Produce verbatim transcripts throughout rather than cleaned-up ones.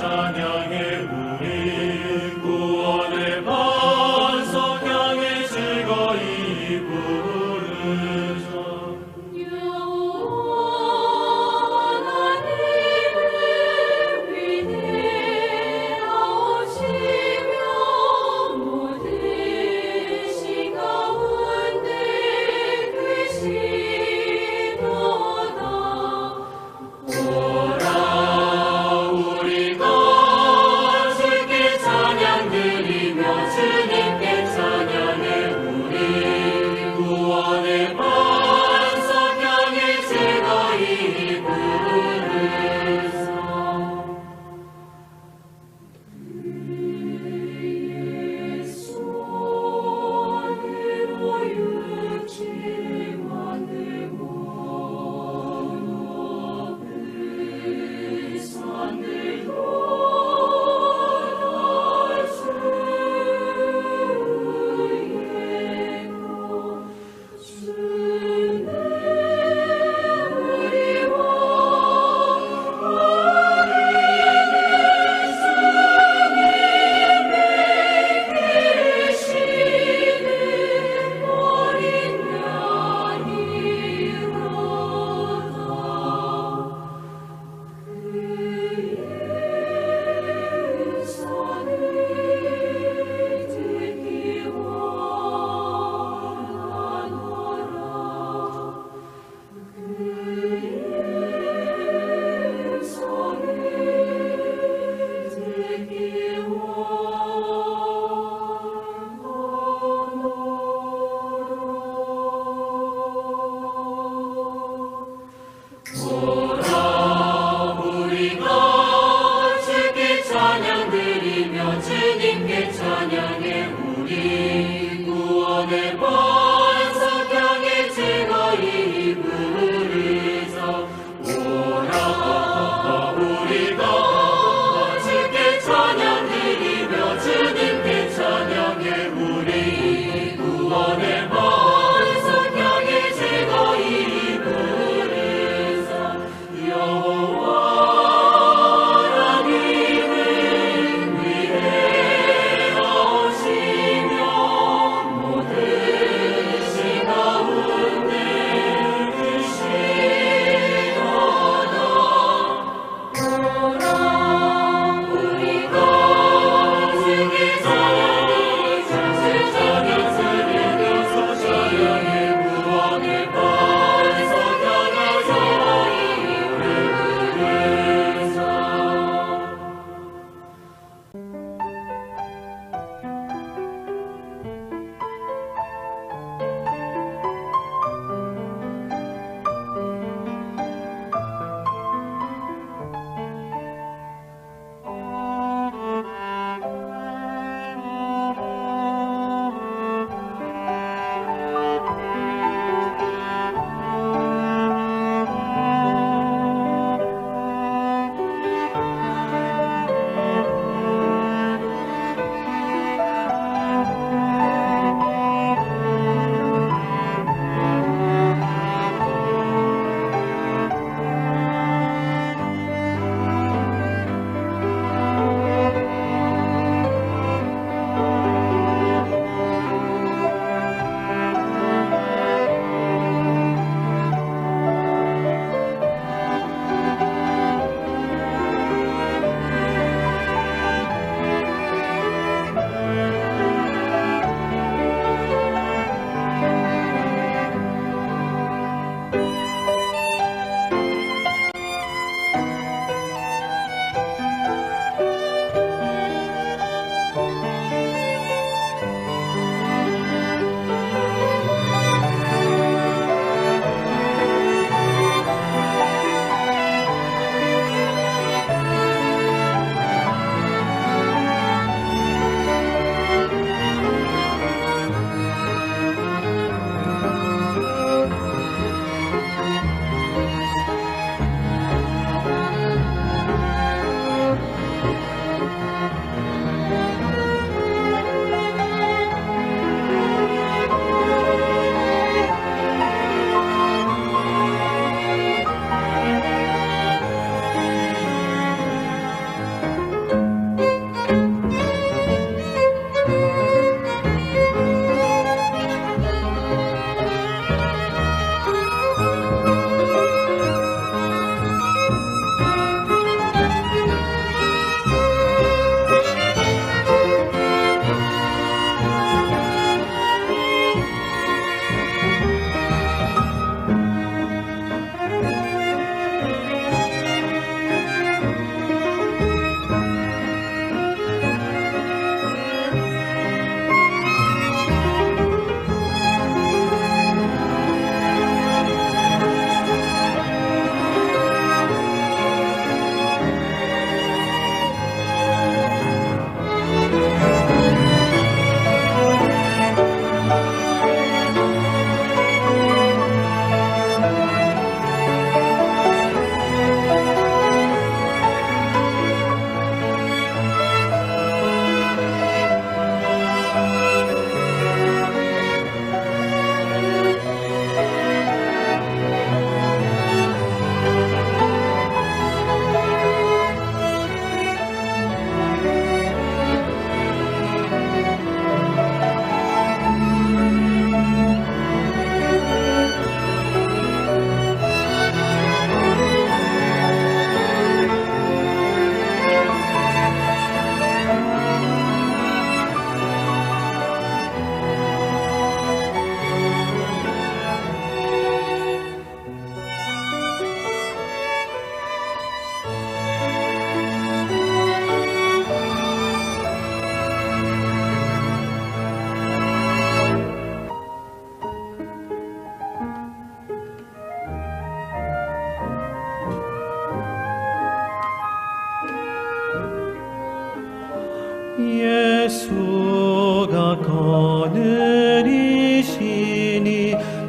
찬양해. 우리 구원의 반석 향해 즐거이 부르자. 영원한 이름 위대하시며 모든 신 가운데 계시도다. 오라, 우리가 주께 찬양 드리며 주님께 찬양해. 우리 구원의 반석 향해 즐거이 부르자. 우리가 주께 찬양드리며 주님께 찬양해. 우리 구원의 반석 향해 즐거이 부르자. 오라, 우리가 주께 찬양드리며 주님께 찬양해. 우리 구원의 반석 향해 즐거이 부르자. 여호와는 이는 위대하시며 모든 신 가운데 Jesuga konürïsini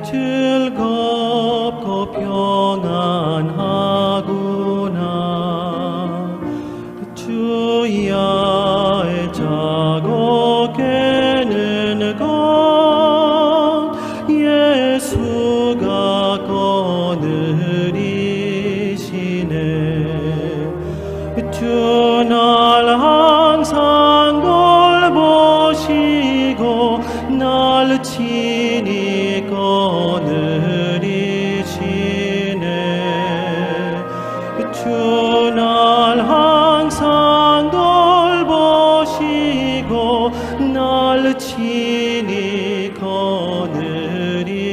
chillkop kopyongan jaguna. Chuya echago kenün kon Jesuga konürïsini. Chunal jansangol boshigo nal chini konürïsini. Chunal jansangol boshigo nal chini konürïsini.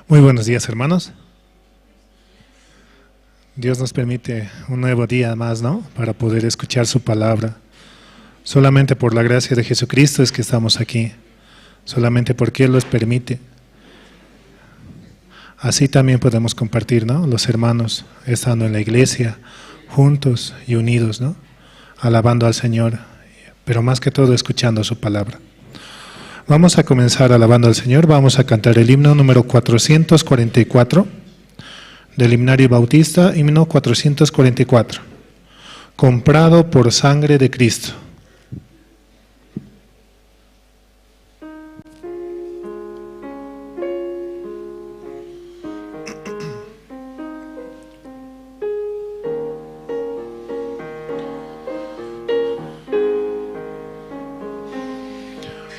Muy buenos días, hermanos. Dios nos permite un nuevo día más, ¿no? Para poder escuchar su palabra. Solamente por la gracia de Jesucristo es que estamos aquí. Solamente porque Él los permite. Así también podemos compartir, ¿no? Los hermanos estando en la iglesia, juntos y unidos, ¿no? Alabando al Señor, pero más que todo escuchando su palabra. Vamos a comenzar alabando al Señor. Vamos a cantar el himno número cuatrocientos cuarenta y cuatro del himnario Bautista, himno cuatrocientos cuarenta y cuatro. Comprado por sangre de Cristo.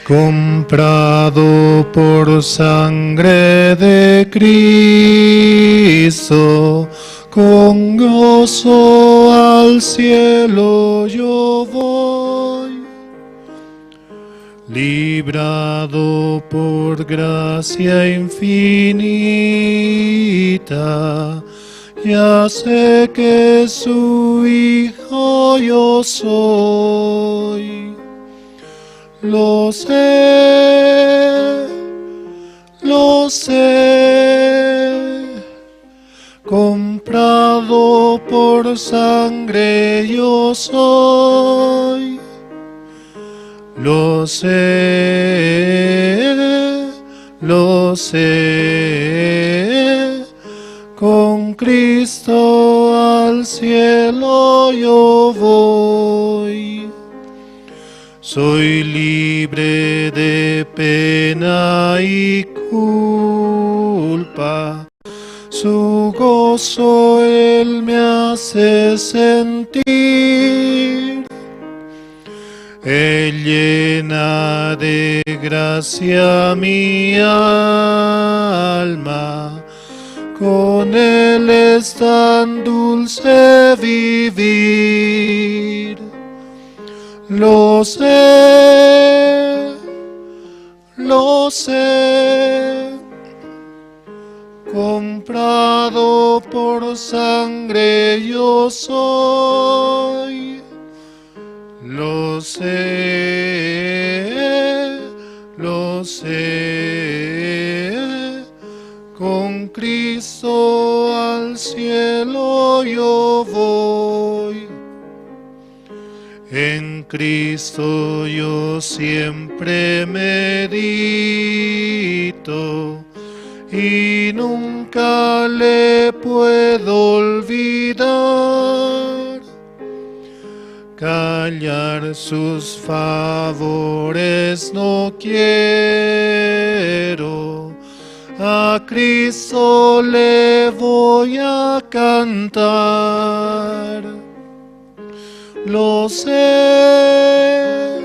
Comprado por sangre de Cristo, con gozo al cielo yo voy. Librado por gracia infinita, ya sé que su hijo yo soy. Lo sé, lo sé, comprado por sangre yo soy. Lo sé, lo sé, con Cristo al cielo yo voy. Soy libre de pena y culpa, su gozo Él me hace sentir. Él llena de gracia mi alma, con Él es tan dulce vivir. Lo sé, lo sé, comprado por sangre yo soy. Lo sé, lo sé, con Cristo al cielo yo voy. En Cristo yo siempre medito y nunca le puedo olvidar. Callar sus favores no quiero, a Cristo le voy a cantar. Lo sé,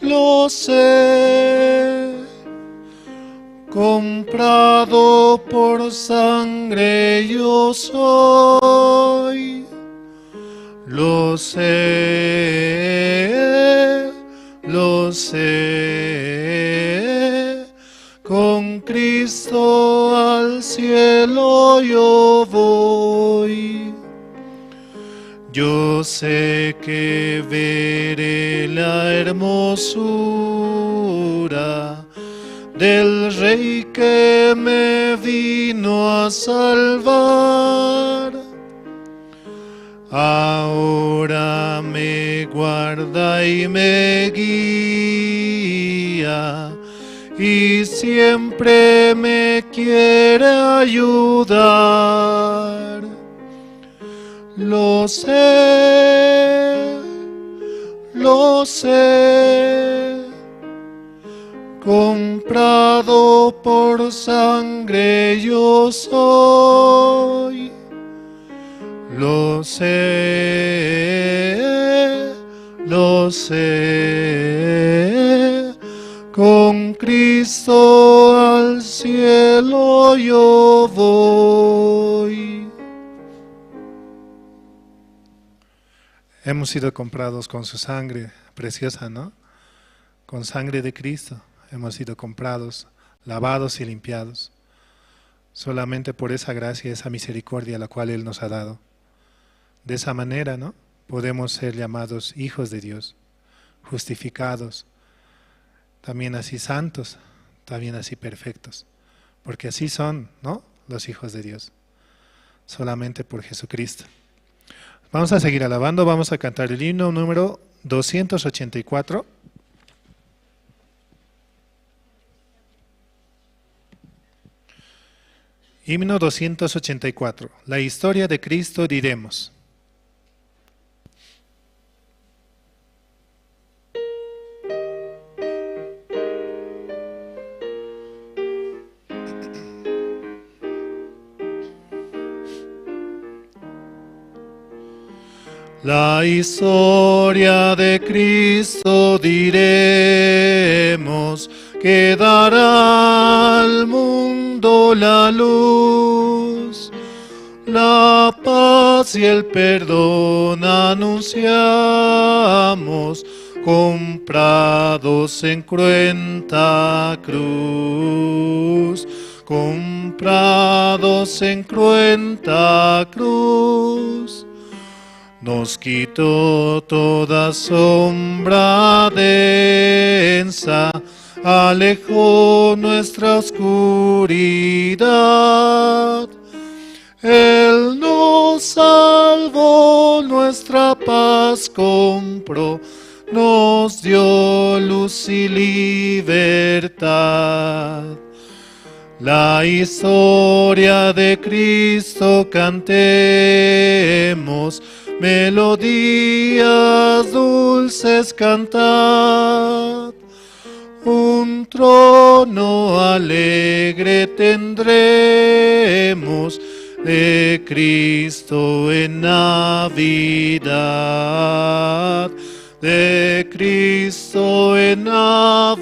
lo sé, comprado por sangre yo soy. Lo sé, lo sé, con Cristo al cielo yo voy. Yo sé que veré la hermosura del Rey que me vino a salvar. Ahora me guarda y me guía, y siempre me quiere ayudar. Lo sé, lo sé, comprado por sangre yo soy. Lo sé, lo sé, con Cristo al cielo yo voy. Hemos sido comprados con su sangre preciosa, ¿no? Con sangre de Cristo hemos sido comprados, lavados y limpiados. Solamente por esa gracia, esa misericordia la cual Él nos ha dado. De esa manera, ¿no? Podemos ser llamados hijos de Dios, justificados, también así santos, también así perfectos, porque así son, ¿no? Los hijos de Dios, solamente por Jesucristo. Vamos a seguir alabando, vamos a cantar el himno número doscientos ochenta y cuatro. Himno doscientos ochenta y cuatro. La historia de Cristo diremos. La historia de Cristo diremos, que dará al mundo la luz. La paz y el perdón anunciamos, comprados en cruenta cruz, comprados en cruenta cruz. Nos quitó toda sombra densa, alejó nuestra oscuridad. Él nos salvó, nuestra paz compró, nos dio luz y libertad. La historia de Cristo cantemos, melodías dulces cantad. Un trono alegre tendremos de Cristo en Navidad, de Cristo en Navidad.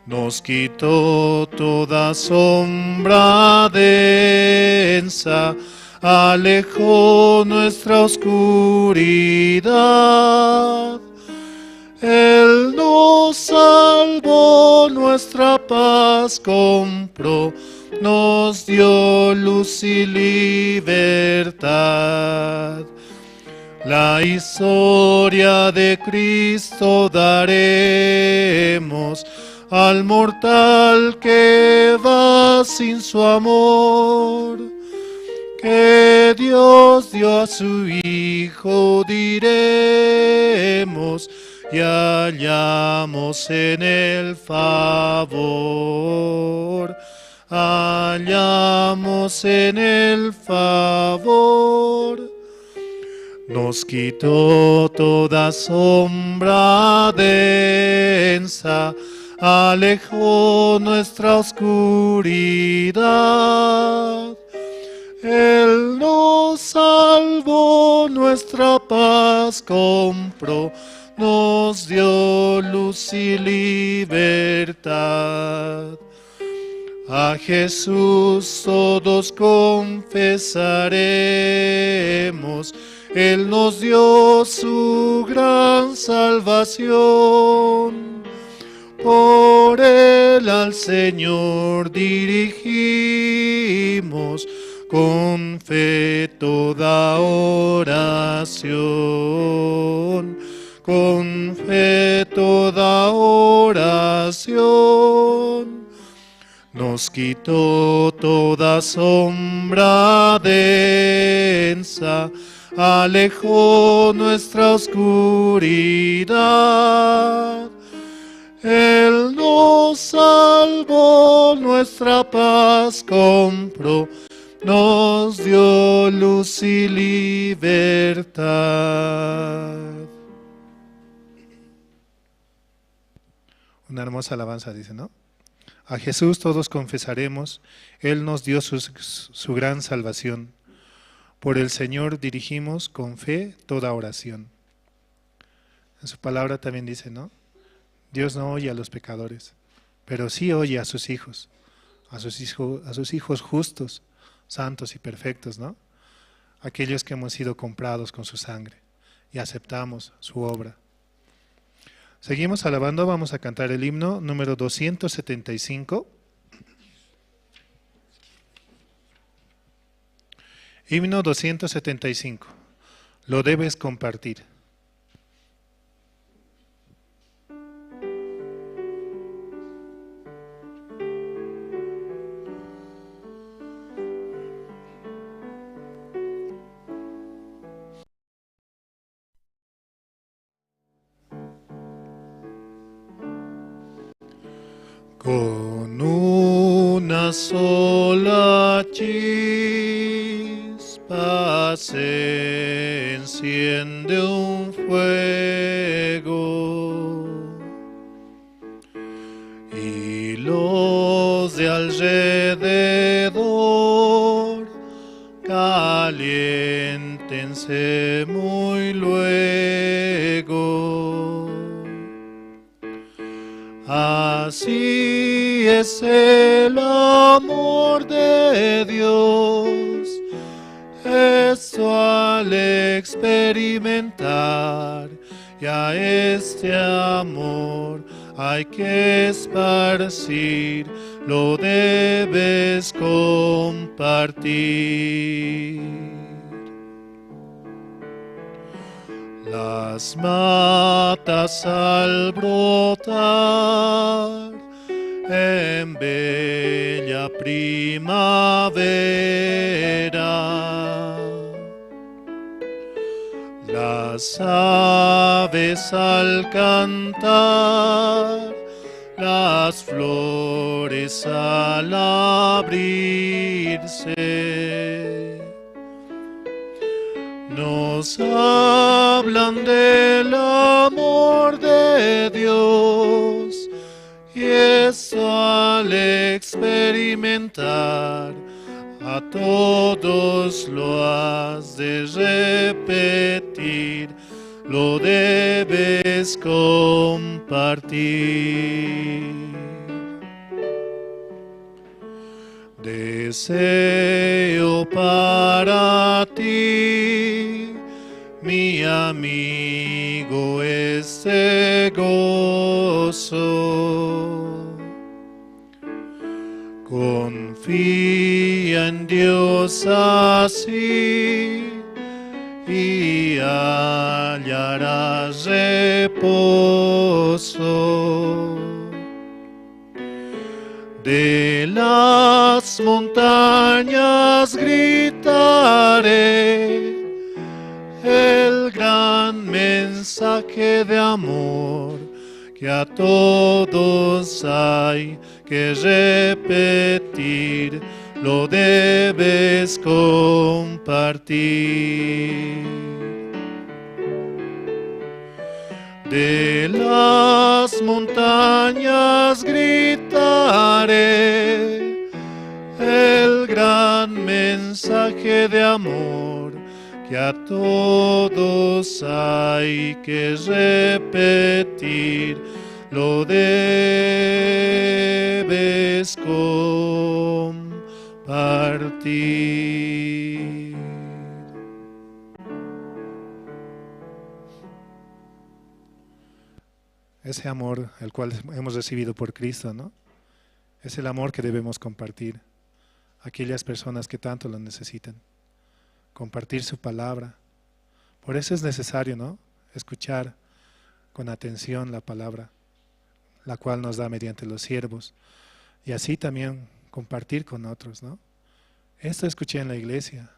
Nos quitó toda sombra densa, alejó nuestra oscuridad. Él nos salvó, nuestra paz compró, nos dio luz y libertad. La historia de Cristo daremos al mortal que va sin su amor, que Dios dio a su Hijo, diremos, y hallamos en el favor, hallamos en el favor. Nos quitó toda sombra densa, alejó nuestra oscuridad. Él nos salvó, nuestra paz compró, nos dio luz y libertad. A Jesús todos confesaremos, Él nos dio su gran salvación. Por Él al Señor dirigimos con fe toda oración, con fe toda oración. Nos quitó toda sombra densa, alejó nuestra oscuridad. Él nos salvó, nuestra paz compró, nos dio luz y libertad. Una hermosa alabanza, dice, ¿no? A Jesús todos confesaremos, Él nos dio su, su gran salvación. Por el Señor dirigimos con fe toda oración. En su palabra también dice, ¿no? Dios no oye a los pecadores, pero sí oye a sus hijos, a sus hijo-, a sus hijos justos, santos y perfectos, ¿no? Aquellos que hemos sido comprados con su sangre y aceptamos su obra. Seguimos alabando, vamos a cantar el himno número doscientos setenta y cinco. Himno doscientos setenta y cinco. Lo debes compartir. Con una sola chispa se enciende un fuego, y los de alrededor caliéntense muy luego. Así es el amor de Dios, esto al experimentar, y a este amor hay que esparcir, lo debes compartir. Las matas al brotar en bella primavera, las aves al cantar, las flores al abrirse, nos hablan del amor de Dios, y esto al experimentar a todos lo has de repetir, lo debes compartir. Deseo para ti, mi amigo, este gozo. Confía en Dios así y hallarás reposo. De las montañas gritaré el gran mensaje de amor que a todos hay que repetir, lo debes compartir. De las montañas gritaré el gran mensaje de amor que a todos hay que repetir, lo debes compartir. Ese amor el cual hemos recibido por Cristo, ¿no? Es el amor que debemos compartir a aquellas personas que tanto lo necesitan. Compartir su palabra. Por eso es necesario, ¿no? Escuchar con atención la palabra, la cual nos da mediante los siervos, y así también compartir con otros, ¿no? Esto escuché en la iglesia,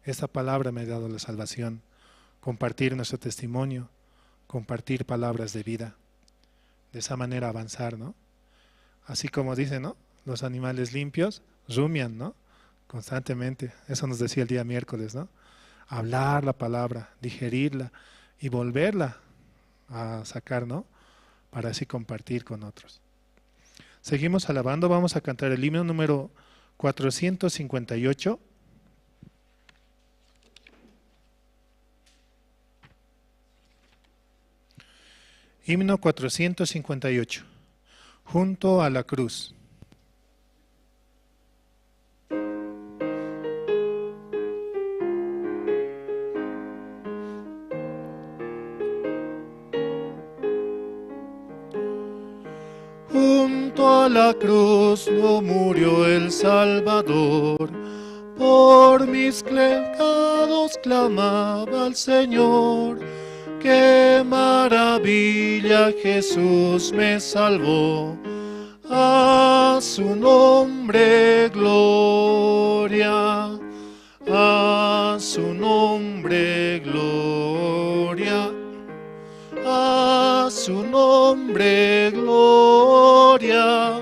esta palabra me ha dado la salvación. Compartir nuestro testimonio, compartir palabras de vida. De esa manera avanzar, ¿no? Así como dicen, ¿no? Los animales limpios rumian, ¿no? Constantemente. Eso nos decía el día miércoles, ¿no? Hablar la palabra, digerirla y volverla a sacar, ¿no? Para así compartir con otros. Seguimos alabando, vamos a cantar el himno número cuatrocientos cincuenta y ocho. Himno cuatrocientos cincuenta y ocho. Junto a la cruz. Junto a la cruz no murió el Salvador, Por mis pecados clamaba al Señor. Qué maravilla, Jesús me salvó. A su nombre gloria, a su nombre gloria, a su nombre gloria.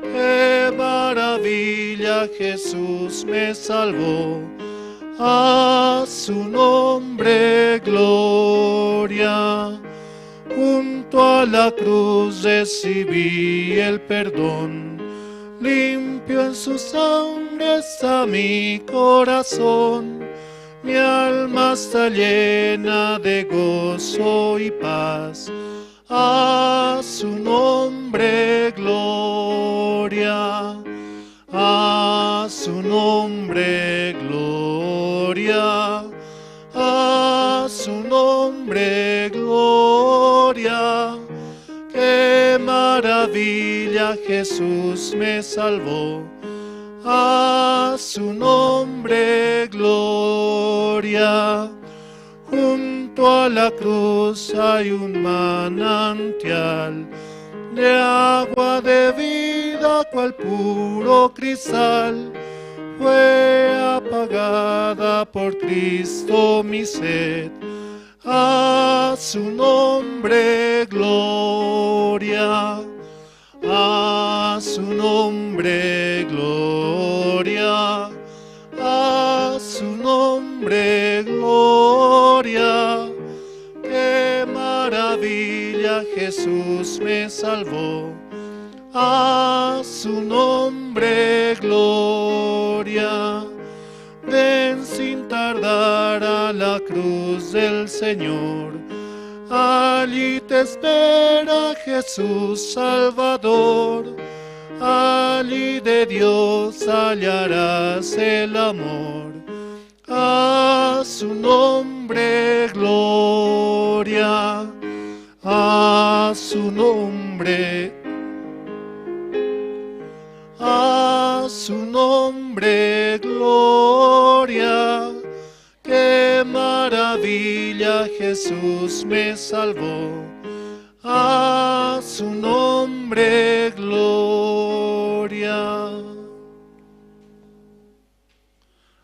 Qué maravilla, Jesús me salvó. A su nombre gloria. Junto a la cruz recibí el perdón. Limpio en su sangre está mi corazón. Mi alma está llena de gozo y paz. A su nombre gloria, a su nombre gloria, a su nombre gloria. Qué maravilla, Jesús me salvó. A su nombre gloria. Junto a la cruz hay un manantial de agua de vida, cual puro cristal. Fue apagada por Cristo mi sed. A su nombre gloria, a su nombre gloria, a su nombre gloria. Qué maravilla, Jesús me salvó. A su nombre gloria. Ven sin tardar a la cruz del Señor. Allí te espera Jesús Salvador. Allí de Dios hallarás el amor. A su nombre gloria. A su nombre, a su nombre gloria. Qué maravilla, Jesús me salvó. A su nombre gloria.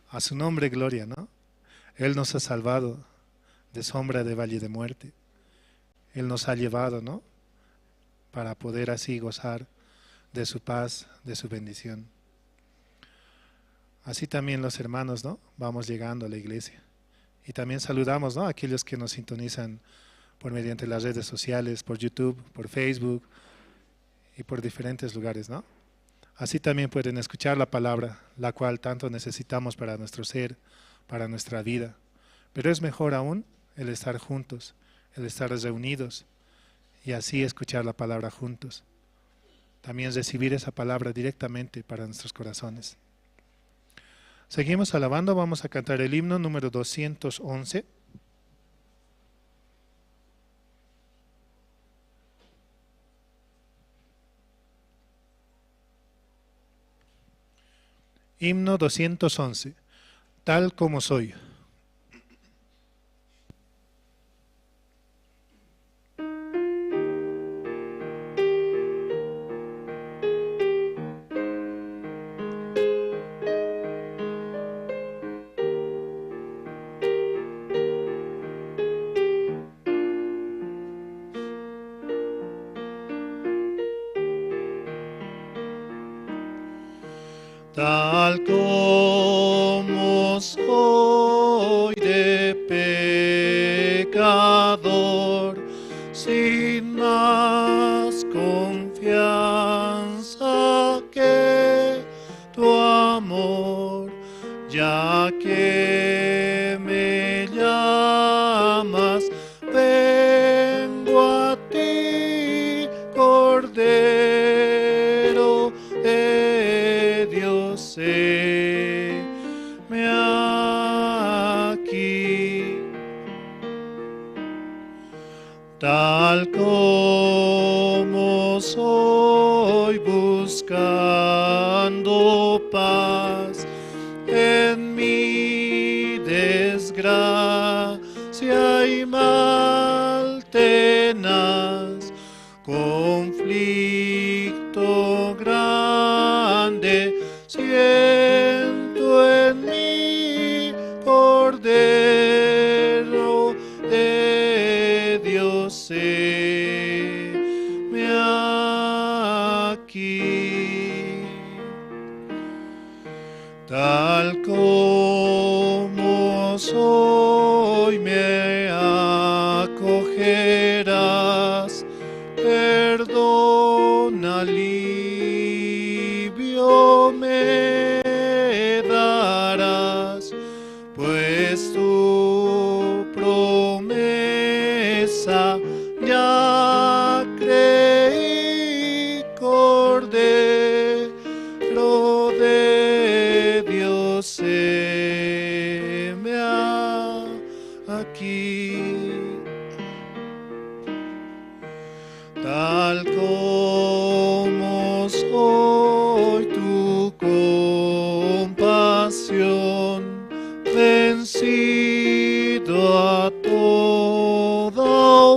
A su nombre gloria, ¿no? Él nos ha salvado de sombra de valle de muerte. Él nos ha llevado, ¿no? Para poder así gozar de su paz, de su bendición. Así también los hermanos, ¿no? Vamos llegando a la iglesia. Y también saludamos, ¿no? A aquellos que nos sintonizan por mediante las redes sociales, por YouTube, por Facebook y por diferentes lugares, ¿no? Así también pueden escuchar la palabra, la cual tanto necesitamos para nuestro ser, para nuestra vida. Pero es mejor aún el estar juntos, el estar reunidos y así escuchar la palabra juntos. También recibir esa palabra directamente para nuestros corazones. Seguimos alabando, vamos a cantar el himno número doscientos once. Himno doscientos once. Tal como soy. Tal como soy de pecador, sin más confianza que tu amor, ya que me llamas, vengo a ti, Cordero de Dios, heme aquí. Tal como soy buscando paz, y mal tenaz, conflicto grande siento en mí, Cordero de Dios, heme aquí. Tal como soy me acogerás, perdón, alivio me darás, pues tu promesa ya creí, Cordero de Dios, heme aquí. Tal como soy, tu compasión, vencido a toda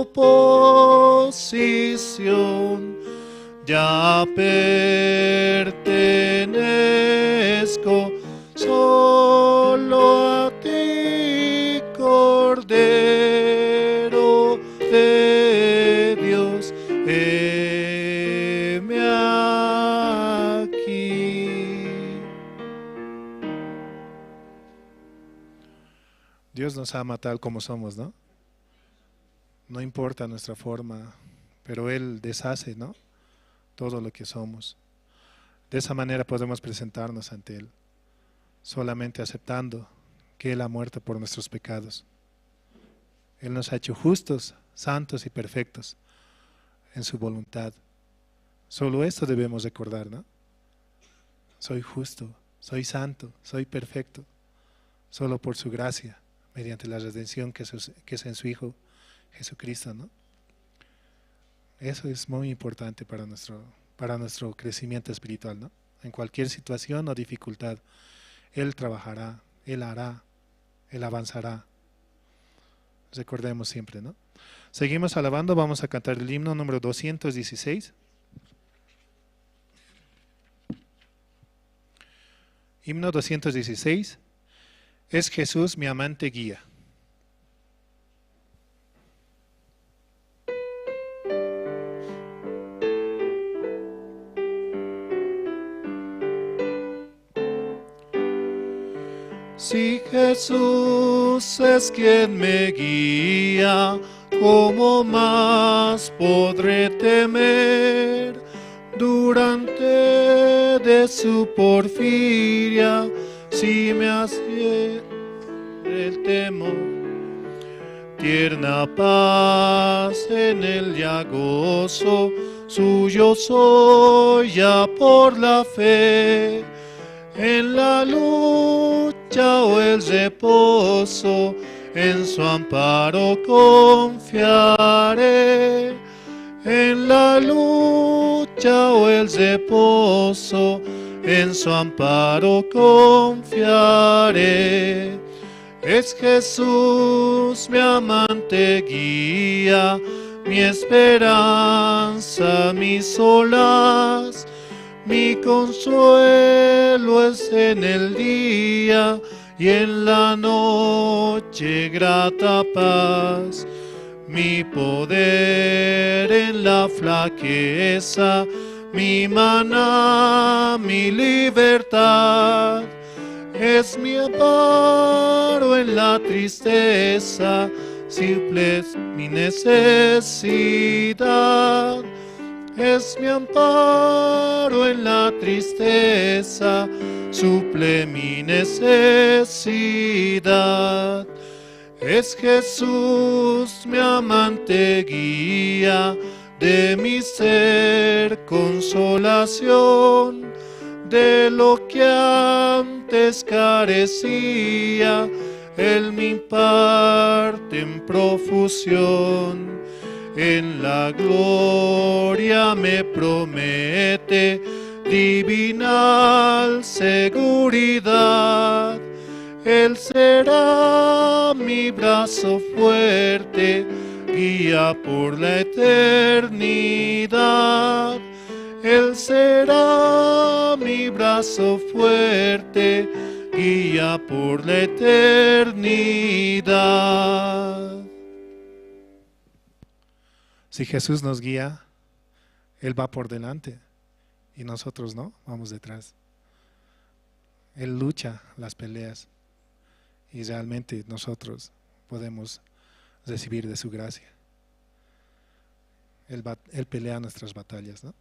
oposición, ya pertenezco solo a ti, Cordero de Dios, heme aquí. Dios nos ama tal como somos, ¿no? No importa nuestra forma, pero Él deshace, ¿no? Todo lo que somos. De esa manera podemos presentarnos ante Él, solamente aceptando que Él ha muerto por nuestros pecados. Él nos ha hecho justos, santos y perfectos en su voluntad. Solo esto debemos recordar, ¿no? Soy justo, soy santo, soy perfecto, solo por su gracia, mediante la redención que es, que es en su Hijo Jesucristo, ¿no? Eso es muy importante para nuestro, para nuestro crecimiento espiritual, ¿no? En cualquier situación o dificultad, Él trabajará, Él hará, Él avanzará. Recordemos siempre, ¿no? Seguimos alabando, vamos a cantar el himno número doscientos dieciséis. Himno doscientos dieciséis. Es Jesús mi amante guía. Si Jesús es quien me guía, ¿cómo más podré temer? Durante de su porfiria, si me hace el temor. Tierna paz en el ya gozo, suyo soy ya por la fe. En la lucha o el reposo, en su amparo confiaré. En la lucha o el reposo, en su amparo confiaré. Es Jesús mi amante guía, mi esperanza, mi solaz, mi consuelo es en el día y en la noche grata paz. Mi poder en la flaqueza, mi maná, mi libertad. Es mi amparo en la tristeza, suple mi necesidad. Es mi amparo en la tristeza, suple mi necesidad. Es Jesús mi amante guía, de mi ser consolación, de lo que antes carecía, Él me imparte en profusión. En la gloria me promete divinal seguridad. Él será mi brazo fuerte, guía por la eternidad. Él será mi brazo fuerte, guía por la eternidad. Si Jesús nos guía, Él va por delante y nosotros no, vamos detrás. Él lucha las peleas y realmente nosotros podemos recibir de su gracia. Él va, Él pelea nuestras batallas, ¿no?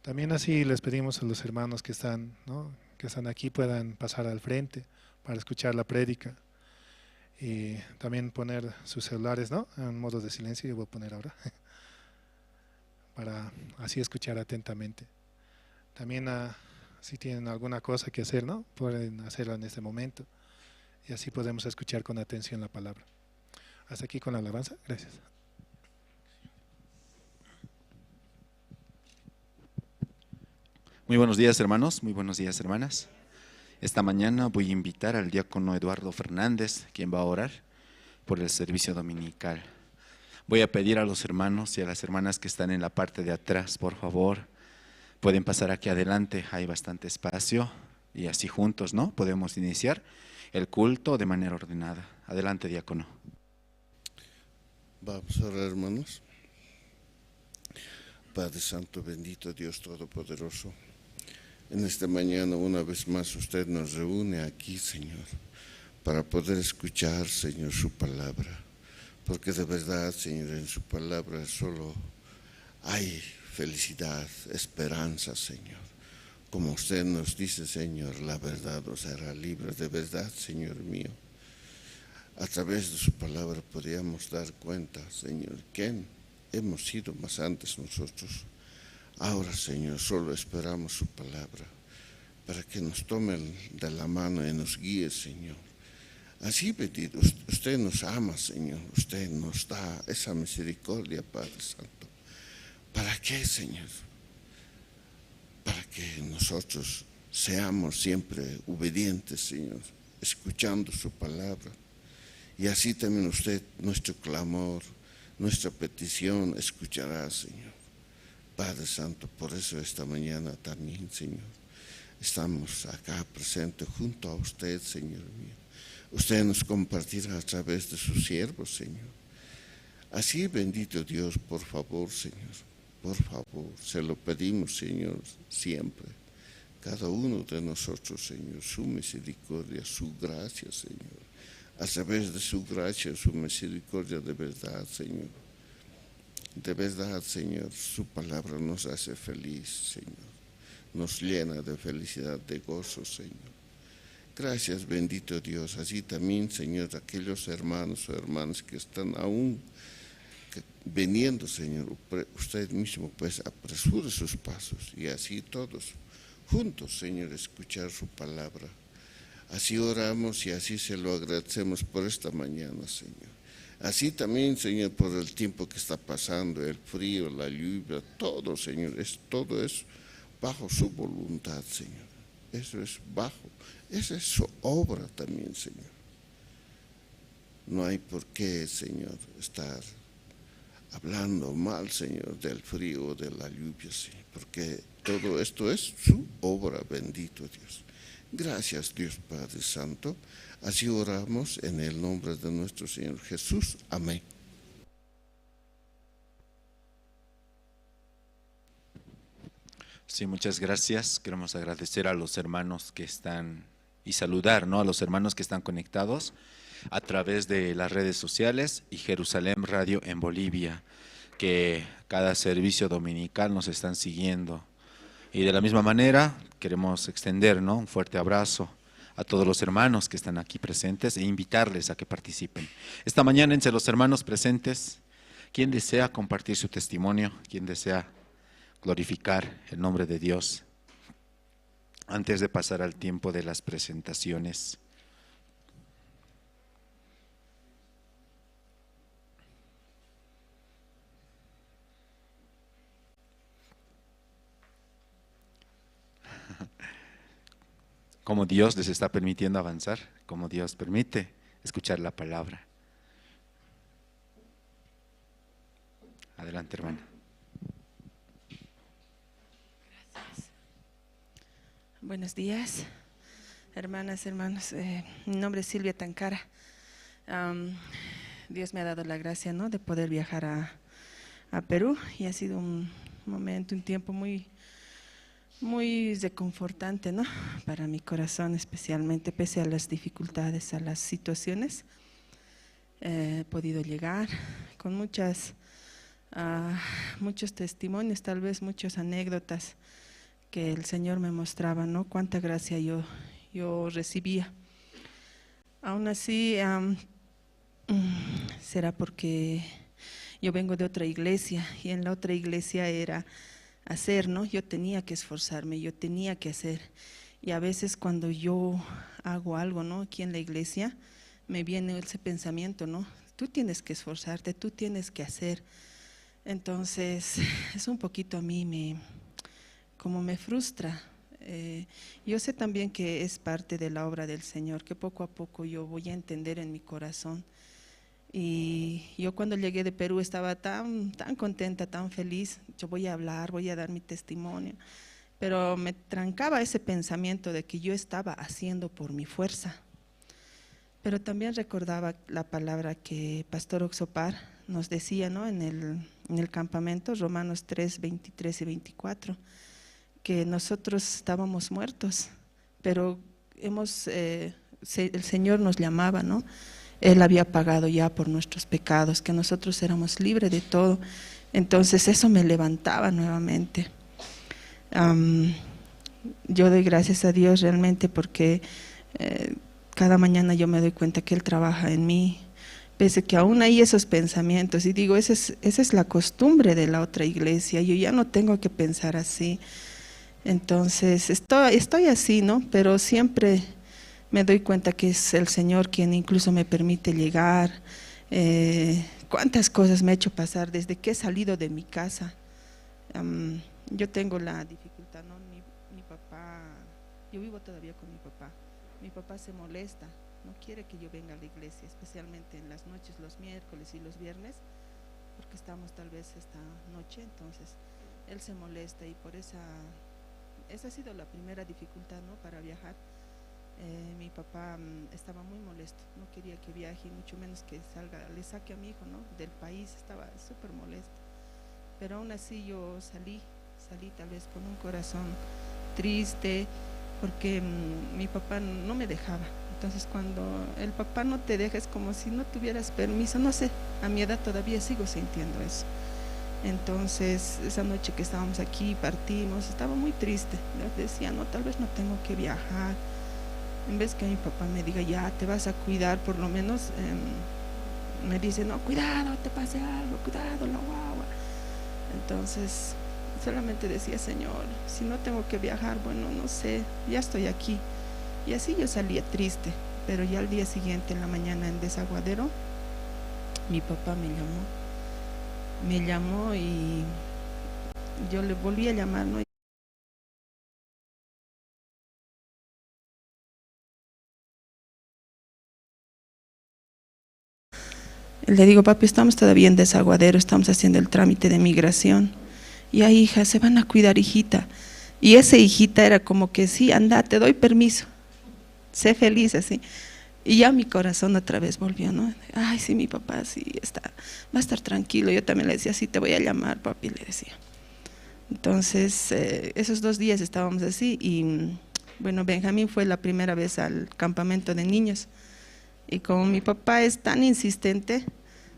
También así les pedimos a los hermanos que están, ¿no? Que están aquí puedan pasar al frente para escuchar la prédica y también poner sus celulares, ¿no? En modo de silencio, yo voy a poner ahora, para así escuchar atentamente. También, ah, si tienen alguna cosa que hacer, ¿no? Pueden hacerlo en este momento y así podemos escuchar con atención la palabra. Hasta aquí con la alabanza. Gracias. Muy buenos días, hermanos. Muy buenos días, hermanas. Esta mañana voy a invitar al diácono Eduardo Fernández, quien va a orar por el servicio dominical. Voy a pedir a los hermanos y a las hermanas que están en la parte de atrás, por favor, pueden pasar aquí adelante, hay bastante espacio y así juntos, ¿no? Podemos iniciar el culto de manera ordenada. Adelante, diácono. Vamos a orar, hermanos. Padre Santo, bendito Dios Todopoderoso, en esta mañana una vez más usted nos reúne aquí, Señor, para poder escuchar, Señor, su palabra. Porque de verdad, Señor, en su palabra solo hay felicidad, esperanza, Señor. Como usted nos dice, Señor, la verdad os hará libres. De verdad, Señor mío, a través de su palabra podíamos dar cuenta, Señor, quién hemos sido más antes nosotros. Ahora, Señor, solo esperamos su palabra para que nos tome de la mano y nos guíe, Señor. Así, bendito, us- usted nos ama, Señor. Usted nos da esa misericordia, Padre Santo. ¿Para qué, Señor? Para que nosotros seamos siempre obedientes, Señor, escuchando su palabra. Y así también usted nuestro clamor, nuestra petición escuchará, Señor. Padre Santo, por eso esta mañana también, Señor, estamos acá presentes junto a usted, Señor mío. Usted nos compartirá a través de sus siervos, Señor. Así, bendito Dios, por favor, Señor, por favor, se lo pedimos, Señor, siempre. Cada uno de nosotros, Señor, su misericordia, su gracia, Señor. A través de su gracia, su misericordia de verdad, Señor. De verdad, Señor, su palabra nos hace feliz, Señor. Nos llena de felicidad, de gozo, Señor. Gracias, bendito Dios. Así también, Señor, aquellos hermanos o hermanas que están aún que- viniendo, Señor, upre- usted mismo, pues, apresure sus pasos y así todos juntos, Señor, escuchar su palabra. Así oramos y así se lo agradecemos por esta mañana, Señor. Así también, Señor, por el tiempo que está pasando, el frío, la lluvia, todo, Señor, es, todo es bajo su voluntad, Señor. Eso es bajo. Esa es su obra también, Señor. No hay por qué, Señor, estar hablando mal, Señor, del frío, de la lluvia, Señor, porque todo esto es su obra, bendito Dios. Gracias, Dios Padre Santo. Así oramos en el nombre de nuestro Señor Jesús. Amén. Sí, muchas gracias. Queremos agradecer a los hermanos que están y saludar, ¿no? A los hermanos que están conectados a través de las redes sociales y Jerusalén Radio en Bolivia, que cada servicio dominical nos están siguiendo. Y de la misma manera queremos extender, ¿no? Un fuerte abrazo a todos los hermanos que están aquí presentes e invitarles a que participen. Esta mañana entre los hermanos presentes, ¿quién desea compartir su testimonio? ¿Quién desea glorificar el nombre de Dios antes de pasar al tiempo de las presentaciones? Cómo Dios les está permitiendo avanzar, cómo Dios permite escuchar la palabra. Adelante, hermana. Gracias. Buenos días, hermanas, hermanos. Eh, mi nombre es Silvia Tancara. Am, Dios me ha dado la gracia, ¿no?, de poder viajar a, a Perú, y ha sido un momento, un tiempo muy, muy reconfortante, ¿no?, para mi corazón, especialmente pese a las dificultades, a las situaciones. Eh, he podido llegar con muchas, ah, muchos testimonios, tal vez muchas anécdotas que el Señor me mostraba, ¿no? Cuánta gracia yo, yo recibía. Aún así, am, mm, será porque yo vengo de otra iglesia, y en la otra iglesia era hacer, ¿no? Yo tenía que esforzarme, yo tenía que hacer. Y a veces cuando yo hago algo, ¿no?, aquí en la iglesia, me viene ese pensamiento, ¿no? Tú tienes que esforzarte, tú tienes que hacer. Entonces, es un poquito a mí me, como me frustra. Eh, yo sé también que es parte de la obra del Señor, que poco a poco yo voy a entender en mi corazón. Y yo cuando llegué de Perú estaba tan, tan contenta, tan feliz. Yo voy a hablar, voy a dar mi testimonio. Pero me trancaba ese pensamiento de que yo estaba haciendo por mi fuerza. Pero también recordaba la palabra que Pastor Oxopar nos decía, ¿no?, en el, en el campamento, Romanos tres, veintitrés y veinticuatro, que nosotros estábamos muertos, pero hemos, eh, se- el Señor nos llamaba, ¿no? Él había pagado ya por nuestros pecados, que nosotros éramos libres de todo. Entonces eso me levantaba nuevamente. Am, yo doy gracias a Dios realmente porque, eh, cada mañana yo me doy cuenta que Él trabaja en mí, pese que aún hay esos pensamientos. Y digo, esa es, esa es la costumbre de la otra iglesia, yo ya no tengo que pensar así. Entonces, estoy, estoy así, ¿no? Pero siempre me doy cuenta que es el Señor quien incluso me permite llegar. Eh, cuántas cosas me ha hecho pasar desde que he salido de mi casa. Am, yo tengo la dificultad, ¿no? Mi, mi papá, yo vivo todavía con mi papá. Mi papá se molesta, no quiere que yo venga a la iglesia, especialmente en las noches, los miércoles y los viernes, porque estamos tal vez esta noche. Entonces él se molesta, y por esa, esa ha sido la primera dificultad, ¿no?, para viajar. Eh, mi papá, mm, estaba muy molesto, no quería que viaje, y mucho menos que salga, le saque a mi hijo, ¿no?, del país, estaba súper molesto. Pero aún así yo salí, salí tal vez con un corazón triste, porque, mm, mi papá no me dejaba. Entonces, cuando el papá no te deja, es como si no tuvieras permiso, no sé, a mi edad todavía sigo sintiendo eso. Entonces, esa noche que estábamos aquí, partimos, estaba muy triste. Yo decía, no, tal vez no tengo que viajar. En vez que mi papá me diga, ya, te vas a cuidar, por lo menos, em, me dice, no, cuidado, te pase algo, cuidado, la guagua. Entonces, solamente decía, Señor, si no tengo que viajar, bueno, no sé, ya estoy aquí. Y así yo salía triste, pero ya al día siguiente en la mañana en Desaguadero, mi papá me llamó. Me llamó y yo le volví a llamar, ¿no? Le digo, papi, estamos todavía en Desaguadero, estamos haciendo el trámite de migración. Ya, hija, se van a cuidar, hijita. Y esa hijita era como que, sí, anda, te doy permiso. Sé feliz, así. Y ya mi corazón otra vez volvió, ¿no? Ay, sí, mi papá, sí, está, va a estar tranquilo. Yo también le decía, sí, te voy a llamar, papi, le decía. Entonces, eh, esos dos días estábamos así y, mm, bueno, Benjamín fue la primera vez al campamento de niños. Y como mi papá es tan insistente,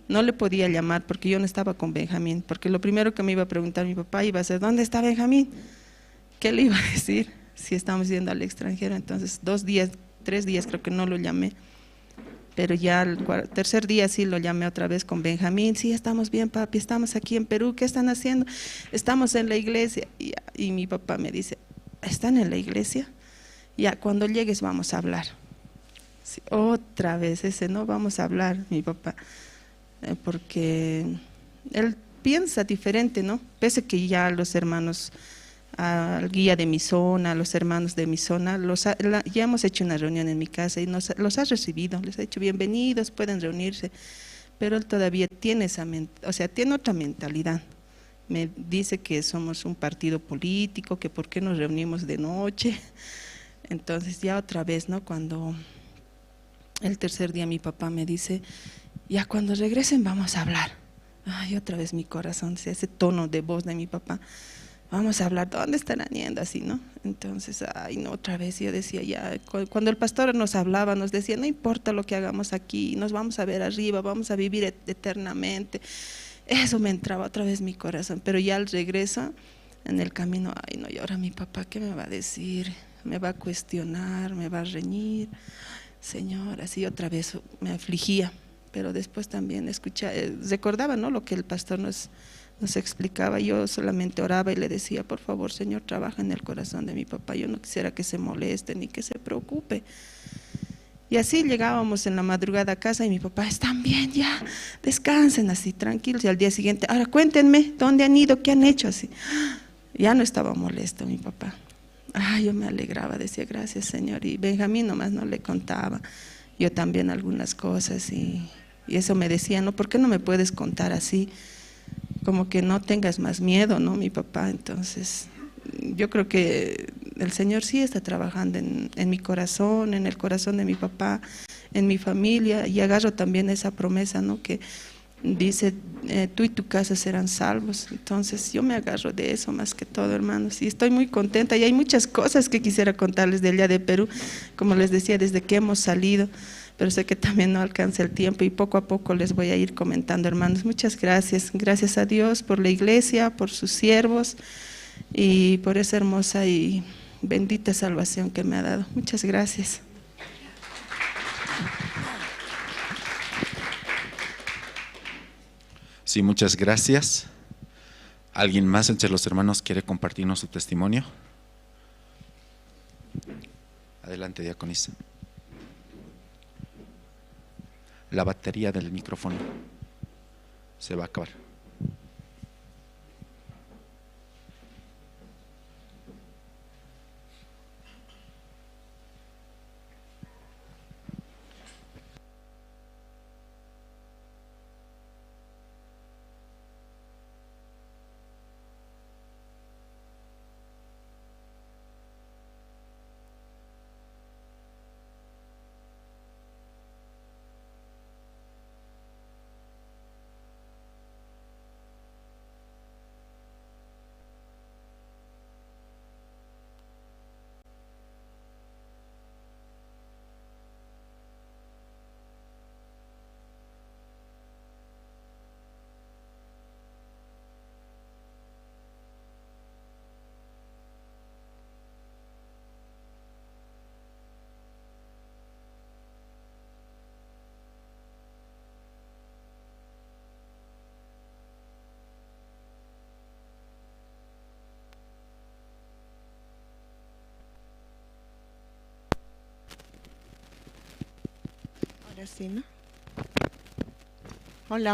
no le podía llamar porque yo no estaba con Benjamín, porque lo primero que me iba a preguntar mi papá iba a ser, ¿dónde está Benjamín? ¿Qué le iba a decir si estamos yendo al extranjero? Entonces, dos días, tres días creo que no lo llamé. Pero ya el cua- tercer día sí lo llamé otra vez con Benjamín. Sí, estamos bien, papi, estamos aquí en Perú. ¿Qué están haciendo? Estamos en la iglesia. Y, y mi papá me dice, ¿están en la iglesia? Ya, cuando llegues vamos a hablar. Sí, otra vez ese, no, vamos a hablar, mi papá. Eh, porque él piensa diferente, ¿no? Pese que ya los hermanos al guía de mi zona, a los hermanos de mi zona, los ha- la- ya hemos hecho una reunión en mi casa y nos, los ha recibido, les ha dicho: "Bienvenidos, pueden reunirse", pero él todavía tiene esa men- o sea, tiene otra mentalidad. Me dice que somos un partido político, que por qué nos reunimos de noche. Entonces ya otra vez, ¿no? Cuando el tercer día mi papá me dice: "Ya cuando regresen vamos a hablar". Ay, otra vez mi corazón, ese tono de voz de mi papá: "Vamos a hablar, ¿dónde estarán yendo?", así, ¿no? Entonces, ay, no, otra vez yo decía, ya, cu- cuando el pastor nos hablaba, nos decía: "No importa lo que hagamos aquí, nos vamos a ver arriba, vamos a vivir et- eternamente". Eso me entraba otra vez mi corazón, pero ya al regreso, en el camino, ay, no, ¿y ahora mi papá qué me va a decir? ¿Me va a cuestionar? ¿Me va a reñir? Señor, así otra vez me afligía, pero después también escucha, eh, recordaba, ¿no? Lo que el pastor nos, nos explicaba. Yo solamente oraba y le decía: "Por favor, Señor, trabaja en el corazón de mi papá. Yo no quisiera que se moleste ni que se preocupe". Y así llegábamos en la madrugada a casa y mi papá: "Están bien, ya, descansen así, tranquilos". Y al día siguiente: "Ahora cuéntenme, ¿dónde han ido? ¿Qué han hecho?", así. Ya no estaba molesto mi papá. Ah, yo me alegraba, decía: "Gracias, Señor". Y Benjamín nomás no le contaba. Yo también algunas cosas y, y eso me decía: "No, ¿por qué no me puedes contar así? Como que no tengas más miedo, ¿no, mi papá?". Entonces, yo creo que el Señor sí está trabajando en, en mi corazón, en el corazón de mi papá, en mi familia, y agarro también esa promesa, ¿no? Que dice, eh, "Tú y tu casa serán salvos". Entonces, yo me agarro de eso más que todo, hermanos, y estoy muy contenta. Y hay muchas cosas que quisiera contarles de allá de Perú, como les decía, desde que hemos salido, pero sé que también no alcanza el tiempo y poco a poco les voy a ir comentando, hermanos. Muchas gracias. Gracias a Dios por la iglesia, por sus siervos y por esa hermosa y bendita salvación que me ha dado. Muchas gracias. Sí, muchas gracias. ¿Alguien más entre los hermanos quiere compartirnos su testimonio? Adelante, diaconisa. La batería del micrófono se va a acabar. Ahora sí, ¿no? Hola.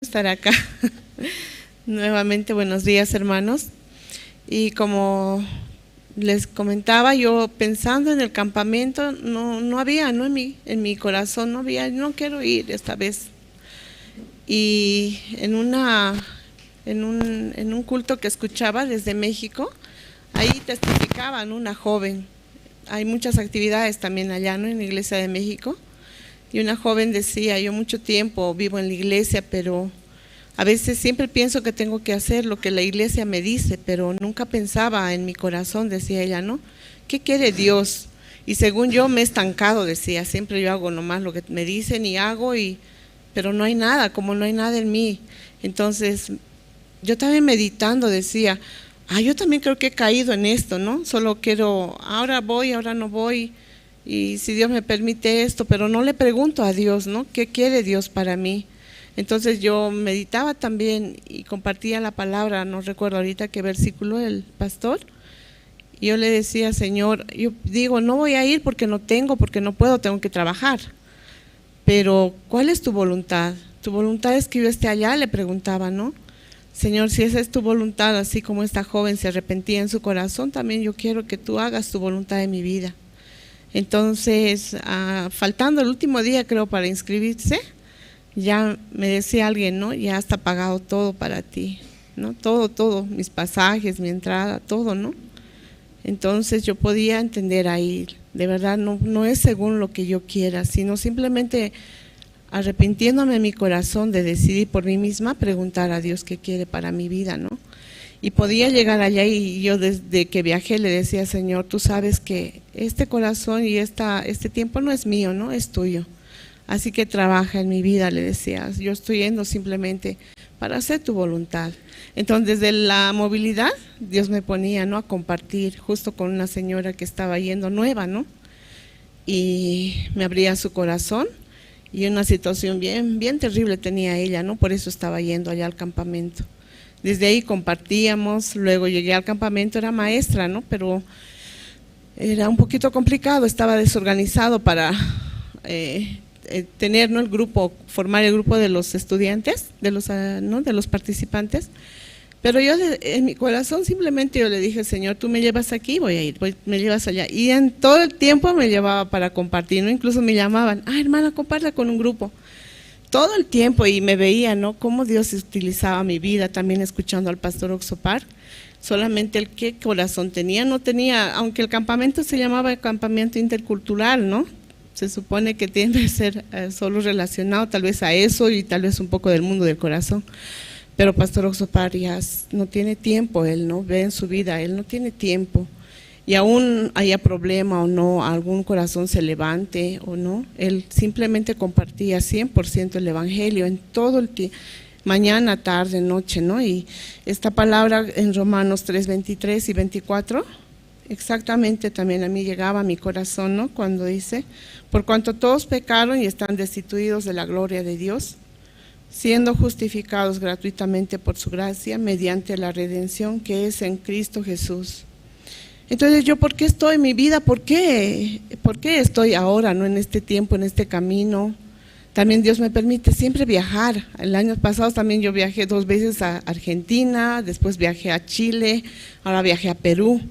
estar acá. Nuevamente, buenos días, hermanos. Y como les comentaba, yo pensando en el campamento, no, no había, ¿no? En mi, en mi corazón no había, no quiero ir esta vez. Y en una, en un, en un culto que escuchaba desde México, ahí testificaban una joven. Hay muchas actividades también allá, ¿no? En la Iglesia de México. Y una joven decía: "Yo mucho tiempo vivo en la iglesia, pero a veces siempre pienso que tengo que hacer lo que la iglesia me dice, pero nunca pensaba en mi corazón", decía ella, ¿no? "¿Qué quiere Dios? Y según yo me he estancado", decía, "siempre yo hago nomás lo que me dicen y hago, y, pero no hay nada, como no hay nada en mí". Entonces, yo también meditando decía: "Ah, yo también creo que he caído en esto, ¿no? Solo quiero, ahora voy, ahora no voy, y si Dios me permite esto, pero no le pregunto a Dios, ¿no? ¿Qué quiere Dios para mí?". Entonces yo meditaba también y compartía la palabra, no recuerdo ahorita qué versículo, el pastor, y yo le decía: "Señor, yo digo, no voy a ir porque no tengo, porque no puedo, tengo que trabajar. Pero, ¿cuál es tu voluntad? Tu voluntad es que yo esté allá", le preguntaba, ¿no? "Señor, si esa es tu voluntad, así como esta joven se arrepentía en su corazón, también yo quiero que tú hagas tu voluntad en mi vida". Entonces, ah, faltando el último día, creo, para inscribirse, ya me decía alguien, ¿no? "Ya está pagado todo para ti, ¿no? Todo, todo, mis pasajes, mi entrada, todo, ¿no?". Entonces yo podía entender ahí, de verdad, no, no es según lo que yo quiera, sino simplemente arrepintiéndome en mi corazón de decidir por mí misma, preguntar a Dios qué quiere para mi vida, ¿no? Y podía llegar allá y yo desde que viajé le decía: "Señor, tú sabes que este corazón y esta, este tiempo no es mío, ¿no? Es tuyo. Así que trabaja en mi vida", le decía. "Yo estoy yendo simplemente para hacer tu voluntad". Entonces, desde la movilidad, Dios me ponía, ¿no? A compartir justo con una señora que estaba yendo nueva, ¿no? Y me abría su corazón y una situación bien, bien terrible tenía ella, ¿no? Por eso estaba yendo allá al campamento. Desde ahí compartíamos, luego llegué al campamento, era maestra, ¿no? Pero era un poquito complicado, estaba desorganizado para eh, eh, tener, ¿no? El grupo, formar el grupo de los estudiantes, de los, ah, ¿no? De los participantes. Pero yo de- en mi corazón simplemente yo le dije: "Señor, tú me llevas aquí, voy a ir, voy- me llevas allá". Y en todo el tiempo me llevaba para compartir, ¿no? Incluso me llamaban: "Ah, hermana, comparta con un grupo". Todo el tiempo, y me veía, ¿no? Cómo Dios utilizaba mi vida, también escuchando al pastor Oxopar. Solamente el qué corazón tenía, no tenía, aunque el campamento se llamaba campamento intercultural, ¿no? Se supone que tiene que ser eh, solo relacionado tal vez a eso y tal vez un poco del mundo del corazón. Pero Pastor Oxopar ya s- no tiene tiempo, él no ve en su vida, él no tiene tiempo. Y aún haya problema o no, algún corazón se levante o no, él simplemente compartía cien por ciento el evangelio en todo el tiempo, mañana, tarde, noche, ¿no? Y esta palabra en Romanos tres veintitrés y veinticuatro, exactamente también a mí llegaba a mi corazón, ¿no? Cuando dice: "Por cuanto todos pecaron y están destituidos de la gloria de Dios, siendo justificados gratuitamente por su gracia mediante la redención que es en Cristo Jesús". Entonces, yo, ¿por qué estoy en mi vida? ¿Por qué? ¿Por qué estoy ahora, ¿no? En este tiempo, en este camino. También Dios me permite siempre viajar. El año pasado también yo viajé dos veces a Argentina, después viajé a Chile, ahora viajé a Perú.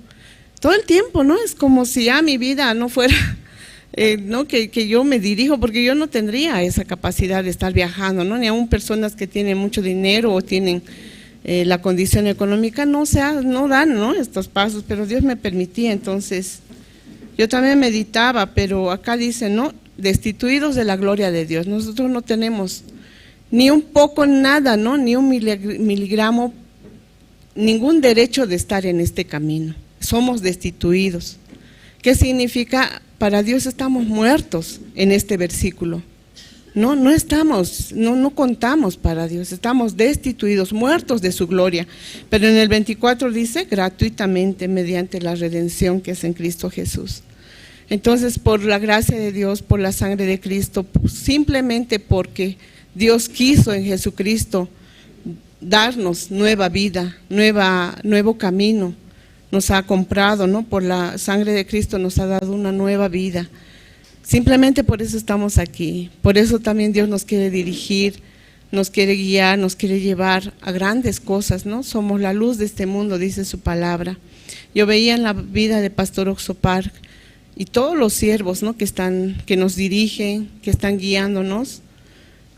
Todo el tiempo, ¿no? Es como si ya mi vida no fuera, eh, ¿no? Que, que yo me dirijo, porque yo no tendría esa capacidad de estar viajando, ¿no? Ni aún personas que tienen mucho dinero o tienen eh, la condición económica no se ha- no dan, ¿no? Estos pasos, pero Dios me permitía, entonces yo también meditaba, pero acá dice, ¿no? Destituidos de la gloria de Dios. Nosotros no tenemos ni un poco nada, ¿no? Ni un milig- miligramo, ningún derecho de estar en este camino. Somos destituidos. ¿Qué significa? Para Dios estamos muertos en este versículo. No, no estamos, no, no contamos para Dios, estamos destituidos, muertos de su gloria. Pero en el veinticuatro dice: "Gratuitamente mediante la redención que es en Cristo Jesús". Entonces, por la gracia de Dios, por la sangre de Cristo, simplemente porque Dios quiso en Jesucristo darnos nueva vida, nueva, nuevo camino, nos ha comprado, ¿no? Por la sangre de Cristo nos ha dado una nueva vida. Simplemente por eso estamos aquí. Por eso también Dios nos quiere dirigir nos quiere guiar, nos quiere llevar a grandes cosas, ¿no? Somos la luz de este mundo, dice su palabra. Yo veía en la vida de Pastor Oxo Park y todos los siervos, ¿no? Que están, que nos dirigen, que están guiándonos,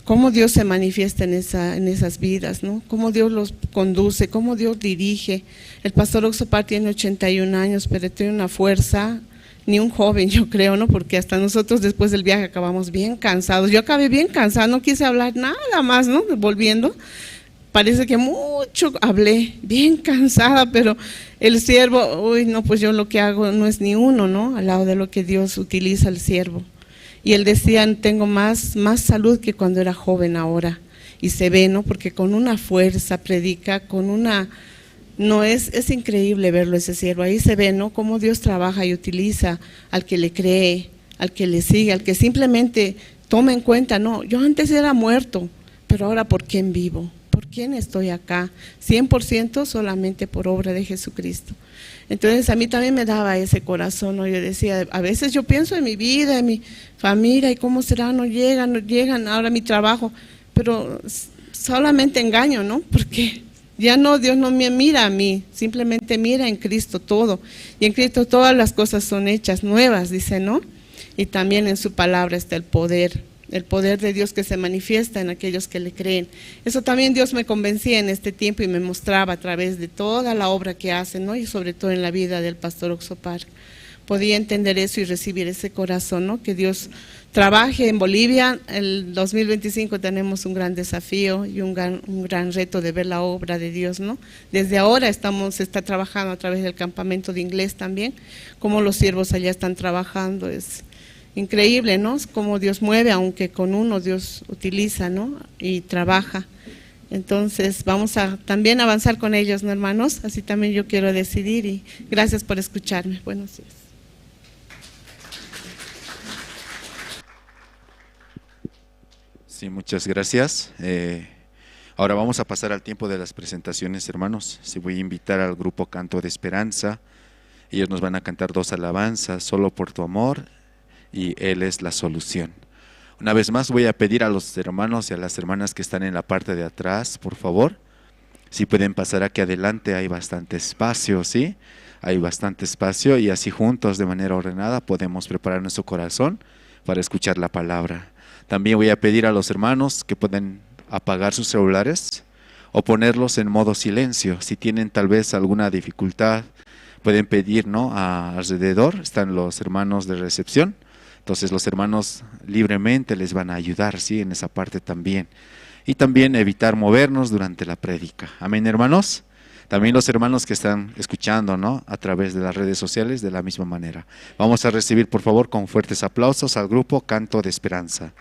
cómo Dios se manifiesta en esa, en esas vidas, ¿no? Cómo Dios los conduce, cómo Dios dirige. El Pastor Oxo Park tiene ochenta y un años, pero tiene una fuerza, ni un joven, yo creo, ¿no? Porque hasta nosotros después del viaje acabamos bien cansados. Yo acabé bien cansada, no quise hablar nada más, ¿no? Volviendo. Parece que mucho hablé, bien cansada, pero el siervo, uy, no, pues yo lo que hago no es ni uno, ¿no? Al lado de lo que Dios utiliza al siervo. Y él decía, tengo más, más salud que cuando era joven ahora. Y se ve, ¿no? Porque con una fuerza predica, con una, no es, es increíble verlo ese siervo. Ahí se ve, ¿no? Cómo Dios trabaja y utiliza al que le cree, al que le sigue, al que simplemente toma en cuenta, no, yo antes era muerto, pero ahora ¿por quién vivo? ¿Por quién estoy acá? Cien por ciento solamente por obra de Jesucristo. Entonces a mí también me daba ese corazón, ¿no? Yo decía, a veces yo pienso en mi vida, en mi familia, y cómo será, no llegan, no llegan, ahora mi trabajo, pero s- solamente engaño, ¿no? Porque ya no, Dios no me mira a mí, simplemente mira en Cristo todo. Y en Cristo todas las cosas son hechas nuevas, dice, ¿no? Y también en su palabra está el poder, el poder de Dios que se manifiesta en aquellos que le creen. Eso también Dios me convencía en este tiempo y me mostraba a través de toda la obra que hace, ¿no? Y sobre todo en la vida del pastor Oxo Park. Podía entender eso y recibir ese corazón, ¿no? Que Dios trabaje en Bolivia. El dos mil veinticinco tenemos un gran desafío y un gran, un gran reto de ver la obra de Dios, ¿no? Desde ahora estamos, se está trabajando a través del campamento de inglés también, cómo los siervos allá están trabajando. Es increíble, ¿no? Cómo Dios mueve, aunque con uno Dios utiliza, ¿no? Y trabaja. Entonces, vamos a también avanzar con ellos, ¿no, hermanos? Así también yo quiero decidir y gracias por escucharme. Buenos días. Sí, muchas gracias. Eh, ahora vamos a pasar al tiempo de las presentaciones, hermanos. Sí, voy a invitar al grupo Canto de Esperanza. Ellos nos van a cantar dos alabanzas, Solo por tu amor y Él es la solución. Una vez más voy a pedir a los hermanos y a las hermanas que están en la parte de atrás, por favor, si pueden pasar aquí adelante, hay bastante espacio, ¿sí? Hay bastante espacio y así juntos de manera ordenada podemos preparar nuestro corazón para escuchar la palabra. También voy a pedir a los hermanos que pueden apagar sus celulares o ponerlos en modo silencio. Si tienen tal vez alguna dificultad, pueden pedir, ¿no? A alrededor están los hermanos de recepción. Entonces los hermanos libremente les van a ayudar, ¿sí? En esa parte también. Y también evitar movernos durante la prédica. Amén, hermanos. También los hermanos que están escuchando, ¿no? A través de las redes sociales, de la misma manera. Vamos a recibir, por favor, con fuertes aplausos al grupo Canto de Esperanza.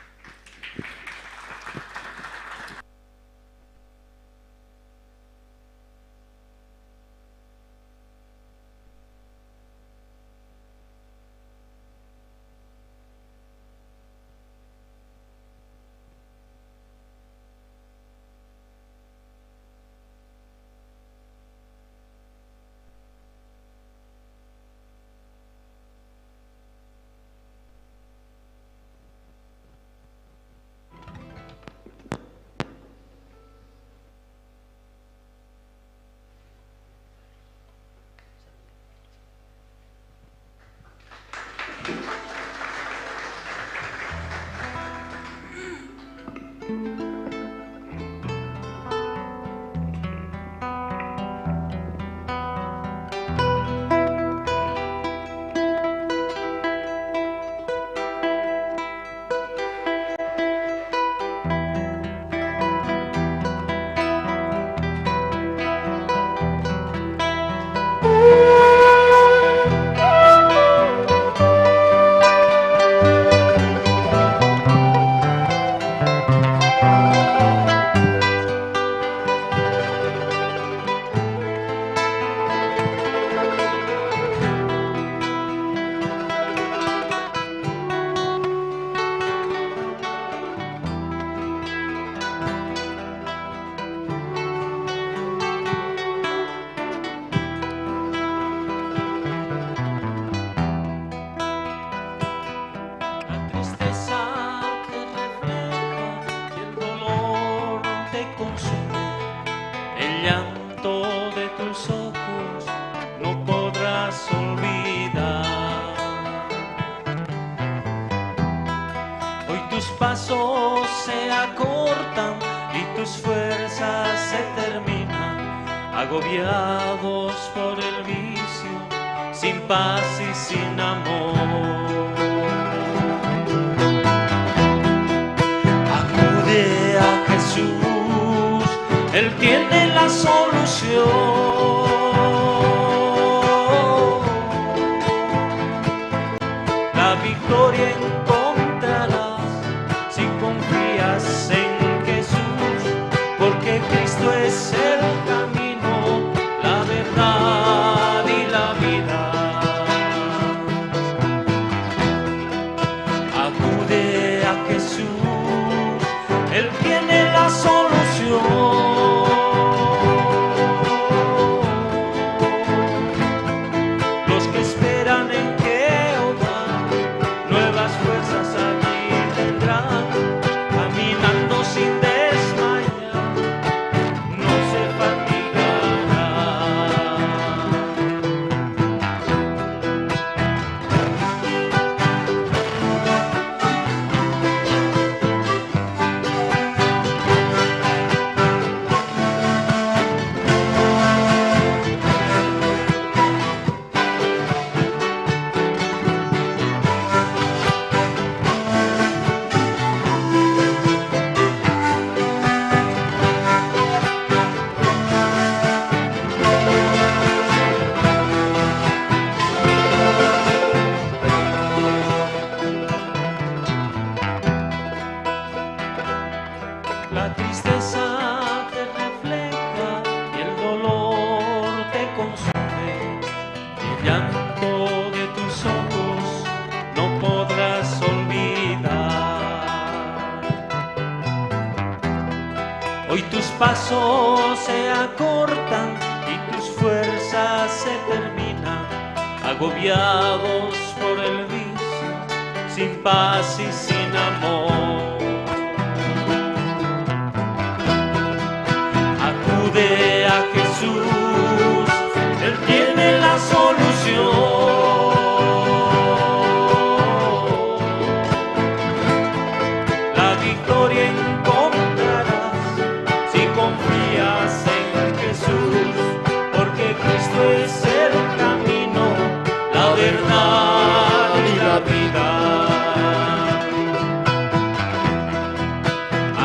Agobiados por el vicio, sin paz y sin amor. Acude a Jesús, Él tiene la solución. La victoria encontrarás si confías en Jesús, porque Cristo es el camino, la verdad y la vida. Acude a Jesús, Él tiene la solución. Los que esperan en Jehová, nuevas fuerzas allí tendrán, caminando sin desmayar, no se fatigarán. La tristeza te refleja y el dolor te consume, y el llanto de tus ojos no podrás olvidar. Hoy tus pasos se acortan y tus fuerzas se terminan, agobiados por el vicio, sin paz y sin amor. Acude a Jesús, Él tiene la solución. La victoria encontrarás si confías en Jesús, porque Cristo es el camino, la verdad y la vida.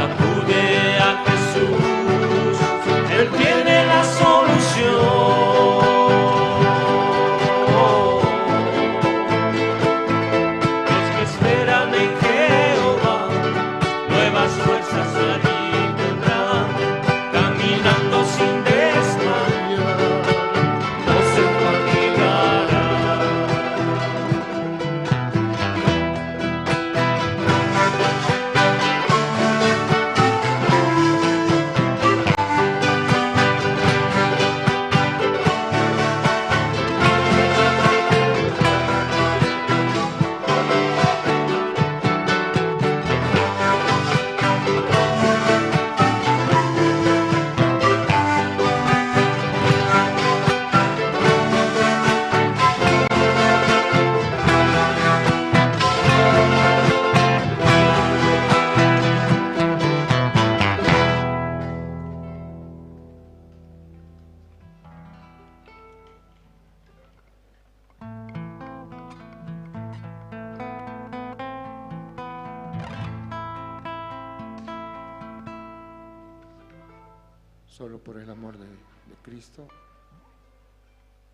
Acude a Jesús, Él tiene la solución. Los que esperan en Jehová, nuevas fuerzas allí tendrán, caminando sin desmayar, no se fatigarán. Solo por el amor de, de Cristo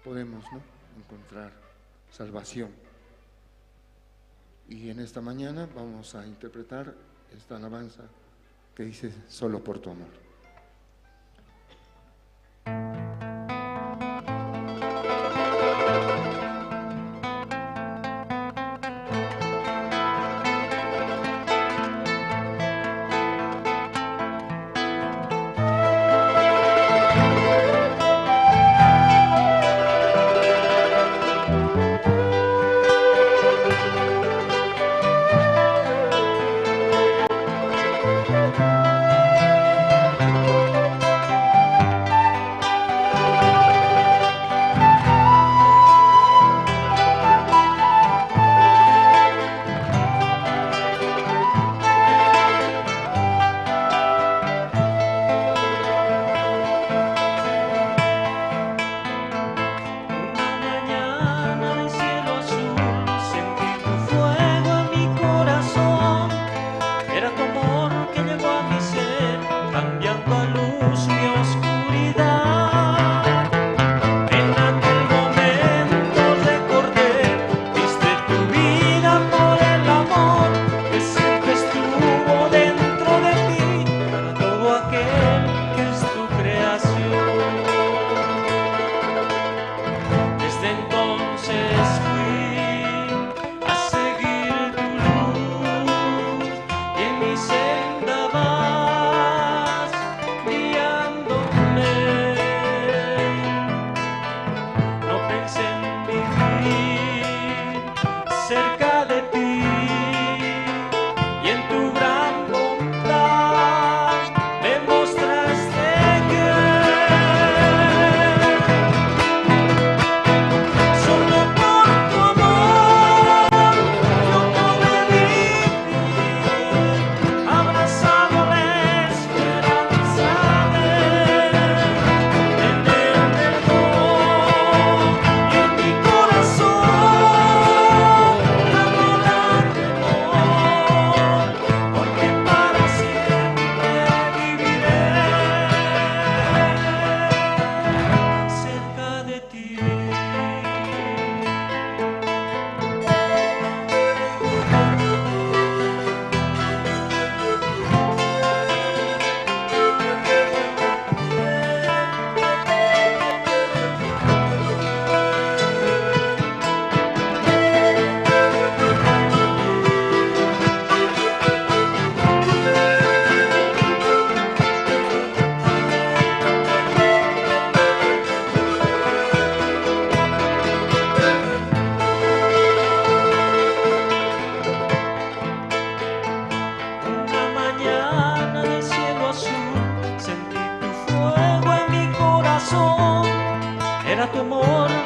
podemos, ¿no?, encontrar salvación. Y en esta mañana vamos a interpretar esta alabanza que dice: "Solo por tu amor".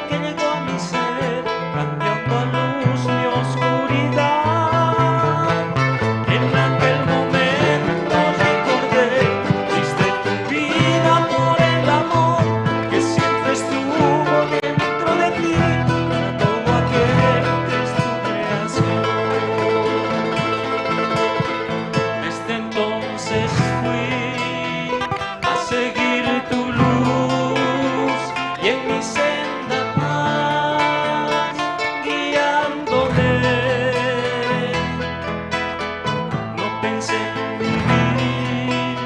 Que llegó a mi ser, cambiando a luz mi oscuridad. En aquel momento recordé, diste tu vida por el amor que siempre estuvo dentro de ti, para todo aquel que es tu creación. Desde entonces fui a seguir tu luz y en mi senda vas guiándome. No pensé en vivir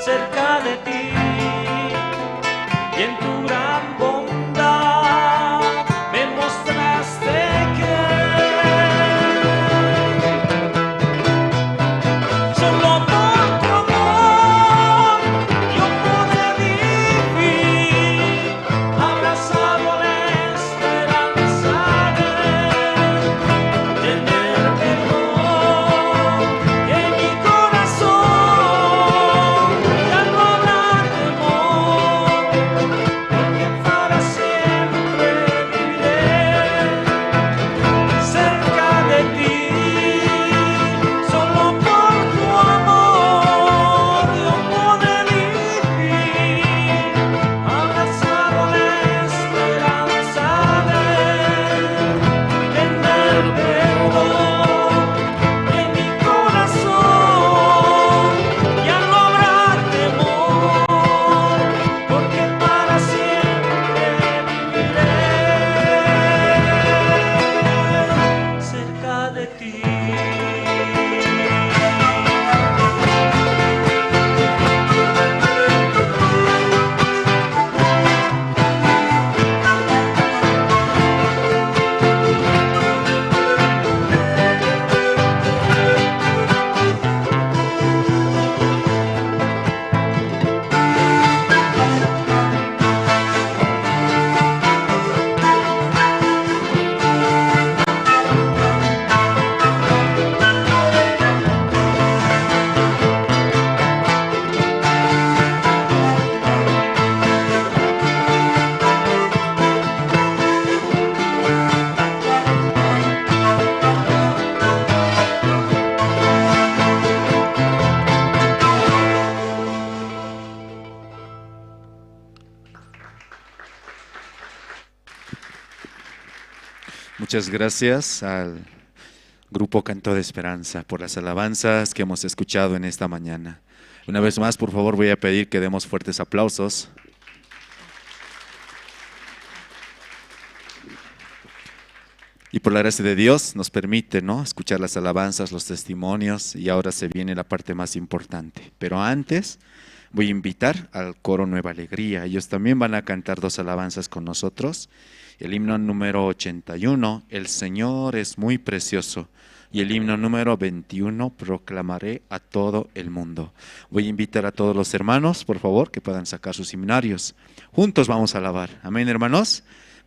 cerca de ti y en tu gran bondad me mostraste que solo por tu amor yo podré vivir abrazado a la esperanza de tener perdón en mi corazón y al no hablar de amor, porque para siempre viviré cerca de ti. Solo por tu amor yo podré vivir abrazado a la esperanza de tener perdón en mi corazón y al no hablar de amor, porque para siempre viviré cerca de ti. Muchas gracias al Grupo Canto de Esperanza por las alabanzas que hemos escuchado en esta mañana. Una vez más, por favor, voy a pedir que demos fuertes aplausos. Y por la gracia de Dios nos permite, ¿no?, escuchar las alabanzas, los testimonios, y ahora se viene la parte más importante. Pero antes voy a invitar al coro Nueva Alegría. Ellos también van a cantar dos alabanzas con nosotros. El himno número ochenta y uno, El Señor es muy precioso, y el himno número veintiuno, Proclamaré a todo el mundo. Voy a invitar a todos los hermanos, por favor, que puedan sacar sus himnarios. Juntos vamos a alabar. Amén, hermanos.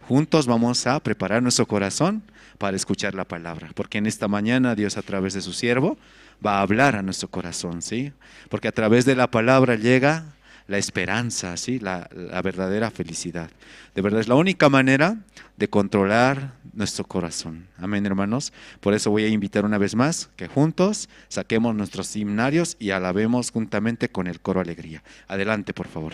Juntos vamos a preparar nuestro corazón para escuchar la palabra, porque en esta mañana Dios a través de su siervo va a hablar a nuestro corazón, ¿sí? Porque a través de la palabra llega la esperanza, ¿sí? La, la verdadera felicidad. De verdad es la única manera de controlar nuestro corazón. Amén, hermanos. Por eso voy a invitar una vez más que juntos saquemos nuestros himnarios y alabemos juntamente con el coro Alegría. Adelante, por favor.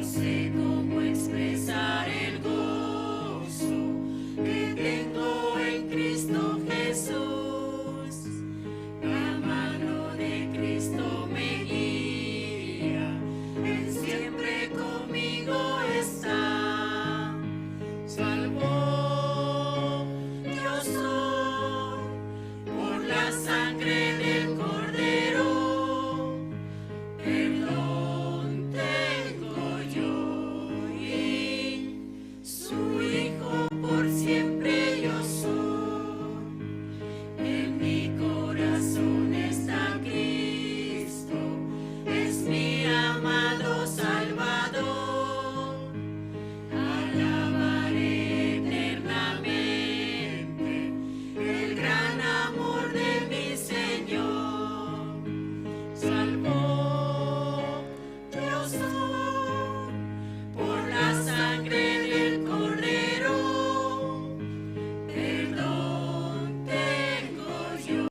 Sé cómo expresar el gozo que tengo en Cristo Jesús. La mano de Cristo me guía, Él siempre conmigo está. Salvo yo soy por la sangre del Cordero, perdón tengo yo y su hijo por siempre yo soy. En mi corazón está Cristo, es mi amado Salvador. Alabaré eternamente el gran amor de mi Señor. Salvo Dios por la sangre del Cordero, perdón tengo yo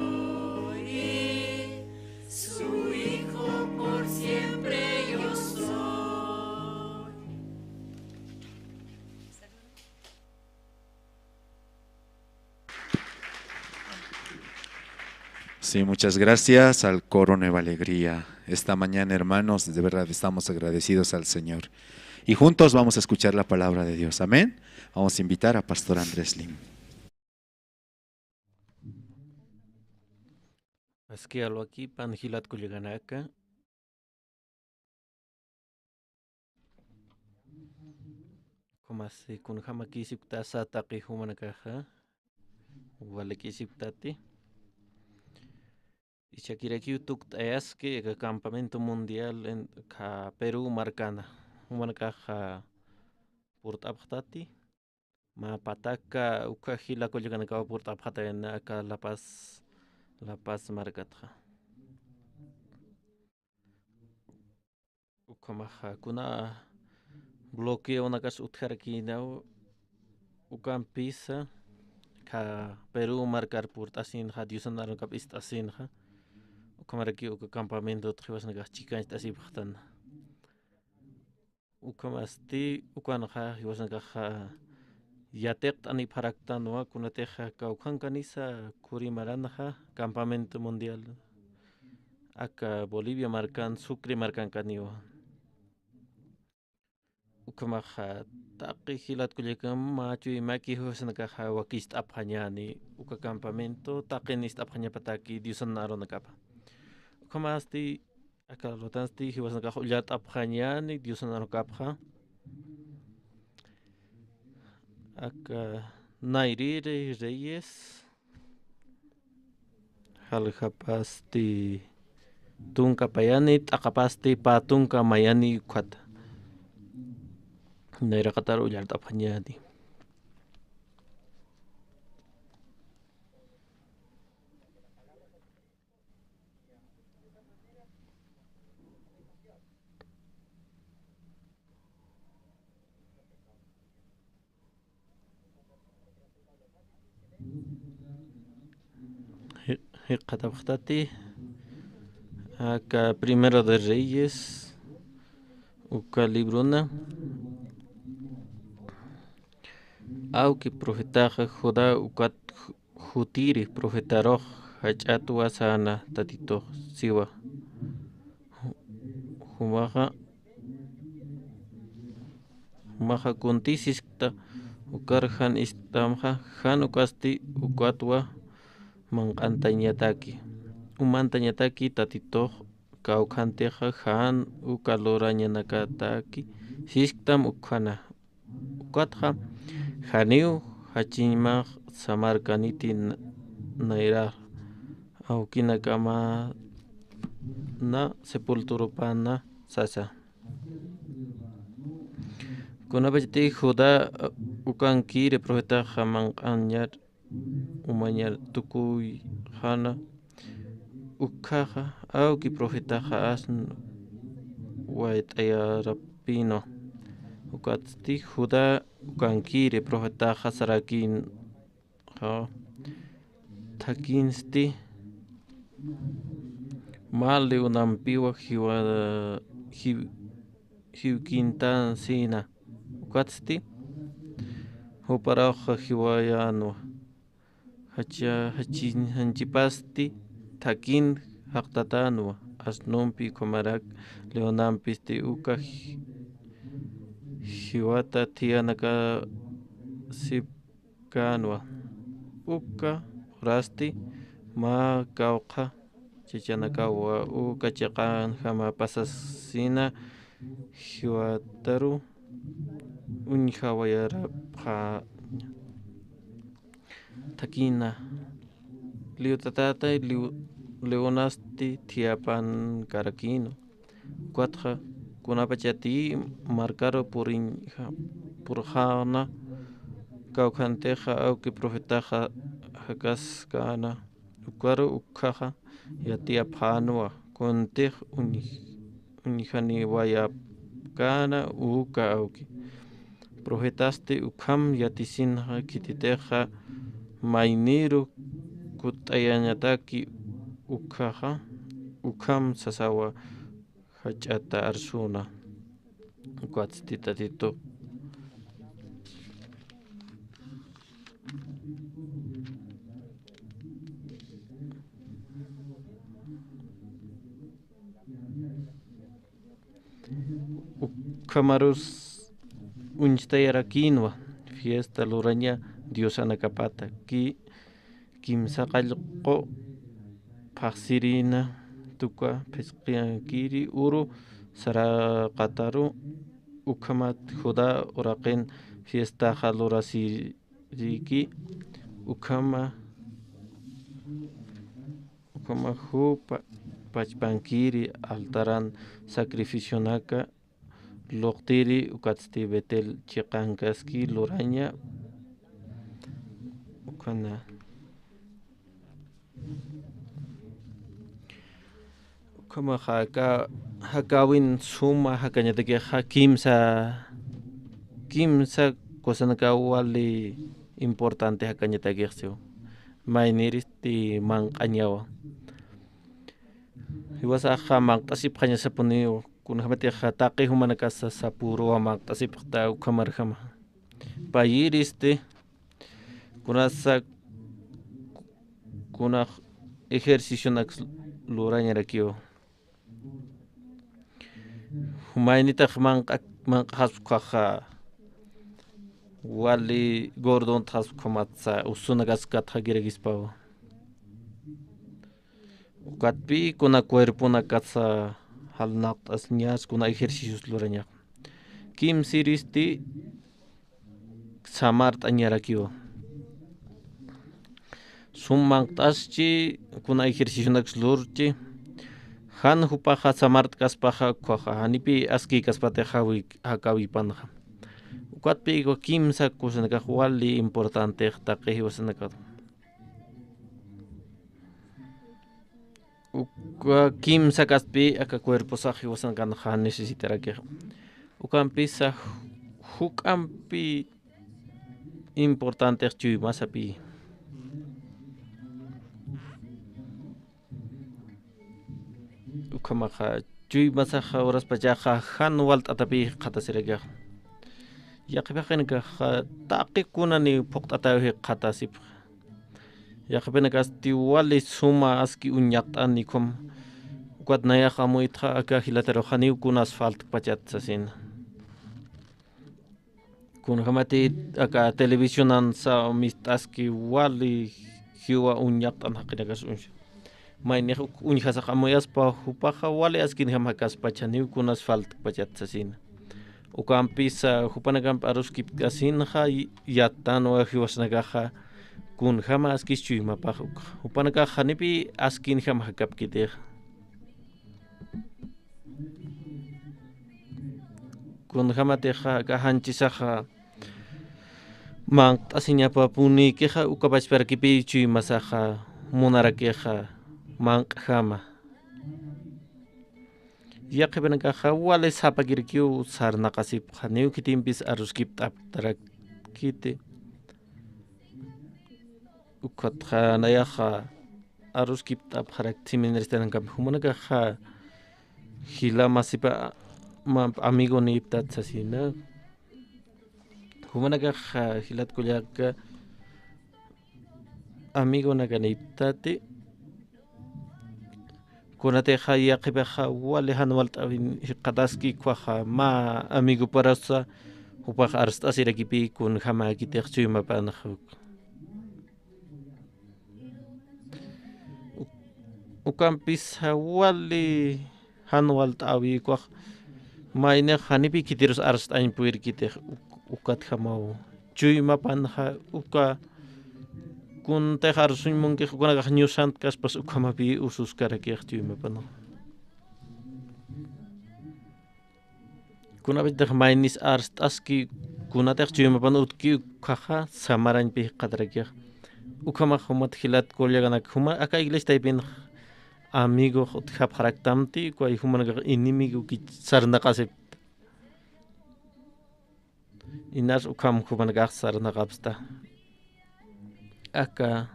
y su hijo por siempre yo soy. Sí, muchas gracias al coro Nueva Alegría. Esta mañana, hermanos, de verdad estamos agradecidos al Señor. Y juntos vamos a escuchar la palabra de Dios. Amén. Vamos a invitar a Pastor Andrés Lim. Aski alwakipan jilat kullakanaka. Ukhama si kunjamakisipktasa taqi jumanakaxa, walakisipktati. Ichhakirakiw tukt'ayaski aka campamento mundial en, kha Perú markana. Jumanakaxa purt'apxtati. Mä pataka ukha jila kullakanakaw purt'apxatayna aka La Paz, La Paz markatxa. Ukhamaxa kuna bloqueonakas utjarakïnaw, ukampisa kha Perú markar purt'asinxa, Diosan arunakap ist'asinxa. Ukhamarakiw uka campamentot jiwasanakax chikancht'asipxtana. Ukhamasti ukanxa jiwasanakaxa yatiqt'anipxaraktanwa, kunatixa kawkhankanisa khuri maranxa campamento mundial aka Bolivia markan, Sucre markankaniwa. Ukhamaxa taqi jilat kullakan mä chuymaki jiwasanakaxa wakicht'apxañäni uka campamento, taqin ist'apxañapataki Diosan arunakapa. Ukhamasti aka lutansti jiwasanakax ullart'apxañäni Diosan arunakapxa. Aka Nayrïri Reyes, jaljapasti tunka payani, t'aqapasti pä tunka mayani ukhata. Nayraqatar ullart'apxañäni. Ji-, jikxatapxtati, aka Primero de Reyes, uka librona, awki profetaxa Judá ukat ju-, jutiri profetarux jach'atwa säna Tatitux siwa. Ju-, jumaxa, jumaxa kuntï siskta, ukar jan ist'amxa, jan ukasti ukatwa manq'antañataki. Umantañataki Tatitux kawkhantixa jan uka lurañanakataki sisktam ukhana. Ukatxa janiw jachiñmax samarkaniti na-, nayrax, awkinakama na sepulturopana sasa. Kunapachati Judá ukankiri profetaxa manq'añar umañar tukuyxana, ukhaxa awki profetaxa asn wayt'ayarapinwa. Ukatsti Judá ukankiri profetaxa sarakinxa, thakhinsti mä liwunampiwa jiwa-, jiw-, jiwkintan sina. Ukatsti juparawxa jiwayänwa. Jacha jachin janchipasti thakin jaqtatänwa. Asnumpi ukhamarak leonampisti uka ji- jiwata thiyanakasipkänwa. Uka urasti mä kawkha chachanakawa uka chiqanjama pasasina jiwataru uñjawayarapxaña. Thakina. Liw tatätay liw leonasti thiyapankarakïnwa. Ukatxa kunapachati markaru puriñja purxäna kawkhantixa awki profetaxa jakaskäna. Ukaru ukkhaxa yatiyapxänwa kuntix uñ- uñjaniwayapkäna uka awki. Profetasti ukham yatisinxa khititixa mayniru kutt'ayañataki ukkhaxa ukham sasawa jach'ata arsuna. Ukatsti Tatitu. Ukhamarus uñchtayarakïnwa fiesta luraña diosanakapata ki- kimsa qallqu phaxsirina tuka phisqankiri uru saraqataru ukhamat Judá uraqin fiestaxa lurasiriki ukhama ukhama jupa pachpankiri altaran sacrificionaka luqtiri ukatsti Betel chiqankaski luraña ukhana. Ukhamaxa aka jakäwin suma jakañatakixa kimsa kimsa kusanakaw wali importante jakañatakix siw. Mayniristi manq'añawa. Jiwasaxa manq'tasipxañasapuniw kunjämatixa taqi jumanakasa sapüruwa manq'tasipxta ukhamarjama. Payiristi kunasa kunax ejercicionaks lurañarakiw. Jumaynitax manq'a manq'axaspa ukhaxa wali gordontxaspa ukhamatsa usunakas katxakirakispawa. Ukatpï kuna cuerponakatsa jalnaqt'asiñas kuna ejercicios lurañax. Kimsiristi samart'añarakiwa. Sum manq't'aschi kuna ejercicionaks lurchi jan jupaxa samart'kaspaxa ukhaxa janipï askïkaspatix jawi jakäwipanxa. Ukatpï kimsa kusanakax wali importantex taqi jiwasanakata. Uka kimsa kastpï aka cuerposax jiwasanakanxa necesitarakix. Ukampisa juk'ampï importantex chuymasapï. Ukhamaxa chuymasaxa uraspachaxa jan walt'atapï jikxatasirakixa. Yaqhip jaqinakaxa taqi kunani phuqt'ataw jikxatasipxa. Yaqhipinakasti wali suma aski uñaqt'ani ukham. Ukat nayax amuytxa aka jilatarux janiw kunas faltpachat sasina. Kunjämati aka televisionansa mist'aski wali jiwa uñaqt'an jaqinakas uñsa. Maynix uk uñjasax amuyaspa jupaxa wali askinjam jakaspachaniw kunas faltpachat sasina. Ukampisa jupanakamp aruskipt'kasinxa yattanwa jiwasanakaxa kunjäma askis chuymapax ukxa. Jupanakax janipï askinjam jakapkitixa. Kunjämatixa aka janchisaxa manq't'asiñapapunïkixa uka pachparakipï chuymasaxa munarakixa manq'jama. Yaqhipanakaxa wali sapakirakiw sarnaqasipxa janiw khitimpis aruskipt'aptarakiti. Ukatxa nayaxa aruskipt'apxarak seminaristanakapi jumanakaxa jila masipa mä amigonïptat sasina. Jumanakax, ah, jilat kullaka amigonakanïptati. Kunatixa yaqhipaxa wali jan walt'äwin jikxataski, ukhaxa mä amigoparasa jupax arst'asirakipï kunjamäkitix chuymapanxa. Ukampisa wali jan walt'äwi ukax, maynix janipï khitirus arst'añ purirkitix, uk-, ukatjamaw. Chuymapanxa uka kuntix arsuñ munkix ukanakax ñusant kaspas ukhamapï ususkarakix chuymapanxa. Kunapachatix maynis arst'aski, kunatix chuymapan utjki ukhaxa samarañpï jikxatarakix. Ukhamax jumat jilat kullakanak, juma aka iglesia taypinx amigox utjapxaraktamti, uka jumanakax enemigokich sarnaqasipta. Inas ukham jumanakax sarnaqapxta. Aka,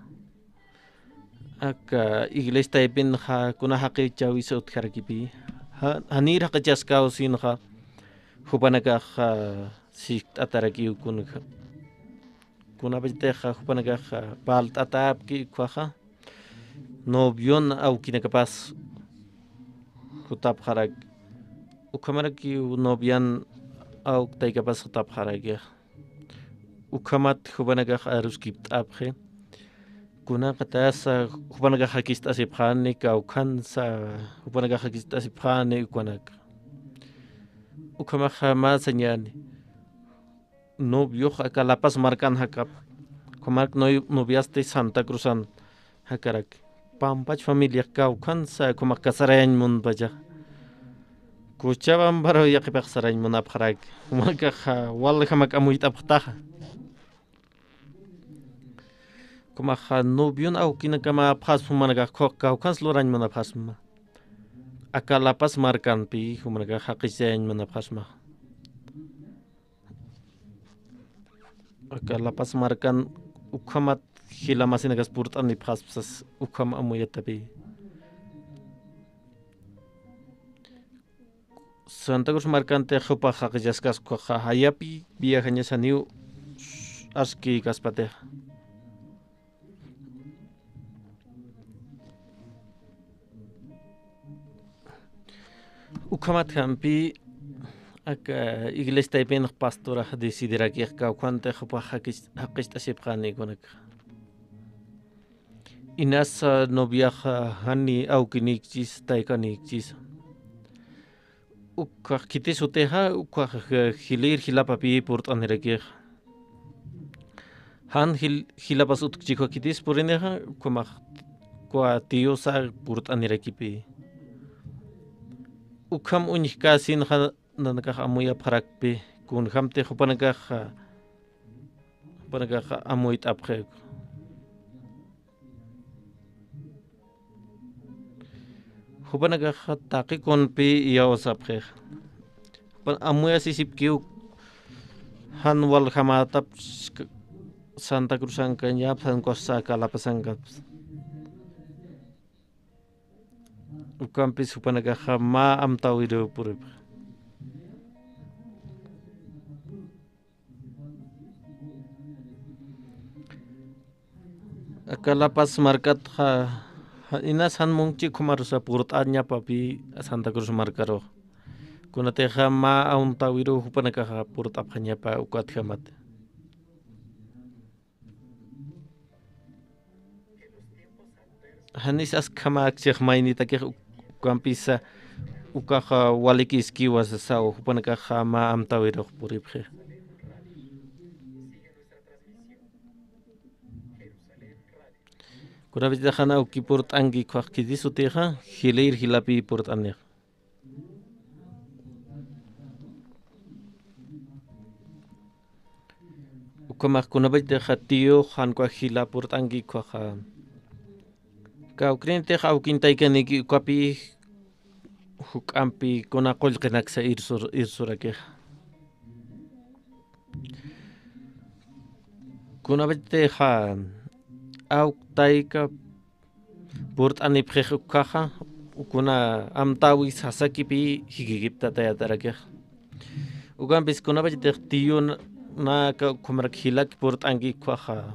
aka iglesia taypinxa kuna jaqichäwisa utjarakipï. Ja-, janir jaqichaskaw sinxa, jupanakaxa sikt'atarakiw kunja. Kunapachatixa jupanakaxa parlt'atäpki ukhaxa, novion awkinakapas jutapxarak. Ukhamarakiw novian awk taykapas jutapxarakixa. Ukhamat jupanakax aruskipt'apxi. Kunaqatasa jupanakax jakist'asipxani, kawkhansa jupanakax jakist'asipxani ukanak. Ukhamaxa mä sañäni. Noviox aka La Paz markan jakap. Ukhamark no-, noviasti Santa Cruzan jakarak. Pampach familiax kawkhansa ukhamax casarayañ munpacha. Cochabambaraw yaqhipax sarañ munapxarak. Jumanakaxa waljamak amuyt'apxtaxa. Ukhamaxa novion awkinakama apxasma jumanakax, kaw-, kawkhans lurañ munapxasma. Aka La Paz markanpi jumanakax jaqichayañ munapxasma. Aka La Paz markan ukhamat jila masinakas purt'anipxaspa sas ukham amuyatapï. Santa Cruz markantix jupax jaqichaskas ukhaxa, jayapi viajañas janiw askïkaspatix. Ukhamat jampï, aka iglesia taypinx pastorax decidirakix kawkhantix jupax jaqis-, jaqicht'asipxani kunaka. Inasa noviaxa jani awkinïkchis, taykanïkchis. Ukhax khitis utixa, ukhax, eh, jilir jilapapï purt'anirakixa. Jan jil-, jilapas utjkchix khitis purinixa, ukhamax uka tiosa purt'anirakipï. Ukham uñjkäsinxa nanakax amuyapxarakpï, kunjamtix jupanakaxa, jupanakaxa amuyt'apxi. Jupanakaxa taqi kunpï iyawsapxix. Jupan amuyasisipkiw jan waljamätap Santa Cruzankañap, jan cosa aka La Pazankapas. Ukampis jupanakaxa mä amtäwiruw puripxi. Aka La Paz markatxa, ja-, inas jan munkchi ukhamarusa purt'añapapï Santa Cruz markarux. Kunatixa mä amtäwiruw jupanakaxa purt'apxañapa ukatjamati. Janis askhamäkchix maynitakix uk-, ukampisa ukaxa walikïskiwa sasaw, jupanakaxa mä amtäwirux puripxi. Kunapachatix jan awki purt'anki ukhax khitis utixa, jilir jilapï purt'anix. Ukhamax kunapachatix tiyux jan ukax jila purt'anki ukhaxa. Kawkïrinitix awkin taykanïki ukapï juk'ampi kuna qullqinaksa irsur-, irsurakix. Kunapachatix awk tayka purt'anipxix ukhaxa, Kuna amtäwi sasakipï jikikiptatayataraki. Ukampis kunapachatix tiyunaka ukhamarak jilak purt'anki ukkhaxa.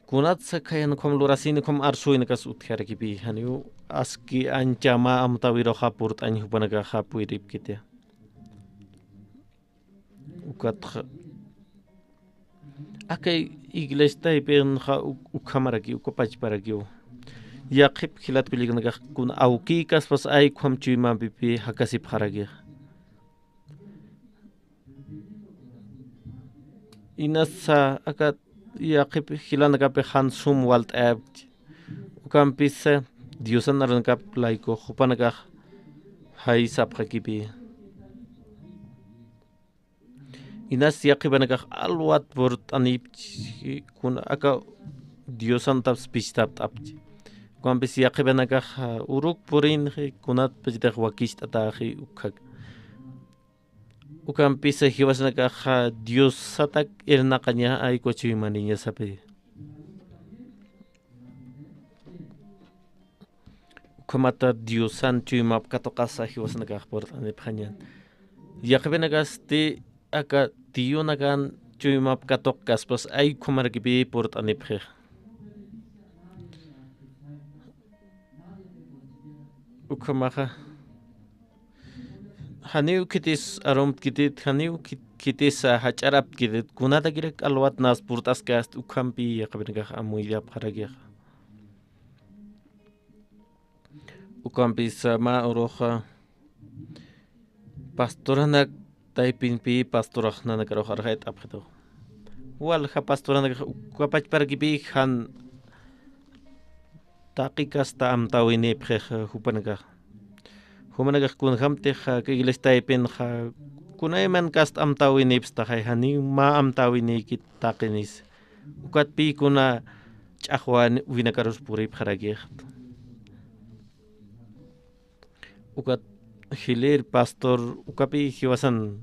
Kunatsa khayan ukham lurasini ukham arsuwinakas utjarakipï, janiw aski ancha mä amtäwiruxa purt'añ jupanakaxa puripkiti. Ukatxa aka iglesia taypinxa uk-, ukhamarakiw, uka pachparakiw. Yaqhip jilat kullaknakax kuna awkïkaspas ay ukham chuymapipï jakasipxarakix. Inasa aka yaqhip jilanakapix jan sum walt'ayapchi. Ukampisa Diosan arunakap layku jupanakax jay sapxakipï. Inas yaqhipanakax alwat purt'anipchi, kuna aka Diosantaps pichtapt'apchi. Ukampis yaqhipanakax, ah, uruk purinxi, kunatpachatix wakicht'atäxi ukhak. Ukampisa jiwasanakaxa Diosatak irnaqaña ay uka chuymaniñasapi. Ukhamata Diosan chuymap katuqasa jiwasanakax purt'anipxañan. Yaqhipanakasti aka tiyunakan chuymap katuqkaspas ay ukhamarakipï purt'anipxix. Ukhamaxa janiw khitis arumtkitit, janiw khit-, khitisa jach'araptkitit, kunatakirak alwat nas purt'askasti, ukhampï yaqhipanakax amuyapxarakixa. Ukampisa mä uruxa pastoranak taypinpï pastorax nanakarux arxayt'apxitu. Walja pastoranakax uka pachparakipï jan taqi kasta amtäwinïpxix jupanakax. Jumanakax kunjamtix aka iglesia taypinxa kunayman kasta amtäwinïpstaxay, janiw mä amtäwinïkit taqinis. Ukatpï kuna ch'axwäwinakarus puripxarakixta. Ukat jilïr pastor ukapï jiwasan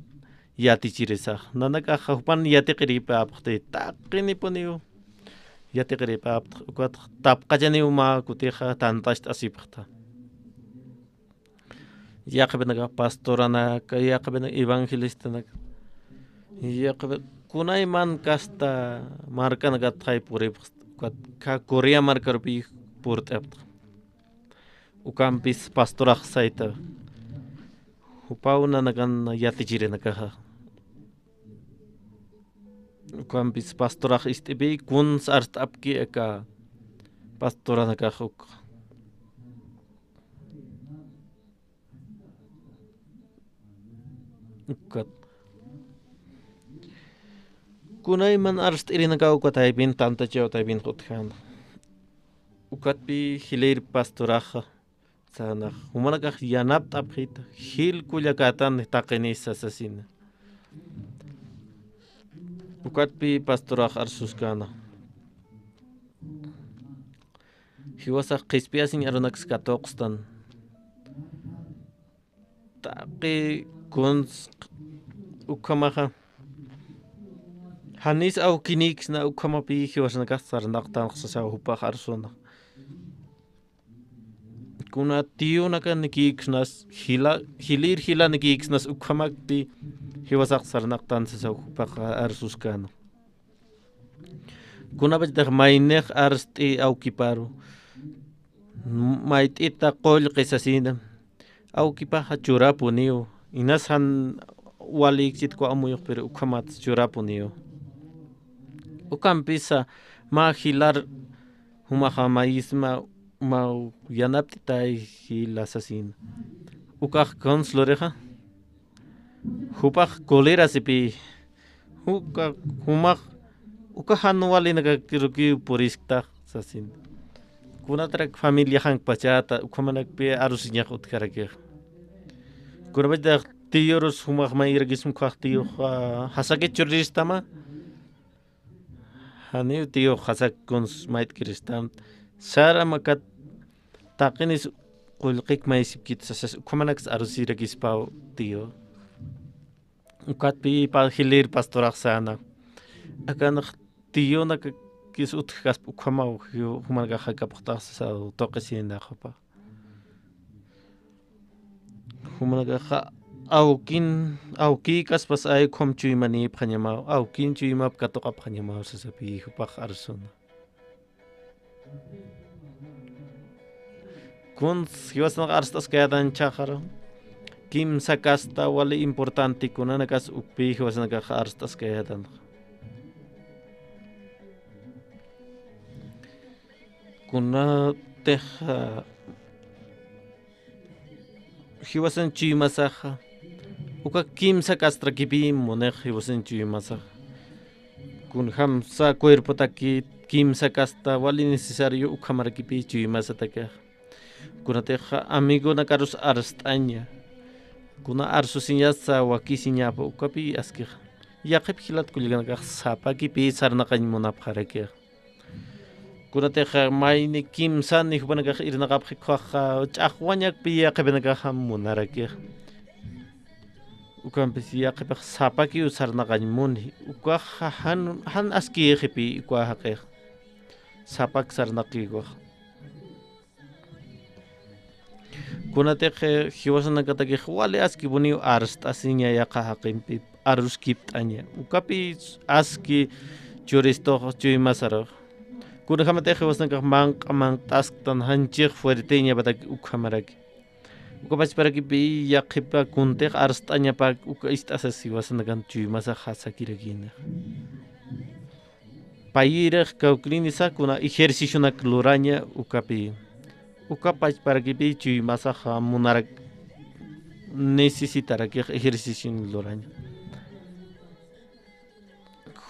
yatichirisax. Nanakaxa jupan yatiqiripäpxti, taqinipuniw yatiqiripäpxta. Ukat tapqachaniw mä kutixa tantacht'asipxta. Yaqhipanakax pastoranak, yaqhipanak evangelistanak, yaqhipa-, kunayman kasta markanakatxay puripxta, ukat Corea markarupï purt'apxta. Ukampis pastorax sayta, jupaw nanakan yatichirinakaxa. Ukampis pastorax ist'ipï kuns arst'apki aka pastoranakax uk. Ukat. Kunayman arst'irinakaw uka taypin, tantachaw taypin utjäna. Ukatpï jilïr pastoraxa säna, jumanakax yanapt'apxita, jil kullakätan taqinis sasasina. Ukatpï pastorax arsuskäna. Jiwasax qhispiyasiñ arunaks katuqstan. Taqi kuns ukhamaxa. Janis awkinïksna ukhamapï jiwasanakax sarnaqtanx sasaw jupax arsuna. Kuna tiyunakanikïksnas, jila, jilïr jilanikïksnas ukhamakpï jiwasax sarnaqtan sasaw jupax arsuskäna. Kunapachatix maynix arst'i awkiparu, mayt'ita qullqi sasina, awkipaxa churapuniw, inas jan walïkchit uka amuyux, pero ukhamat churapuniw. Ukampisa mä jilar jumaxa mayisma, mä yanapt'itay jila sasina. Ukax kuns lurixa. Jupax colerasipï, uka, jumax, uka jan walinakakirukiw purisktax sasin. Kunatarak familiaxankpachäta, ukhamanakpï arusiñax utjarakix. Kunapachatix tiyurus jumax mayirakisma ukkhax tiyux, ah, jasakit churiristama. Janiw tiyux jasak kuns mayt'kiristam. Sara makat taqinis qullqik mayisipkit sasas ukhamanaks arusirakispaw tiyu. Ukatpï pa jilïr pastorax säna. Akanx tiyunakis utjkaspa ukhamaw ju-, jumanakax jakapxtax sasaw tuqisina jupax. Jumanakaxa awkin, awkïkaspas ay ukham chuymanïpxañamaw, awkin chuymap katuqapxañamaw sasapi jupax arsuna. Kuns jiwasanakax arst'askayätan chhaxaru, kimsa kasta wali importante kunanakas ukpï jiwasanakax arst'askayätan. Kunatix, ah, jiwasan chuymasaxa, uka kimsa kastrakipï munix jiwasan chuymasaxa. Kunjamsa cuerpotaki kimsa kasta wali necesario ukhamarakipï chuymasatakixa. Kunatix amigonakarus arst'aña. Kuna arsusiñasa wakisiñapa ukapï askixa. Yaqhip jilat kullkanakax sapakipï sarnaqañ munapxarakixa. Kunatix mayni kimsani jupanakax irnaqapxi ukhaxa, ch'axwañakpï yaqhipanakaxa munarakix. Ukampis yaqhipax sapakiw sarnaqañ muni, ukaxa jan, jan askïxipï uka jaqix. Sapak sarnaqïkux. Kunatix, eh, jiwasanakatakix wali askipuniw arst'asiña yaqha jaqimpi aruskipt'aña. Ukapi aski churistux chuymasarux. Kunjamatix jiwasanakax manq'a manq'tasktan janchix fuerteñapatak ukhamaraki. Uka pachparakipï yaqhipa kuntix arst'añapak uka ist'asas jiwasanakan chuymasax jasakirakïnix. Payïrix kawkïrinisa kuna ejercicionak luraña ukapi. Uka pachparakipï chuymasaxa munarak necesitarakix ejercicion luraña.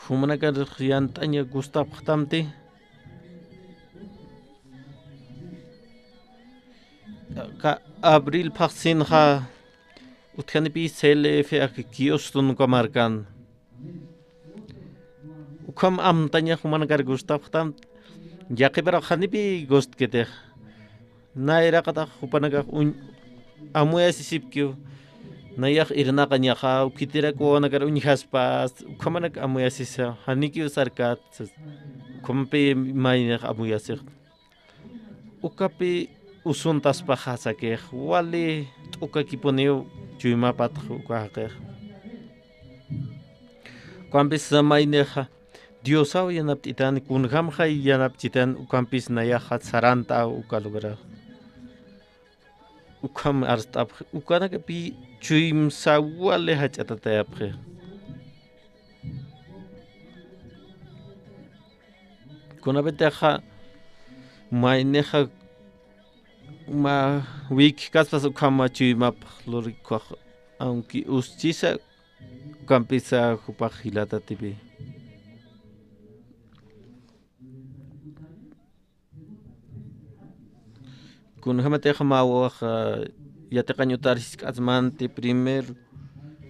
Jumanakarix yant'aña gustapxtamti. Aka abril phaxsinxa utjanipï C L F aka Kiostun uka markan. Ukham amtaña jumanakar gustapxtam, yaqhiparux janipï gustkitix. Nayraqatax jupanakax uñ-, amuyasisipkiw. Nayax irnaqañaxa, khitirak wawanakar uñjaspas, ukhamanak amuyasisa, janikiw sarkät, sas. Ukhampï maynix amuyasix. Ukapi usuntaspaxa sakix, wali t'ukakipuniw chuymapatx uka jaqix. Ukampis maynixa, Diosaw yanapt'itan, kunjamxa yanapchitan, ukampis nayaxa sarantaw uka lugarax. Ukham arst'apxi, ukanakapi chuymsa wali jach'atatayapxi. Kunapitixa maynixa mä wikikaspas ukhama chuymapx lurikuxa, aunque uschisa, ukampisa jupax jilatatipi. Kunjamatix mä wawax, ah, yatiqañ utar jisk'asmanti primer,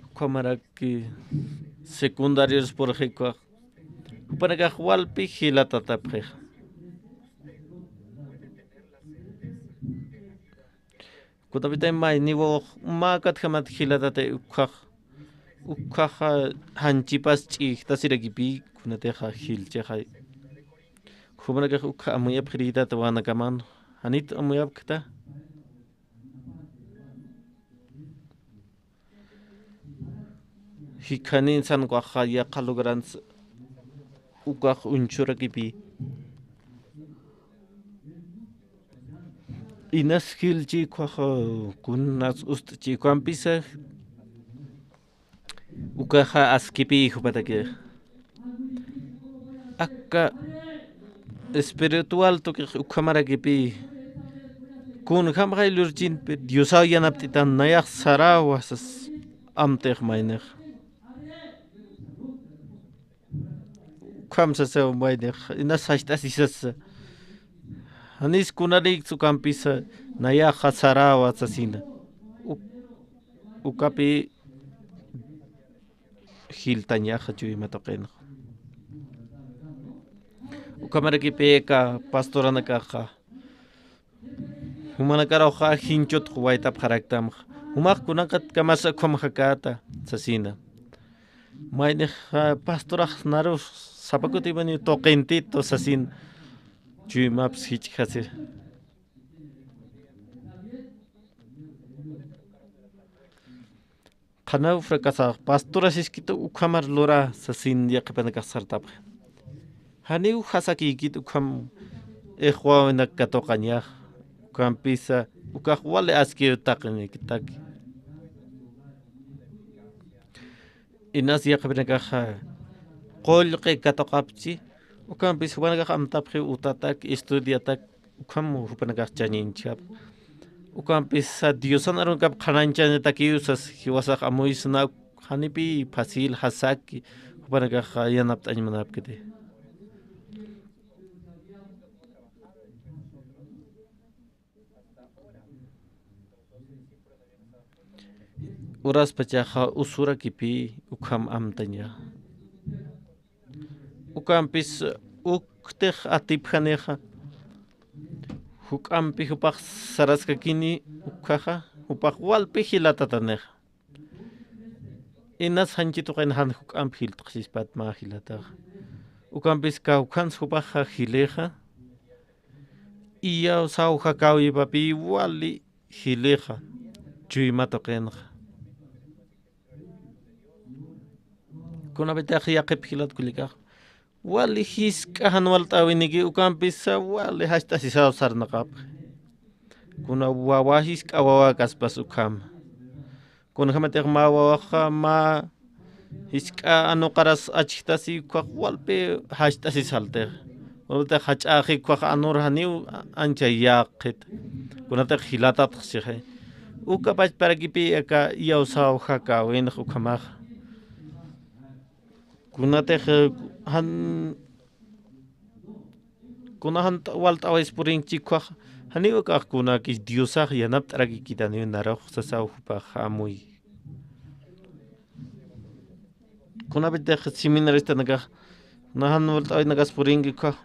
ukhamaraki secundarios purxikuxa. Jupanakax walpi jilatatapxixa. Kutapitay mayni wawax mä katjamat jilatatay ukhax. Ukhaxa janchipas ch'ijtasirakipï, kunatixa jilchixay. Jumanakax ukha amuyapxirïtat wanakaman, janit amuyapkta. Jikhanin san ukaxa yaqha lugarans ukax uñchurakipï. Inas jilchi ukaxa, kunas ust'chi ukampisa. Ukaxa askipï jupatakixa. Aka espiritual tuqix ukhamarakipï. Kunjamxay lurchinpi Diosaw yanapt'itan nayax sarawa sas amtix maynix. Ukham sasaw maynix, inas jacht'asisasa. Janis kunanïksa ukampisa nayaxa sarawa sasina. U-, ukapï jiltañaxa chuyma tuqinxa. Ukhamarakipï aka pastoranakaxa. Jumanakaruxa jinchut quwaytapxaraktamxa. Jumax kunakatkamasa ukham jakäta sasina. Maynixa pastorax naru sapa kutipaniw tuqintitu sasin. Chuymaps jich'jasir. Qhanaw fracasax, pastora siskit ukhamar lura sasin yaqhipanakax sartapxi. Janiw jasakïkit ukham ix wawinak katuqañax, ukampisa ukax wali askiw taqiniktaki. Inas yaqhipanakaxa qullqi katuqapchi, ukampis jupanakax amtapxiw utatak, estudiatak, ukham jupanakax chañinchap. Ukampisa Diosan arunakap qhanañchañatakiw sas jiwasax amuysna, janipi fácil jasaki jupanakax yanapt'añ munapkiti. Uraspachaxa usurakipï ukham amtaña. Ukampis uktix atipjanixa, juk'ampi jupax saraskakini ukhaxa, jupax walpi jilatatanixa. Inas janchi tuqin jan juk'amp jiltxsispat mä jilataxa. Ukampis kawkhans jupaxa jilixa, iyawsaw jakawipapï wali jilixa, chuyma tuqinxa. Kunapitix yaqhip jilat kullakax, wali jisk'a jan walt'äwiniki, ukampisa wali jacht'asisaw sarnaqapxi. Kuna wawa jisk'a wawäkaspas ukhama. Kunjamatix mä wawaxa mä jisk'a anuqaras achjtasi, ukkhax walpi jacht'asisaltix. Walpitix jach'äxi, ukkhax anur janiw ancha yäqit. Kunatix jilatatxsixi. Uka pachparakipï aka iyawsaw jakäwinx ukhamaxa. Kunatix, eh, jan, kuna jan walt'awaysa purinkchi ukkhax, janiw akax kunakis Diosax yanapt'arakikitaniw narux sasaw jupax amuy. Kunapitix seminaristanakax, kuna jan walt'awaynakas purinki ukkhax,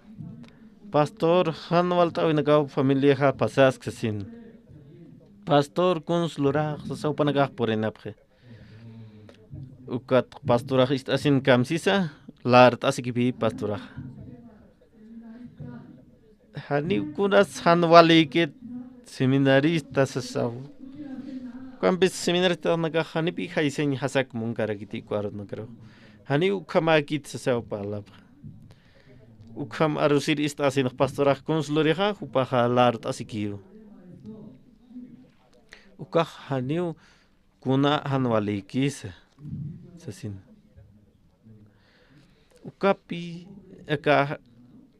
pastor, jan walt'awinakaw familiaxa pasask sasin. Pastor, kuns lurax sasa jupanakax purinapxi. Ukat pastorax ist'asin kamsisa, lart'asikipï pastorax. Janiw kunas jan walïkit seminarista sasaw. Ukampis seminaristanakax janipï jaysañ jasak munkarakiti uka arunakaru. Janiw ukhamäkit sasaw parlapxa. Ukham arusir ist'asinx pastorax kuns lurixa, jupaxa lart'asikiw. Ukax janiw kuna jan walïkisa sasin. Ukapi aka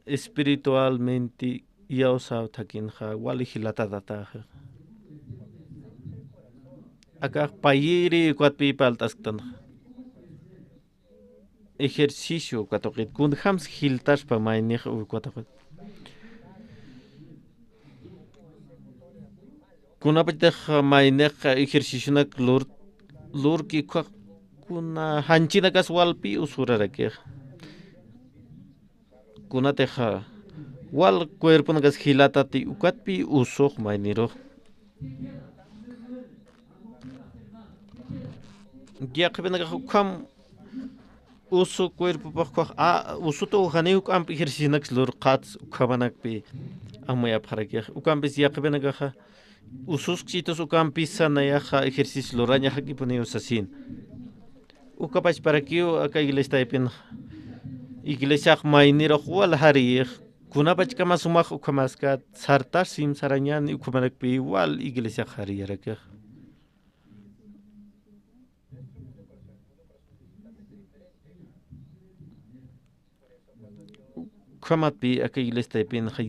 espiritualmente iyawsaw thakhinxa wali jilatatataxa. Akax payiri ukatpï parlt'asktanxa. Ejercicio uka tuqit, kunjams jiltarspa maynix uka tuqit. Kunapachatix maynix ejercicionak lur-, lurki ukkhax, kuna janchinakas walpï usurarakix. Kunatix wal cuerponakas jilatati ukatpï usux maynirux. Yaqhipinakax ukham usu cuerpopax ukkhax, a, usutu janiw juk'amp ejercicionaks lurqats ukhamanakpï amuyapxarakix. Ukampis yaqhipinakaxa ususkchitus ukampisa nayaxa ejercicio lurañaxakipuniw sasin. Uka pachparakiw aka iglesia taypinxa, iglesiax maynirux wal jariyix, kunapachkama sumax ukhamaskat, sartax sim sarañäni ukhamanakpï wal iglesiax jariyarakix. Ukhamatpï aka iglesia taypinxa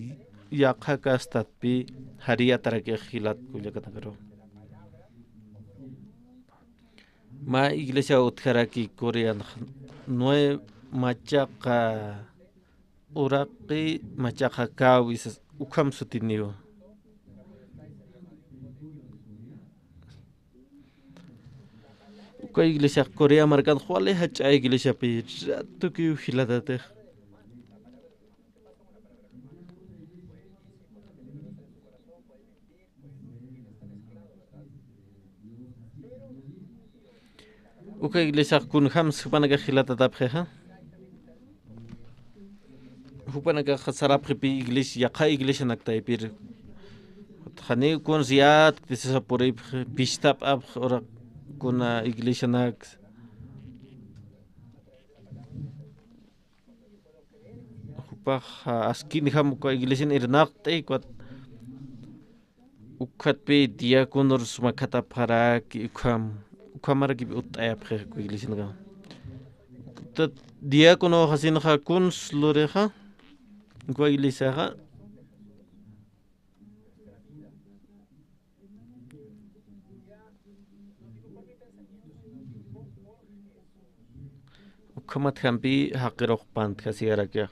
yaqha castatpï jariyatarakix jilat kullakanakaru. Mä iglesia utjaraki Coreanxa, nueve machaqa uraqi machaqa käwi sas ukham sutiniwa. Uka iglesiax Corea markanx wali jach'a iglesiapï, ratukiw jilatatix. Uka iglesiax kunjams jupanakax jilatatapxixa. Jupanakax sarapxipï iglesia, yaqha iglesianak taypir. Janiw kuns yätkti sasa puripxi, pistapxapx uraq kuna iglesianak, jupax, a, askinjam uka iglesian irnaqt'i, ukat, ukatpï diáconor suma khatapxaraki, ukham, ukhamarakipi utt'ayapxi uka iglesianaka. Tat diáconoxasinxa kuns lurixa, uka iglesiaxa. Ukhamatjampi jaqirux pantjasiyarakix.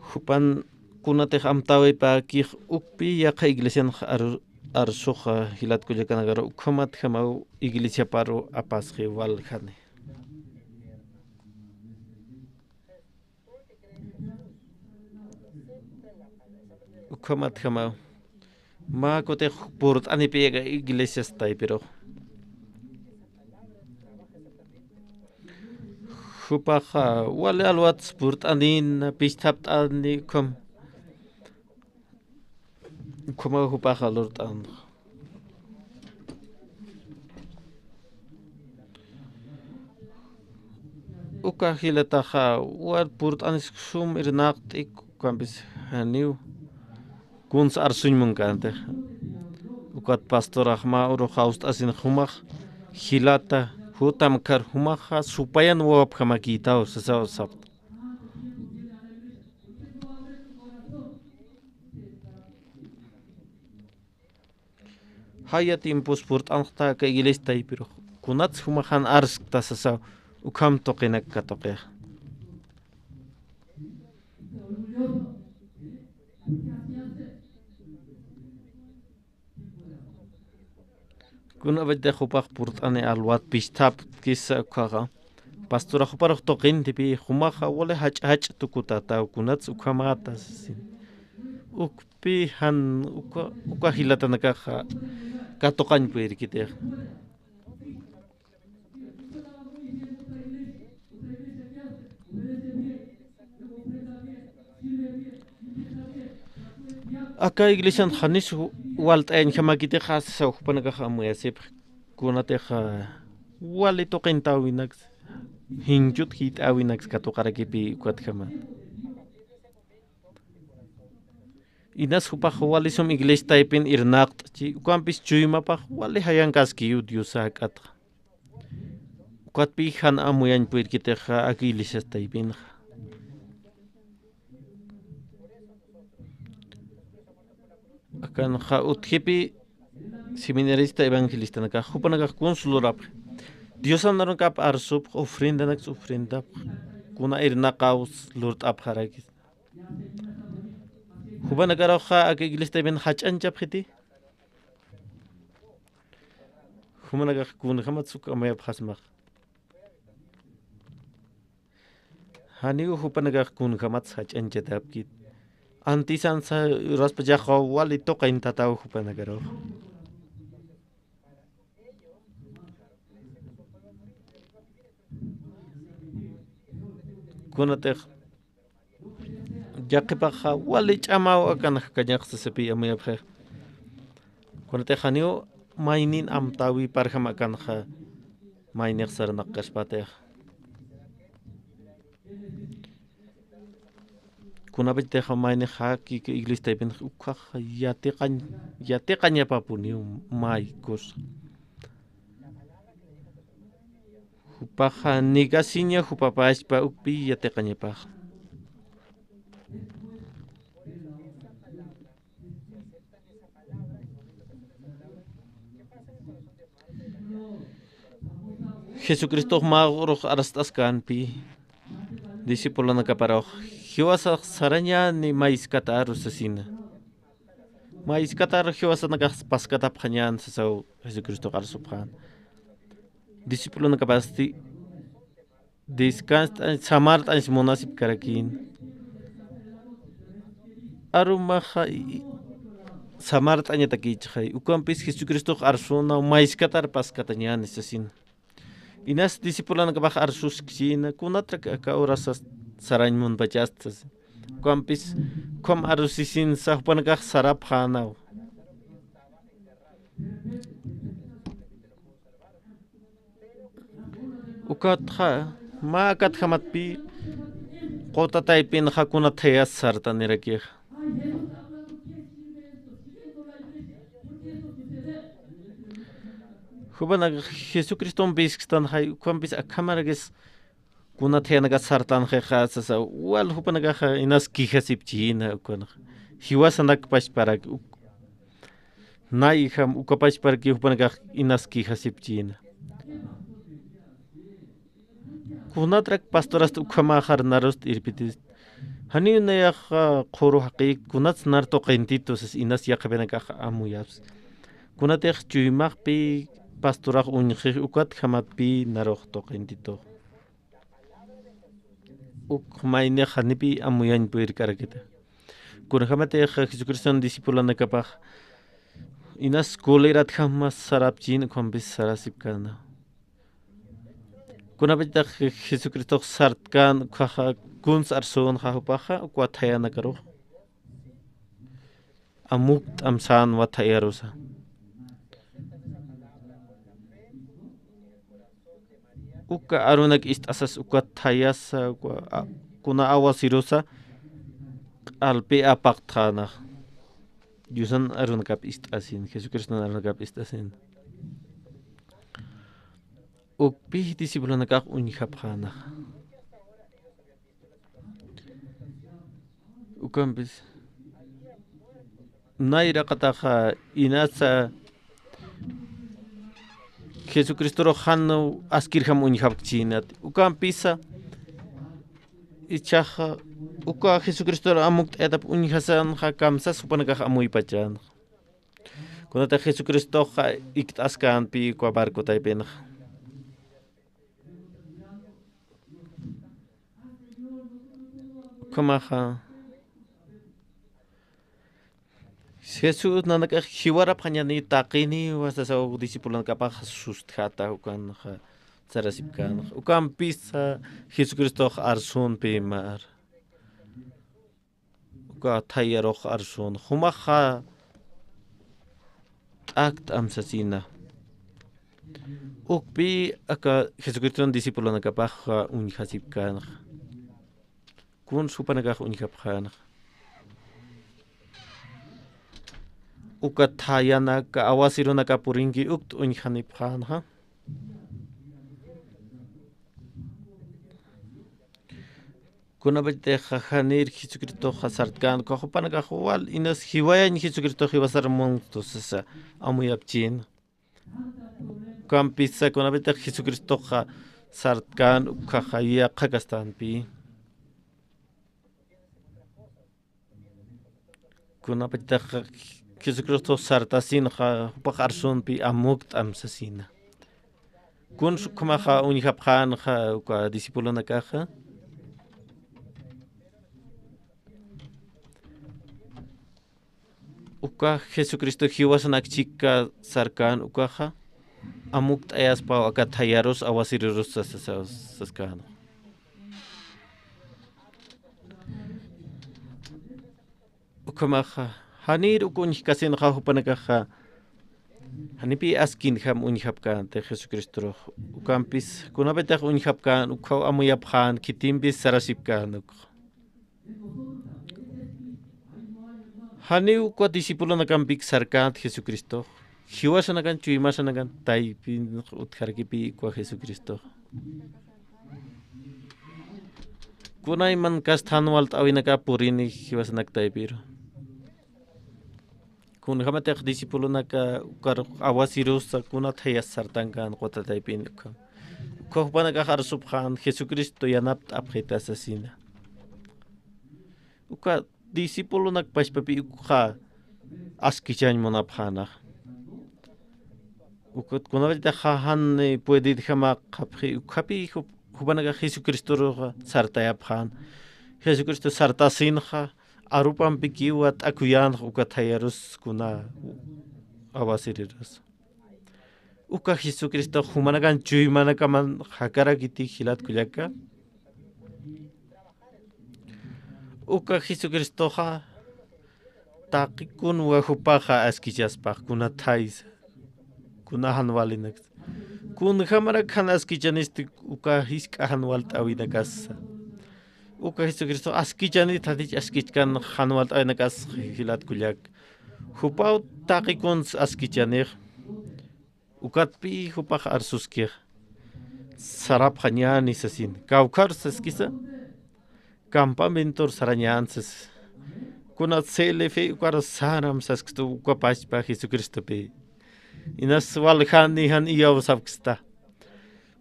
Jupan kunatix amtäwipäkix ukpi yaqha iglesianx ar-, arsuxa jilat kullakanakaru, ukhamatjamaw iglesiaparu apasxi waljani. Ukhamatjamaw. Mä kutix purt'anipï iglesias taypirux. Jupaxa wali alwats purt'anïna, pistapt'ani ukham. Ukhamaw jupaxa lurt'anxa. Uka jilataxa wal purt'anis sum irnaqt'ik, ukampis janiw kuns arsuñ munkänti. Ukat pastorax mä urux jawst'asinx jumax jilata, jutam khar jumaxa supayan wawapjamakïtaw sasaw sapxta. Jaya tiempos purt'anxta aka iglesia taypirux. Kunats jumax jan arskta sasaw, ukham tuqinak katuqix. Kunapachatix jupax purt'ani alwat pistapkisa ukkhaxa. Pastora juparux tuqintipï, jumaxa wali jach'a jach'a tukutataw, kunats ukhamata sasin. Ukpï jan uka, uka jilatanakaxa katuqañ purirkitix. Aka iglesian janis walt'ayañjamakitixa sasaw jupanakax amuyasipxi, kunatix wali tuqintäwinaks, jinchut jit'äwinaks katuqarakipï ukatjama. Inas jupax wali sum iglesia taypin irnaqt'chi, ukampis chuymapax wali jayankaskiw Diosa jak'atxa. Ukatpï jan amuyañ purirkitixa aka iglesias taypinxa. Akanxa utjipï seminarista evangelistanakax, jupanakax kuns lurapxi. Diosan urunkap arsupx, ofrendanaks ofrendapx, kuna irnaqaw lurt'apxarakis. Jupanakaruxa aka iglesia taypin jach'añchapxiti. Jumanakax kunjamats uk amuyapxasmax. Janiw jupanakax kunjamats jach'añchatäpkit. Antisansa uraspachaxa wali tuqintataw jupanakarux. Kunatix yaqhipaxa wali ch'amaw akan jakañax sasipï amuyapxix. Kunatix janiw maynin amtäwiparjam akanxa maynix sarnaqkaspatix. Kunapachatix maynix jaki iglesia taypinx ukkhax yatiqañ, yatiqañapapuniw may kusa. Jupaxa nigasiña jupapachpa ukpï yatiqañapax. Jesucristox mä urux arst'askänpï discipulonakaparux, jiwasax sarañäni mayskataru sasina. Mayskataru jiwasanakax paskatapxañän sasaw Jesucristox arsupxän. Discipulonakapasti descanst'añ, samart'añ munasipkarakïn. Arumaxa i-, i-, samart'añatakïchixay. Ukampis Jesucristox arsuna mayskatar paskatañäni sasin. Inas discipulonakapax arsuskchïna, kunatrak aka urasas sarañ munpachasta sasin. Ukampis ukham arusisinsa jupanakax sarapxänaw. Ukatxa mä akatjamatpï quta taypinxa kuna thayas sartanirakixa. Jupanakax Jesucristompisktanxay, ukhampis akhamarakis kuna thayanakas sartanxixa sasa, wal jupanakaxa inas quejasipchïna ukanxa. Jiwasanak pachparak, uk-, nayjam uka pachparaki jupanakax inas quejasipchïna. Kunatrak pastorasta ukhamäxar narust irpitist. Janiw nayaxa qhuru jaqïk kunats nar tuqintitu sas inas yaqhipinakax amuyaps. Kunatix chuymaxpï pastorax uñjix ukatjamatpï narux tuqintitu. Uk maynix janipï amuyañ purirkarakita. Kunjämatix Jesucriston discipulonakapax inas coleratjam sarapchïn ukhampis sarasipkäna. Kunapachatax Jesucristox sartkän ukhaxa kuns arsünxa jupaxa, ukwa thayanakarux. Amukt'am sänwa thayarusa. Uka arunak ist'asas uka thayasa, uka a-, kuna awasirusa, q'alpi apaqtxäna. Diosan arunakap ist'asin, Jesucriston arunakap ist'asin. Ukpï discipulonakax uñjapxäna. Ukampis nayraqataxa inasa Jesucristorux jan askirjam uñjapkchïnati. Ukampisa ichhaxa uka Jesucristor amukt'ayatap uñjasanxa kamsas jupanakax amuypachänxa. Kunatix Jesucristoxa ikt'askänpï uka barco taypinxa. Ukhamaxa Jesús nanakax jiwarapxañaniw taqiniwa sasa uk discipulonakapax sustjata ukanxa sarasipkänxa. Ukampisa Jesucristox arsunpï mar. Uka thayarux arsun, jumaxa t'akt'am sasina. Ukpï aka Jesucriston discipulonakapax uñjasipkänxa. Kuns jupanakax uñjapxänxa. Uka thayanaka, awasirunaka purinki ukt uñjanipxänxa. Kunapachatix janir Jesucristoxa sartkän, uka jupanakax wal inas jiwayañ Jesucristox jiwasar munktu sasa amuyapchin. Ukampisa kunapachatix Jesucristoxa sartkän, ukkhaxa yaqha kastanpi. Kunapachatix Jesucristox sartasinxa, jupax arsunpi amukt'am sasina. Kuns ukhamaxa uñjapxänxa uka discipulonakaxa. Uka Jesucristo jiwasanak chika sarkän ukaxa, amukt'ayaspaw aka thayarus awasirirus sas-, sas-, saskän. Ukhamaxa, janir uk uñjkasinxa jupanakaxa, janipï askinjam uñjapkänti Jesucristorux. Ukampis, kunapachatix uñjapkän, ukkhaw amuyapxän, khitimpis sarasipkän uk. Janiw uka discipulonakampik sarkänti Jesucristox. Jiwasanakan, chuymasanakan, taypin utjarakipï uka Jesucristox. Kunayman kasthan walt'äwinaka purini jiwasanak taypiru. Kunjamatix discipulonaka ukar awasirusa kuna thayas sartankän quta taypin ukham. Ukkha jupanakax arsupxän Jesucristo yanapt'apxita sasina. Uka discipulonak pachpapi ukxa askichañ munapxäna. Ukat kunapachatix jan, eh, puedidjama qhapxi, ukhapi jup-, jupanakax Jesucristoruxa sartayapxän. Jesucristo sartasinxa, arupampikiwa t'akuyänxa uka thayarus kuna awasirirus. Uka Jesucristox jumanakan chuymanakaman jakarakiti jilat kullaka. Uka Jesucristoxa taqi kunwa jupaxa askichaspax kuna thaysa, kuna jan walinaksa. Kunjamarak jan askichanisti uka jisk'a jan walt'äwinakasa. Uka Jesucristo askichanit, jatich askichkan jan walt'äwinakas jilat kullak. Jupaw taqi kuns askichanix. Ukatpï jupax arsuskix. Sarapxañäni sasin. Kawkhar saskisa. Campamentor sarañän sas. Kuna C L F ukar saram saskstu uka pachpa Jesucristopï. Inas waljani jan iyawsapksta.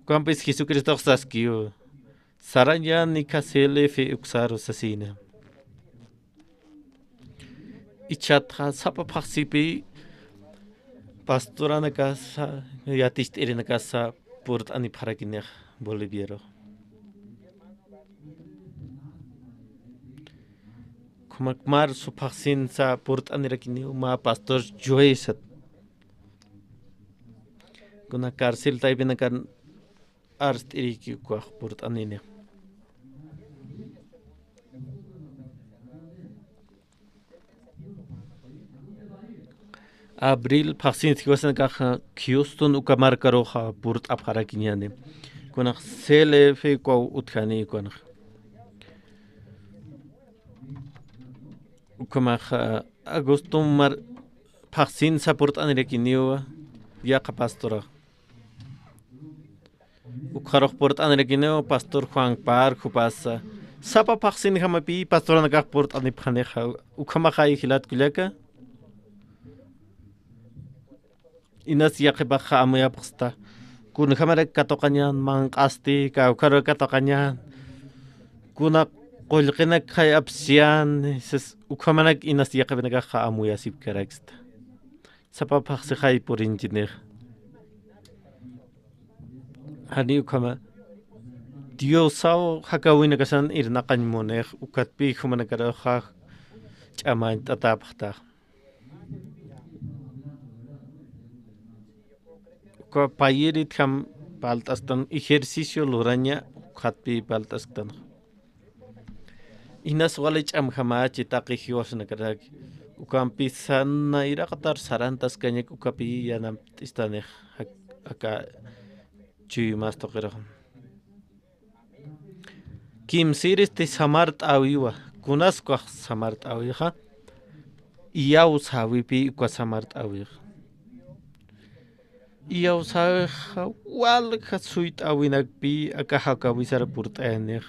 Ukampis Jesucristox saskiw. Sarañäni ka C L F uksaru sasina. Ichhatxa sapa phaxsipï pastoranakasa, yaticht'irinakasa purt'anipxarakinixa Boliviaru. Ukhamarak marzo phaxsinsa purt'anirakiniw mä pastor Joe sat. Kuna cárcel taypinakan arst'iriki ukax purt'anini. Abril phaxsinsa jiwasanakax Houston uka markaruxa purt'apxarakiñäni. Kunax C L F ukaw utjani ukanx. Ukhamax agosto mar phaxsinsa purt'anirakiniw yaqha pastorax. Ukxarux purt'anirakiniw pastor Juan Par jupasa. Sapa phaxsinjamapï pastoranakax purt'anipxanixa. Ukhamaxay jilat kullaka. Inas yaqhipaxa amuyapxsta. Kunjamarak katuqañän, manq'asti, kawkharu katuqañän. Kuna qullqinak jay apsiyän, sas ukhamanak inas yaqhipinakaxa amuyasipkaraksta. Sapa phaxsixay purinchinixa. Jani ukhama Diosaw jakäwinakasan irnaqañ munix, ukatpï jumanakaruxa ch'amañt'atäpxta. Uka payiritjam parlt'asktan ejercicio luraña ukatpï parlt'asktanxa. Inas wali ch'amjamächi taqi jiwasanakarak, ukampisa nayraqatar sarantaskañak ukapï yanapt'istanix aka chuymas tuqirux. Kimsïristi samart'äwiwa, kunas ukax samart'äwixa, iyawsäwipï uka samart'äwixa. Iyawsäwixa walja suyt'äwinakpï aka jakäwisar purt'ayanix.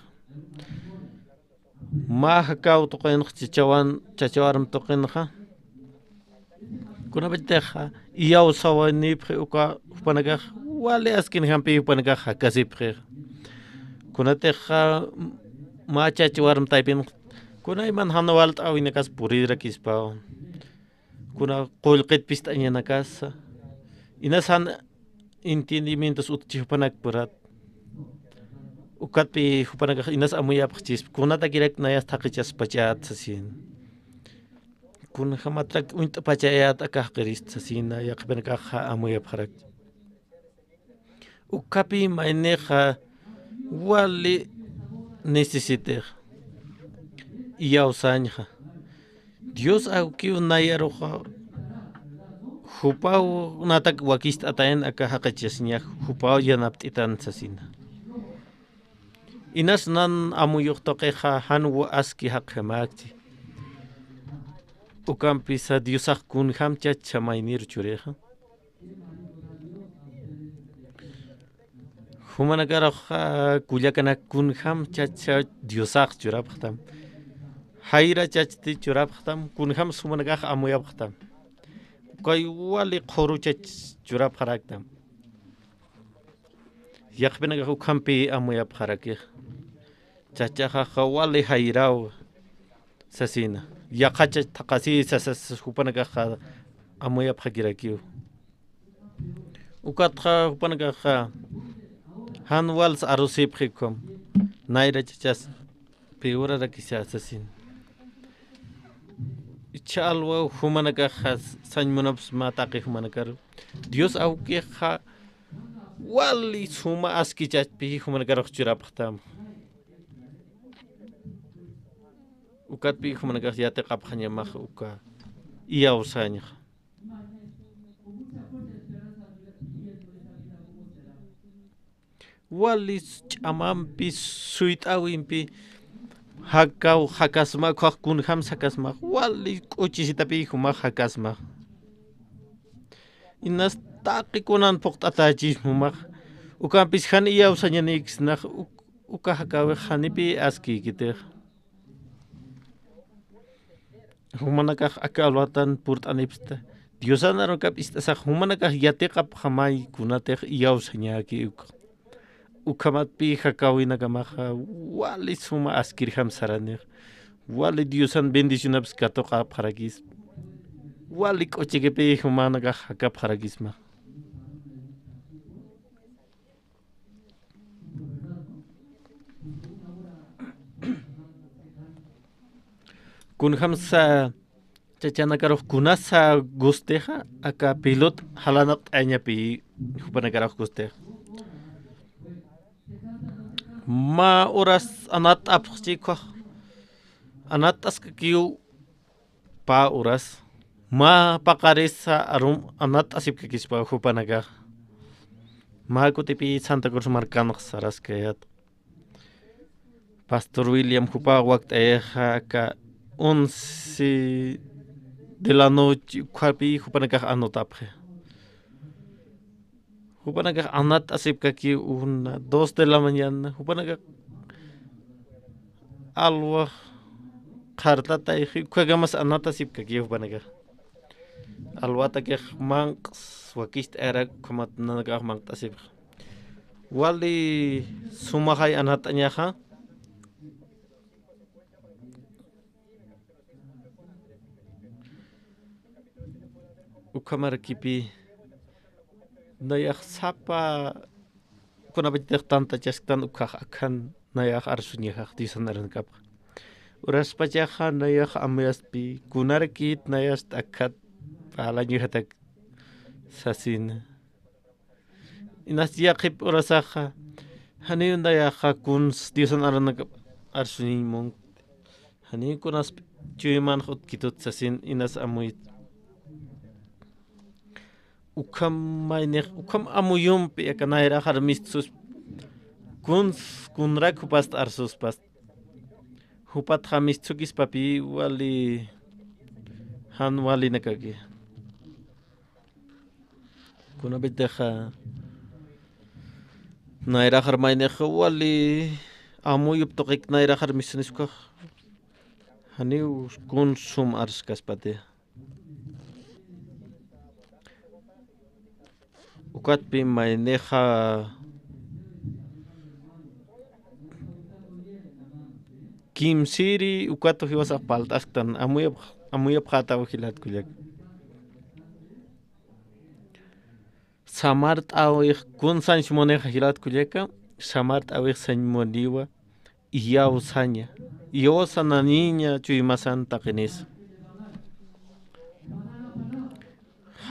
Mä jakäw tuqinxa chachawan, chachaw arm tuqinxa. Kunapachatixa iyawsäwinipxi uka jupanakax wali askinjampï jupanakax jakasipxi. Kunatixa mä chachaw arm taypin kunayman jan walt'äwinakas purirakispaw. Kuna qullqit pist'añanakasa. Inas jan entendimientos utji jupanak purat. Ukatpï jupanakax inas amuyapxchispa. Kunatakirak nayas thaqichaspachät sasin. Kunjamatrak uñt'pachayät aka jaqirist sasina, yaqhipinakaxa amuyapxarak. Ukapï maynixa wali necesitix iyawsañxa. Dios awkiw nayaruxa jupaw natak wakicht'atayan aka jaqichasiñax jupaw yanapt'itan sasina. Inas nan amuyux tuqixa jan aski jaqjamäkchi. Ukampisa Diosax kunjam chachcha maynir churixa. Jumanakaruxa kullakanak kunjam chachcha Diosax churapxtam. Jayra chachti churapxtam, kunjam jumanakax amuyapxtam. Ukay wali qhuru chach churapxaraktam. Yaqhipinakax ukhampi amuyapxarakix. Chachaxaxa wali jayraw sasina. Yaqha chach thaqhasi sasas jupanakaxa amuyapxakirakiw. Ukatxa jupanakaxa jan wals arusipxi ukham. Nayra chachas peorarakisa sasin. Ichha alwaw jumanakaxa sañ munapxsma taqi jumanakaru. Dios awkixa wali suma aski chachpi jumanakarux churapxtam. Ukatpi jumanakax yatiqapxañamax uka iyawsañxa. Wali ch'amampi, suyt'awimpi jakaw jakasma, ukhax kunjams jakasma, wali k'uchisitapi jumax jakasma. Inas taqi kunan phuqt'atächisma jumax, ukampis jan iyawsañanïksnax, uk-, uka jakawix janipi askïkitix. Jumanakax aka alwatan purt'anipxta. Diosan arunakap ist'asax jumanakax yatiqapxamay kunatix iyawsañäki uk. Ukhamatpï jakäwinakamaxa wali suma askirjam saranix. Wali Diosan bendicionaps katuqapxarakis. Wali k'uchikipï jumanakax jakapxarakisma. Kunjamsa chachanakarux kunasa gustixa, aka pilot jalanaqt'añapi jupanakarux gustixa. Mä uras anatt'apxchi ukhax, anatt'askakiw pä uras, mä paqarisa arum anatt'asipkakispa jupanakax. Mä kutipi Santa Cruz markanx saraskayät. Pastor William jupa wakt'ayaxa aka once de la noche ukhapi jupanakax anotapxi. Jupanakax anatt'asipkaki una dos de la mañana, jupanakax alwax qhartatayxi, ukhakamas anatasipkaki jupanakax. Alwatakix manq's wakicht'ayarak, ukhamat nanakax manq't'asipxi. Wali sumaxay anat'añaxa. Ukhamarakipi nayax sapa kunapachatix tantachasktan ukhax akhan nayax arsuñajax Diosan arunakapxa. Uraspachaxa nayax amuyaspi, kunarakit nayast akhat parlañujatak sasina. Inas yaqhip urasaxa, janiw nayaxa kuns Diosan arunakap arsuñañ munk. Janiw kunas chuymanx utkitut sasin inas amuyit. Ukham maynix, ukham amuyumpi aka nayraxar mistsus kuns, kunrak jupast arsuspast. Jupatxa mistsukispapi wali jan walinakaki. Kunapitixa nayraxar maynix wali amuyup tuqik nayraxar mistsunis ukhax. Janiw kuns sum arskaspati. Ukatpi maynixa kimsiri ukatu jiwasax palt'asktan, amuyap-, amuyapxätaw jilat kullak. Samart'äwix kun sañ munixa jilat kullaka, samart'äwix sañ muniwa, iyawsaña, iyawsananiña chuymasan taqinisa.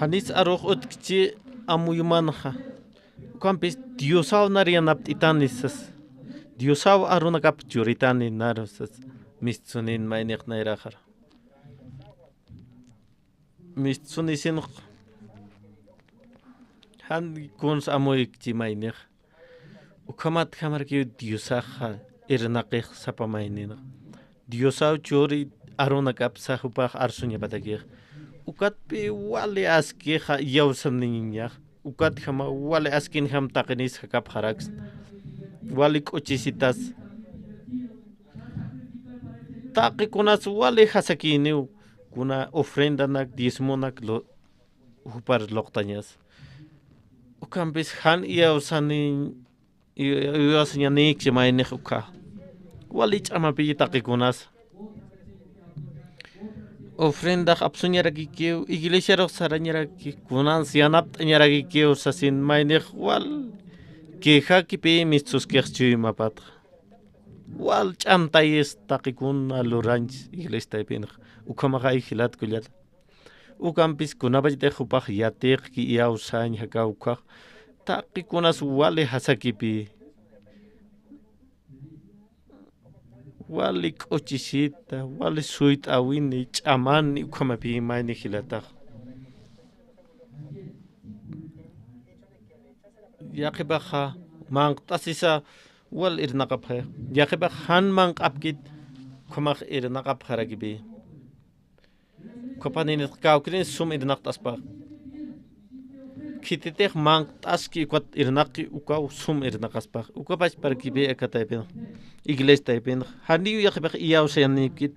Janis arux utkchi amuyumanxa. Ukampis Diosaw nar yanapt'itani sas. Diosaw arunakap churitani naru sas. Mistsunin maynix nayraxar. Mistsunisinx jan kuns amuyikchi maynix. Ukhamat jamarakiw Diosaxa irnaqix sapa mayninax. Diosaw churi arunakapsa jupax arsuñapatakix. Ukatpi wali askixa iyawsaniñax. Ukatjama wali askinjam taqinis jakapxaraks. Wali k'uchisitas. Taqi kunas wali jasakïniw. Kuna ofrendanak, diezmonak lu-, jupar luqtañas. Ukampis jan iyawsani, iy-, iyawsañanïkchi maynix ukha. Wali ch'amapiyi taqi kunas. Ofrendax apsuñarakikiw, iglesiarux sarañaraki, kunans yanapt'añarakikiw sasin maynix wal quejakipi mistsuskix chuymapatxa. Wal ch'amtayis taqi kuna lurañch iglesia taypinx. Ukhamaxay jilat kullata. Ukampis kunapachatix jupax yatiqki iyawsañ jakaw ukhax. Taqi kunas wali jasakipi. Wali k'uchisita, wali suyt'awini, ch'amani ukhamapi mayni jilatax. Yaqhipaxa manq't'asisa wal irnaqapxi. Yaqhipax jan manq'apkit, ukhamax irnaqapxarakipi. Ukhapaninit kawkïrin sum irnaqt'aspax. Khititix manq't'aski ukat irnaqi ukaw sum irnaqaspax. Ukapachparakipi aka taypinx, iglesia taypinx. Janiw yaqhipax iyawsayanipkit,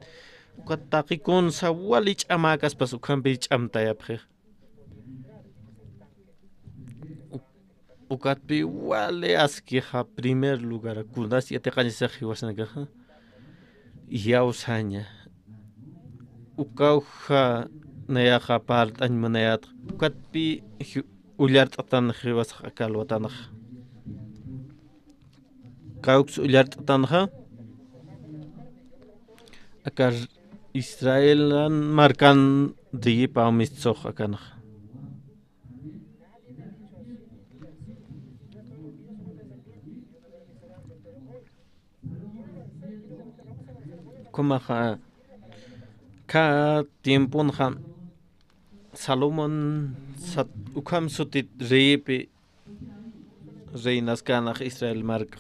ukat taqi kunsa wali ch'amäkaspas ukhampi ch'amtayapxi. Ukatpi wali askixa primer lugar, kunas yatiqañasax jiwasanakaxa iyawsaña. Ukawja nayaxa parlt'añ munayätxa, ukatpi ji-, ullart'atan jiwasax aka alwatanxa. Kawks ullart'atanxa, aka Israelan markan riyipaw mistsox akanxa. Ukhamaxa, aka tiemponxa Salomón sat-, ukham sutit reyipi reinaskänax Israel marka.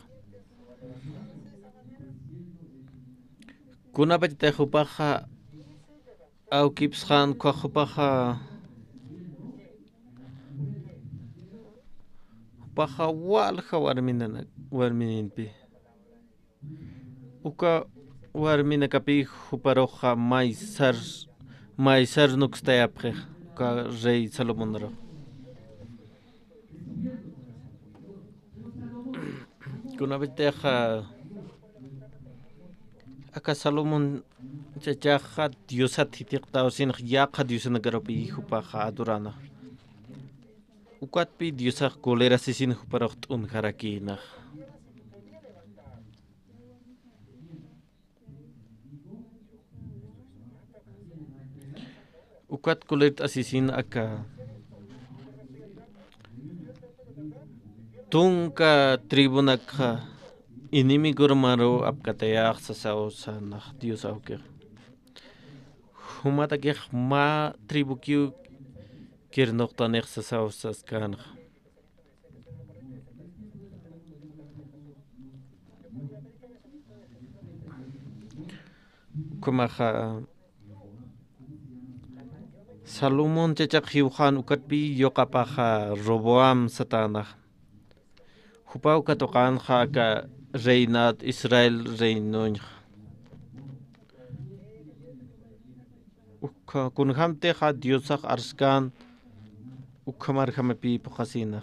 Kunapachatix jupaxa awkipsxän, ukkhax jupaxa, jupaxa walja warminana-, warminimpi. Uka warminakapï juparuxa maysar, maysar nukstayapxi, uka rey Salomonarux. Kunapachatix aka Salomón chachaxa Diosat jithiqtaw sinxa yaqha diosanakarupi jupaxa adorana. Ukatpi Diosax colerasisin juparux t'unjarakïna. Ukat colert'asisin aka tunka tribunakxa enemigorumaru apkatayax sasaw sanax Dios awkix. Jumatakix mä tribukiw kirnuqtanix sasaw saskänxa. Ukhamaxa Salomón chachaq jiwxän ukatpï yuqapaxa Roboam satäna. Jupaw katuqänxa aka reinat Israel reinuñxa. Ukha kunjämtixa Diosax arskän ukhamarjamapï phuqhasïna.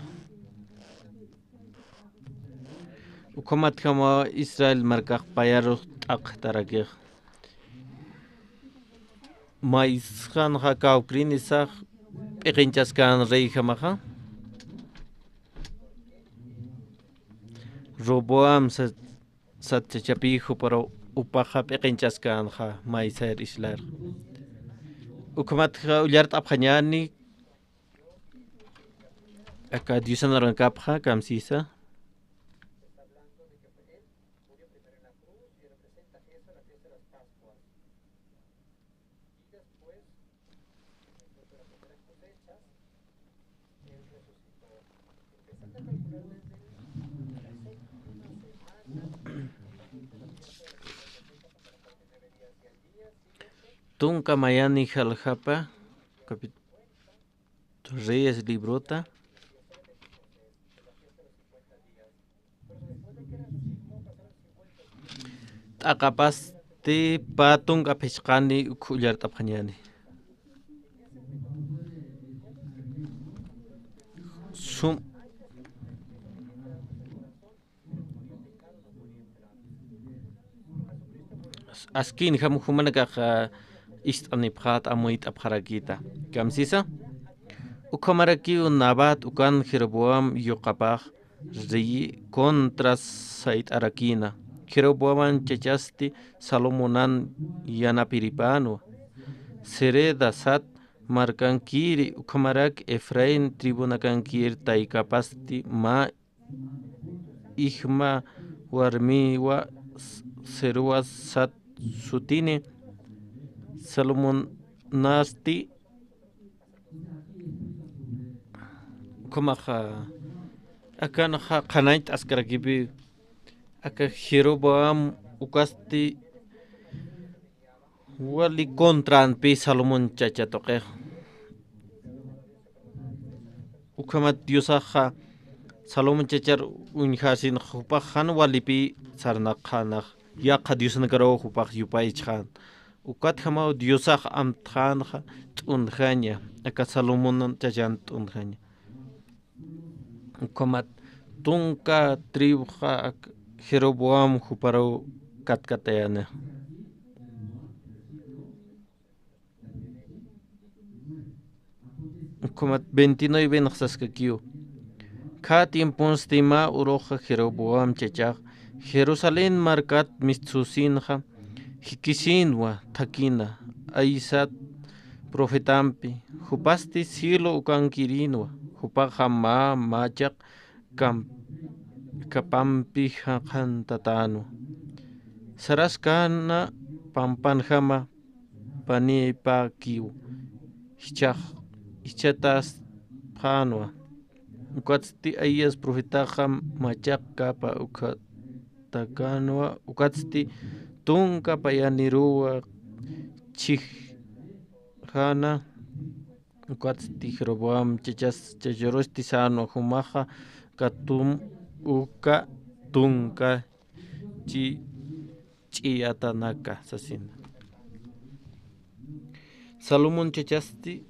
Ukhamatjamaw Israel markax payarux t'aqtarakix. Maysxanxa kawkïrinisax p'iqinchaskän reyjamaxa. Roboam sa-, sat chachapï juparu upaxa p'iqinchaskänxa maysayar Israel. Ukhamatxa ullart'apxañäni aka diosan arunakapxa, kamsisa. Tunka mayani jaljapa, capítulo Reyes librota. T'aqapasti pä tunka phisqani uk ullart'apxañäni. Sum-, askinjam jumanakax, ah, ist'anipxät, amuyt'apxarakïta. Kamsisa, ukhamarakiw Nabat ukan Jeroboam yuqapax riyi contra sayt'arakïna. Jeroboaman chachasti Salomonan yanapiripänwa. Zereda sat markankiri ukhamarak Efraín tribunakankir taykapasti mä ijma warmiwa Zeruas sat sutini Salomonasti. Ukhamaxa Akanxa qhanañt'askarakipi, aka Jeroboam ukasti wali contranpi Salomón chacha tuqix. Ukhamat Diosaxa Salomón chachar uñjasin jupax jan walipi sarnaqxanax, yaqha diosnakaruw jupax yupaychxan. Ukatjamaw Diosax amtxanxa t'unjaña, aka Salomón chachan t'unjaña. Ukhamat tunka tribuxa ak Jeroboam juparuw katkatayana. Ukhamat veintinueve naxsaskakiw. Kha tiemponsti mä uruxa Jeroboam chachax Jerusalén markat mistsusinxa jikisinwa thakina, Aisat profetampi, jupasti Silo ukankirinwa, jupaxa mä machaq kam-, kapampi jaqhantatänwa. Saraskana pampanjama panipakiw jichhax, jichhataspxänwa. Ukatsti Aías profetaxa machaq kapa ukhatakanwa, ukatsti tunka payaniruwa chhijana, ukatsti Jeroboam chachas chacharusti sänwa, jumaxa katum uka tunka chi-, ch'iyatanaka sasina. Salomón chachasti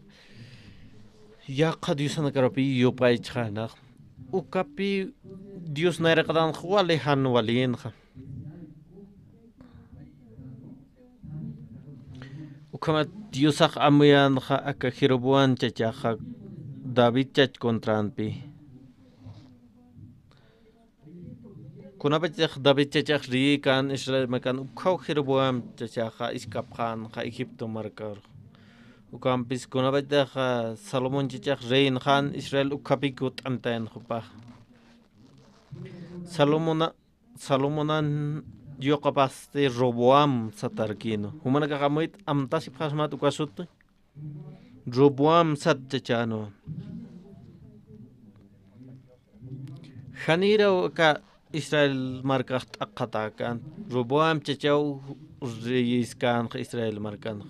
yaqha diosnakarupi yupaychxanax. Ukapi Dios nayraqatanx wali jan walinxa. Ukhamat Diosax amuyänxa aka Jeroboam chachaxa David chach contranpi. Kunapachatix David chachax rey kän Israel markan, ukkhaw Jeroboam chachaxa iskapxänxa Egipto markar. Ukampis kunapachatix Salomón chachax reynxän Israel, ukkhapï kutt'antayan jupax. Salomona-, Salomonan yuqapasti Roboam satarkïnwa. Jumanakax amuyt amtasipxasmat uka suti. Roboam sat chachänwa. Janiraw aka Israel markax t'aqhatäkän, Roboam chachaw reyïskänxa Israel markanxa.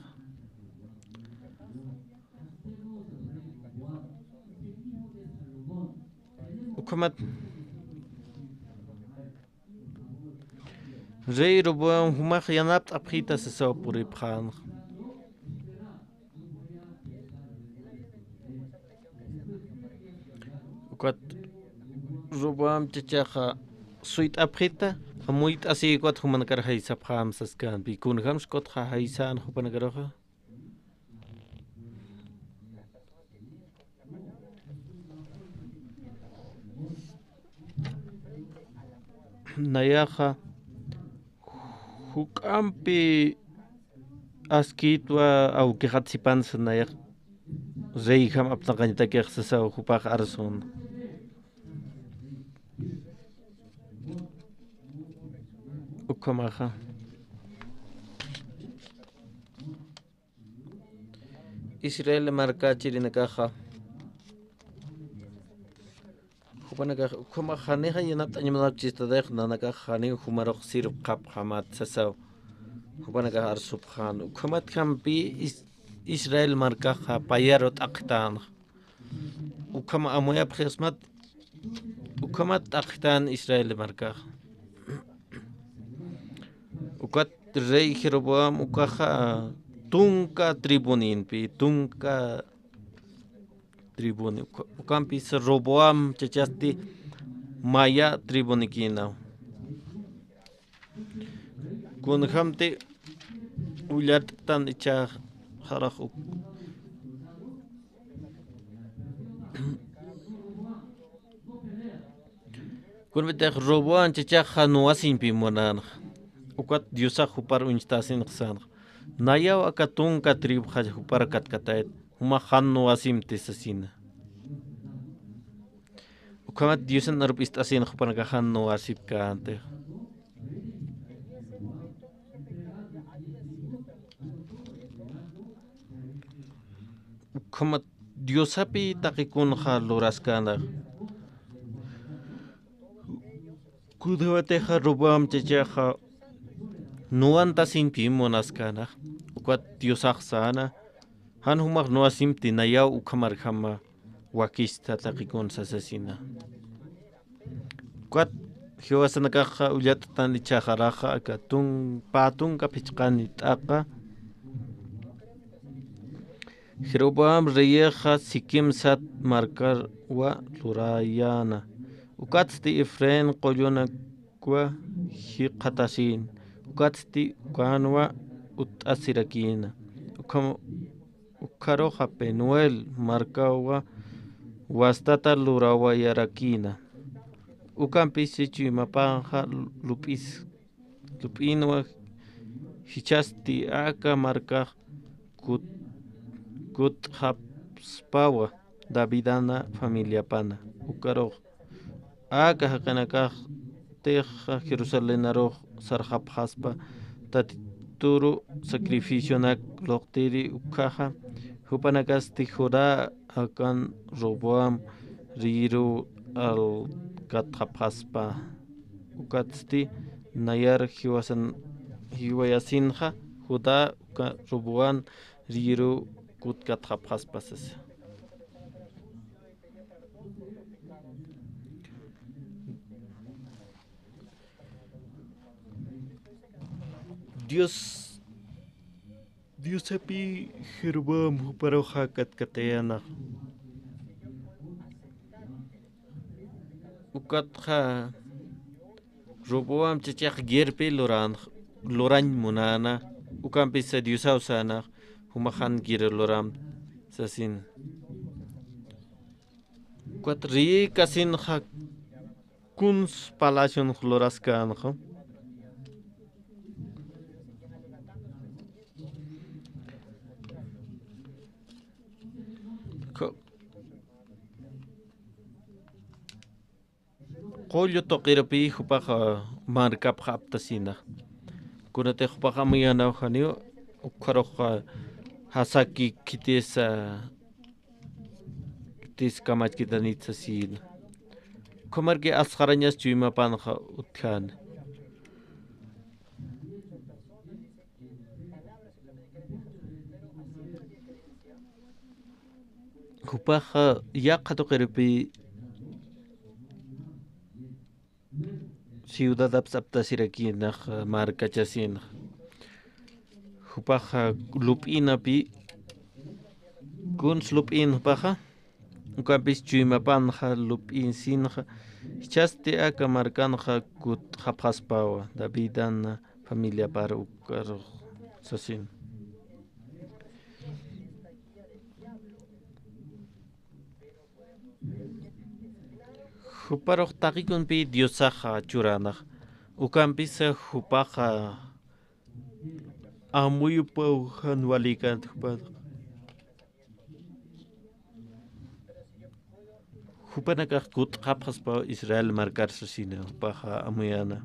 Ukhamat Rey Roboam jumax yanapt'apxita sasaw puripxänxa. Ukat Roboam chachaxa suyt'apxita, amuyt'asï ukat jumanakar jaysapxäm saskänpi, kunjämsa ukat jaysän jupanakaruxa. Nayaxa juk'ampi askïtwa, awkixat sipansa nayax reyjam apnaqañatakix sasaw jupax arsun. Ukhamaxa. Israel markachirinakaxa, jupanakax ukhamax janixa yanapt'añamanakchistatix, nanakax janiw jumarux sirpxapxamat sasaw, jupanakax arsupxän. Ukhamatjampi Is-, Israel markaxa payaru t'aqhitänxa. Ukham amuyapxismat, ukhamat t'aqhitän Israel markax. Ukat rey Jeroboam ukaxa tunka tribuninpi, tunka tribuni, uka-, ukampis Roboam chachasti maya tribunikïnaw. Kunjamti ullart'tan ichhax jarax uk-, kunapachatix Roboam chachax jan wasiñpi munänxa. Ukat Diosax jupar uñstasinxa sänxa. Nayaw aka tunka tribuxa jupar katkatayt, jumax jan wasimti sasina. Ukhamat Diosan arup'ist'asin jupanakax jan wasipkänti. Ukhamat Diosapi taqi kunxa luraskänxa. Kudawatixa Roboam chachaxa nuwantasinpi munaskana, ukat Diosax säna, jan jumax nuwasimti nayaw ukhamarjama wakista taqikun sasasina. Ukat jiwasanakaxa ullat'tan ichhaxaraxa aka tun-, pä tunka phichqani t'aqa, Jeroboam reyixa Siquem sat markawa lurayäna. Ukatsti Efraín qullunakwa jikxatasïna. Ukatsti ukanwa utt'asirakïna. Ukham-, ukharuxa Penuel markawa wastata lurawayarakïna. Ukampisi chuymapanxa lup'is lup'inwa jichhasti aka markax kut-, kutxapxaspawa Davidana familiapana. Ukarux aka jaqinakaxtixa Jerusalenarux sarxapxaspa Tatituru sacrificionak luqtiri ukhaxa, jupanakasti Judá akan Roboam riyiruw alkatxapxaspa. Ukatsti nayar jiwasan-, jiwayasinxa Judá uka Roboam riyiruw kutkatxapxaspa sasa. Dios Diosapi Jeroboam juparuxa katkatayäna. Ukatxa Roboam chachax guerpi luran-, lurañ munäna, ukampisa Diosaw säna, jumax jan guerra luram sasin. Ukat reyïkasinxa kuns palacionx luraskänxa. Ku-, qullu tuqirupï jupax markapx aptasina. Kunatix jupax amuyänaw janiw ukharux jasaki khitisa Tis kamachkitanit sasïna. Ukhamarki asxarañas chuymapanxa utjäna. Jupaxa yaqha tuqirupï ciudadapsa aptasirakïnax markachasinxa. Jupaxa lup'inapï, kuns lup'in jupaxa, ukampis chuymapanxa lup'insinxa, jichhasti aka markanxa kutxapxaspawa, Davidan familiapar ukarux sasin. Juparux taqikunpï Diosaxa churanax, ukampisa jupaxa amuyupaw jan walikant jupax. Jupanakax kutxapxaspaw Israel markar sasina, jupaxa amuyana.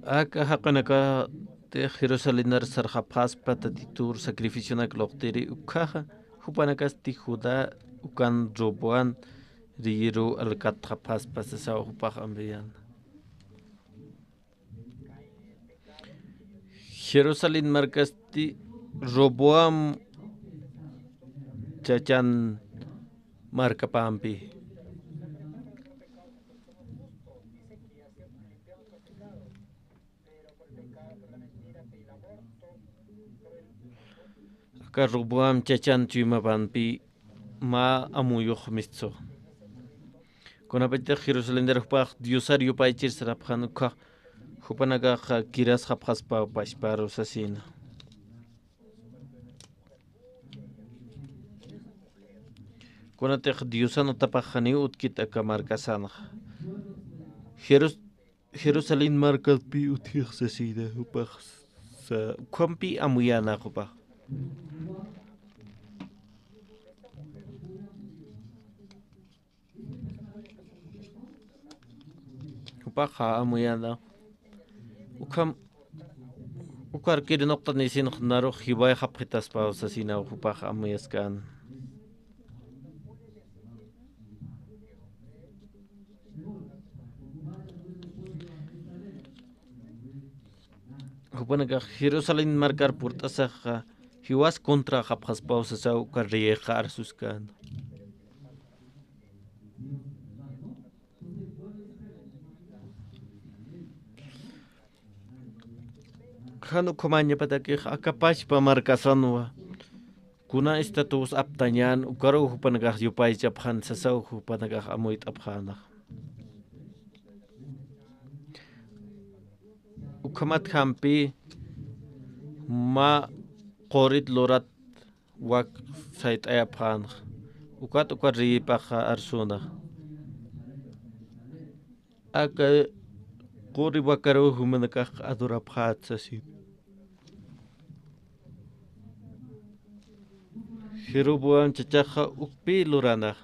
Aka jaqinakatix Jerusalénar sarxapxaspa Tatitur sacrificionak luqtiri ukhaxa, jupanakasti Judá ukan Roboam riyiruw alkatxapxaspa sasaw jupax amuyana. Jerusalén markasti Roboam chachan markapampi. Aka Roboam chachan chuymapampi mä amuyux mistsu. Kunapachatix Jerusalénar jupax Diosar yupaychir sarapxän ukhax, jupanakax kirasxapxaspa pachparu sasina. Kunatix Diosan utapax janiw utkit aka markasanxa. Jerus-, Jerusalén markatpï utjix sasina jupax sa-, ukhampi amuyana jupax. Jupaxa amuyana. Ukham, ukar kiri nuqtanisinx narux jiwayxapxitaspaw sasinaw jupax amuyaskän. Jupanakax Jerusalén markar purt'asaxa jiwas contraxapxaspaw sasaw uka reyxa arsuskän. Jan ukhamañapatakix aka pachpa markasanwa kuna estatuas aptañän ukaruw jupanakax yupaychapxän sasaw jupanakax amuyt'apxänax. Ukhamat jampï mä qurit lurat wak sayt'ayapxänxa. Ukat uka riyipaxa arsünax. Aka quri wakaruw jumanakax adorapxät sasin. Jeroboam chachaxa ukpï luranax.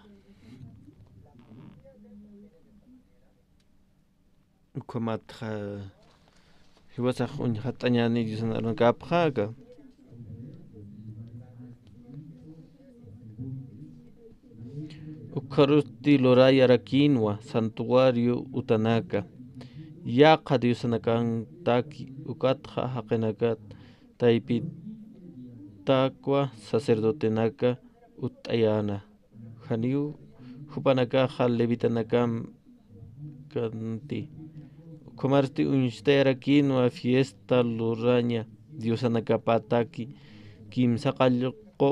Ukhamatxa jiwasax uñjat'añäni Diosan arunakäpxä aka. Ukxarusti lurayarakïnwa santuario utanaka, yaqha diosanakanktaki, ukatxa jaqinakat taypitakwa sacerdotenaka utt'ayäna. Janiw jupanakaxa levitanakam kanti. Ukhamarsti uñstayarakinwa fiesta luraña diosanakapataki, kimsa qallqu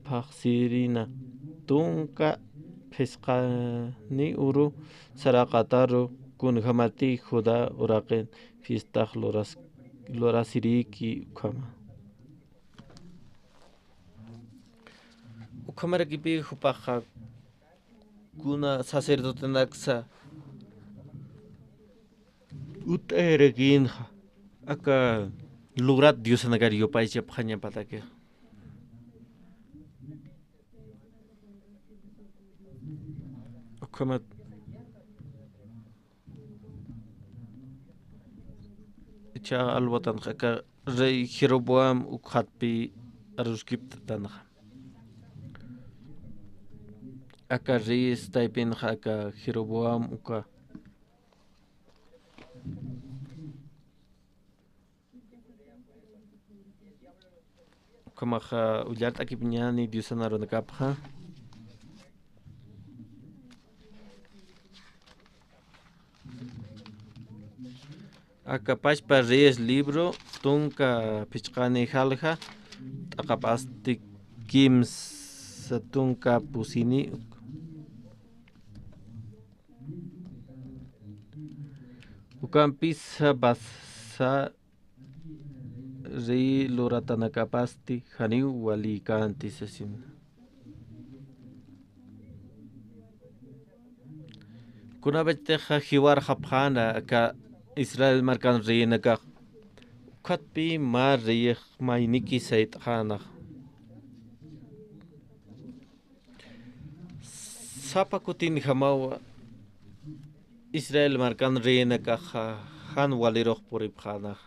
phaxsirina, tunka phisqani uru saraqataru, kunjamati Judá uraqin fiestax luras-, lurasiriki ukhama. Ukhamarakipi jupaxa kuna sacerdotenaksa utt'ayarakinxa aka lurat diosanakar yupaychapxañapataki. Ukhamat ichha alwatanxa aka rey Jeroboam ukxatpi aruskipt'atanxa. Aka rey taypinxa aka Jeroboam uka. Ukhamaxa ullart'akipñäni diosan arunakäpxa. Aka pachpa reyes libro tunka phichqani jalja t'aqapasti kimsa tunka pusini. Ukampisa Baasa rey luratanakapasti janiw walïkänti sasina. Kunapachatixa jiwarxapxäna aka Israel markan reyinakax, ukatpï mä reyix mayniki sayt'xänax. Sapa kutinjamaw Israel markan reyinakaxa jan walirux puripxänax.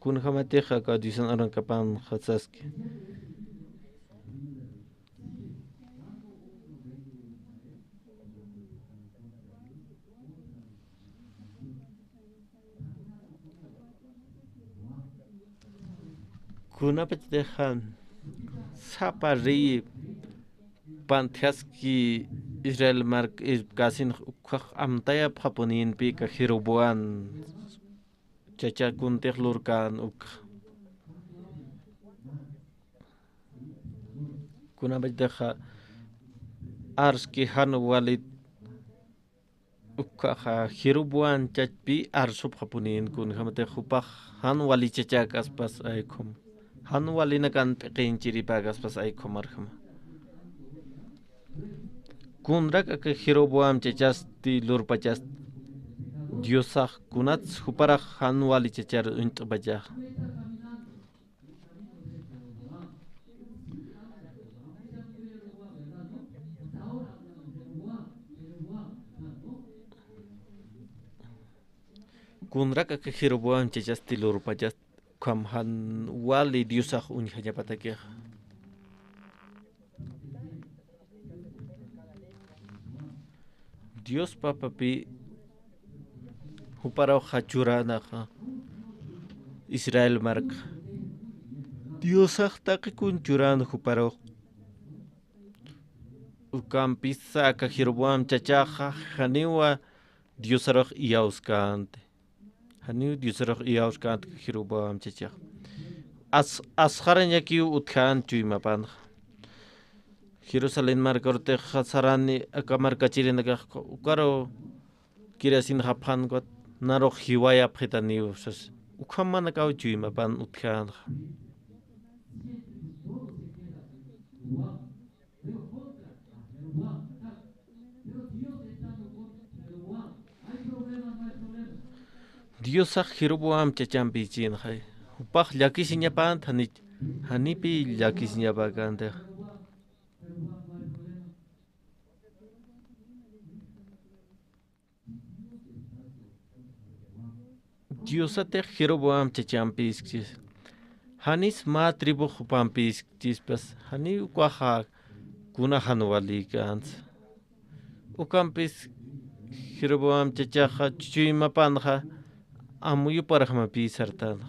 Kunjamatix aka diosan arunakäpanxa saski. Kunapachatix sapa rey pantjaski Israel mark irpkasinx ukhax amtayapxapunïnpï aka Jeroboam chacha kuntix lurkän ukxa. Kunapachatix arski jan walit ukhaxa Jeroboam chachpï arsupxapunïn kunjamatix jupax jan wali chachakäspas aykhum. Jan walinakan p'iqinchiripäkäspas aykhum arjama. Kunrak aka Jeroboam chachasti lurpachasti Diosax kunats juparax jan wali chachar uñt'pachaxa. Kunrak aka Jeroboam chachasti lurpachasti ukham jan wali Diosax uñjañapatakixa. Dios papapi juparux churanaxa Israel marka. Diosax taqi kun churan juparux. Ukampis aka Jeroboam chachaxa janiwa Diosarux iyawskänti. Janiw Diosarux iyawskänti Jeroboam chachax. As-, asxarañakiw utjän chuymapanxa. Jerusalén markarutix sarani aka markachirinakax ukaru kirasinxapxän ukat narux jiwayapxitaniw sas. Ukhamanakaw chuymapan utjänxa. Diosax Jeroboam chachampi ichïnxay. Jupax llakisiñapänti janich, janipi llakisiñapäkänti. Diosatix Jeroboam chachampi iskchis. Janis mä tribux jupampi iskchispas, janiw ukaxa kuna jan walïkänsa. Ukampis Jeroboam chachaxa chuymapanxa amuyuparjamapï sartänxa.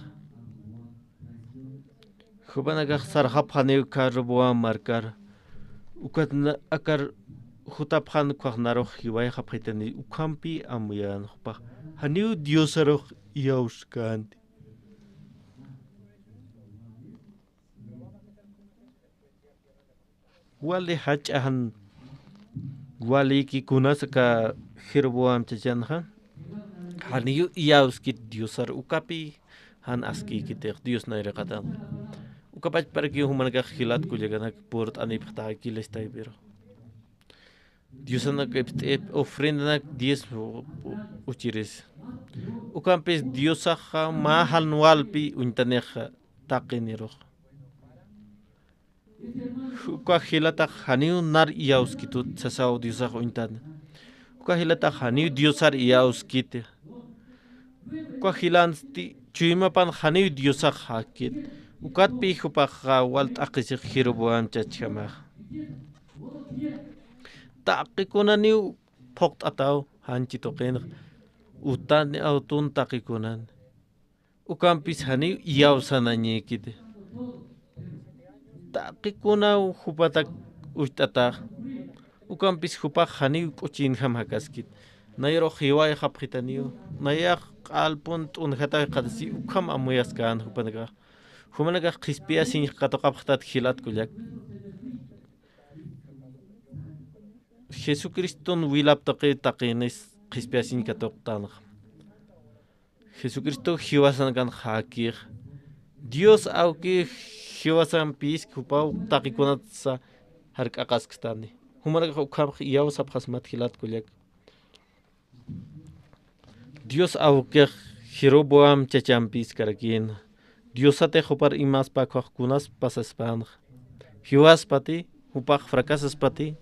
Jupanakax sarxapxaniw uka Roboam markar. Ukat na-, akar jutapxän ukax narux jiwayxapxitani ukhampi amuyän jupax. Janiw Diosarux iyawskänti. Wali jach'a jan walïki kunas aka Jeroboam chachanxa. Janiw iyawskit Diosar ukapi jan askïkitix Dios nayraqatan. Uka pachparakiw jumanakax jilat kullakanak purt'anipxta iglesia taypiru. Diosanak ipt'ip ofrendanak diezmo uchiris. Ukampis Diosaxa mä jan walpi uñtanixa taqinirux. Uka jilatax janiw nar iyawskitut sasaw Diosax uñtani. Uka jilatax janiw Diosar iyawskiti. Uka jilansti chuymapan janiw Diosax jakit. Ukatpi jupaxa wal t'aqisix Jeroboam chachjamax. Taqikunaniw phuqt'ataw janchi tuqinx. Utani awtun taqikunan. Ukampis janiw iyawsanañikiti. Taqikunaw jupatak ucht'atax. Ukampis jupax janiw k'uchinjam jakaskit. Nayrux jiwayxapxitaniw. Nayax q'alpun t'unjataw jikxatasi ukham amuyaskän jupanakax. Jumanakax qhispiyasiñ katuqapxtat jilat kullak. Jesucriston wilap tuqi taqinis qhispiyasiñ katuqtanxa. Jesucristo jiwasanakan jakix. Dios awki jiwasampisk jupaw taqikunatsa jark'aqaskstani. Jumanakax ukhamax iyawsapxasmat jilat kullak. Dios awkix Jeroboam chachampiskarakïna. Diosatix jupar imaspa ukkhax kunas pasaspanxa. Jiwaspati, jupax fracasaspati.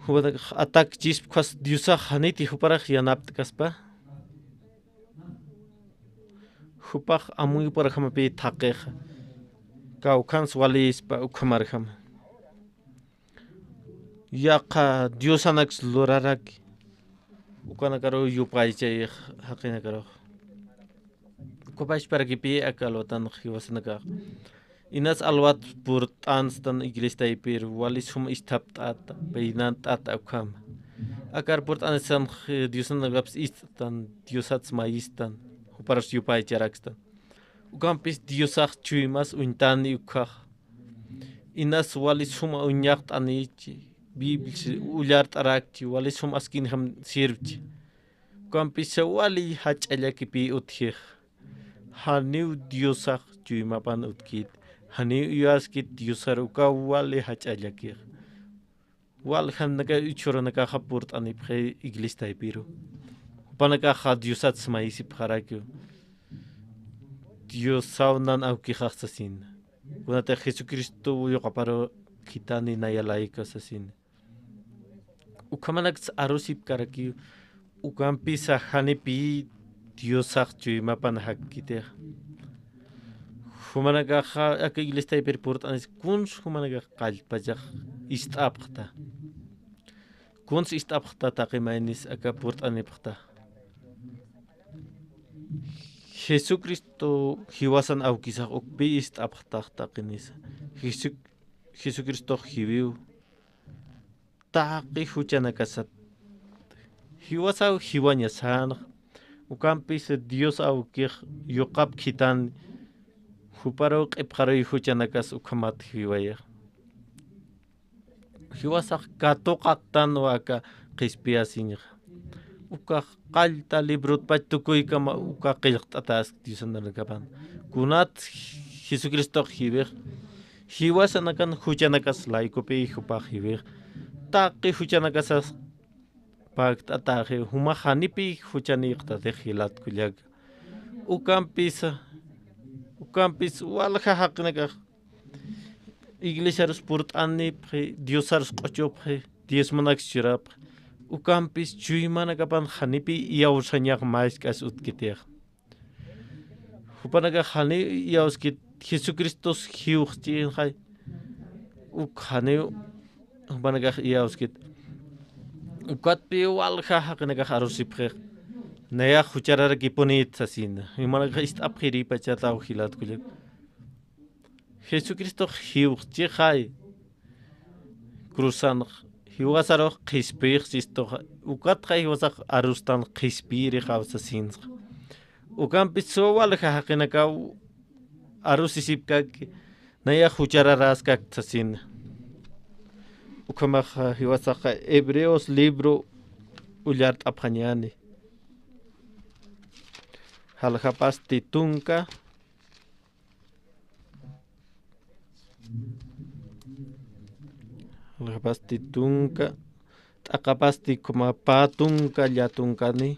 Jupanakax atakchispa ukkhax Diosax janiti juparax yanapt'kaspa. Jupax amuyuparjamapi thaqixa. Kawkhans walispa ukhamarjama. Yaqha diosanaks luraraki. Ukanakaruw yupaychayix jaqinakarux. Uka pachparakipï aka alwatanx jiwasanakax. Inas alwat purt'anstan iglesia taypir, wali sum isthapt'ata, peynant'ata ukhama. Akar purt'anistanx diosanakapis ist'tan, diosats mayistan, juparas yupaycharakstan. Ukampis Diosax chuymas uñtani ukkhax. Inas wali suma uñaqt'anichi, Biblia ullart'arakchi, wali sum askinjam sirvchi. Ukampisa wali jach'a llakipï utjix. Janiw Diosax chuymapan utkit. Janiw iwaskit Diosar uka wali jach'a llakix. Waljanaka ichhuranakaxa purt'anipxi iglesia taypiru. Jupanakaxa Diosats mayisipxarakiw. Diosaw nan awkixax sasin. Kunatix Jesucristo yuqaparu khithani naya layka sasin. Ukhamanaksa arusipkarakiw. Ukampisa janipï Diosax chuymapan jakkitix. Jumanakaxa aka iglesia taypir purt'anis kuns jumanakax qallpachax ist'apxta. Kuns ist'apxta taqi maynis aka purt'anipxta. Jesucristo jiwasan awkisax ukpi ist'apxtax taqinisa. Jesu-, Jesucristox jiwiw taqi juchanakasat. Jiwasaw jiwañasanx. Ukampis Dios awkix yuqap khitan juparuw q'ipxaruy juchanakas ukhamat jiwayax. Jiwasax katuqaktan waka qhispiyasiñxa. Ukax qallta librotpach tukuykama uka qillqt'atask Diosan arunakapan. Kunat Jesucristox jiwix. Jiwasanakan juchanakas laykupi jupax jiwix. Taqi juchanakasas pakt'ataxi, juma janipi juchanïqtatix jilat kullaka. Ukampisa, ukampis walja jaqinakax iglesiarus purt'anipxi, Diosarus q'uchupxi, diezmonaks churapxi. Ukampis chuymanakapan janipi iyawsañax mask'as utkitix. Jupanakax janiw iyawskit, Jesucristos jiwxchixay. Uk janiw jupanakax iyawskit. Ukatpi walja jaqinakax arusipxix. Nayax juchararakipunït sasina. Jumanakax ist'apxirïpachataw jilat kullak. Jesucristox jiwxchixay. Cruzanx jiwasarux qhispiyix sistuxa. Ukatxa jiwasax arustan qhispiyirixaw sasinsxa. Ukampis suwa walja jaqinakaw arusisipkaki. Nayax juchararaskak sasina. Ukhamaxa jiwasaxa Hebreos libro ullart'apxañäni. Jaljapasti tunka. Jaljapasti tunka. T'aqapasti ukhama pä tunka, lla tunkani.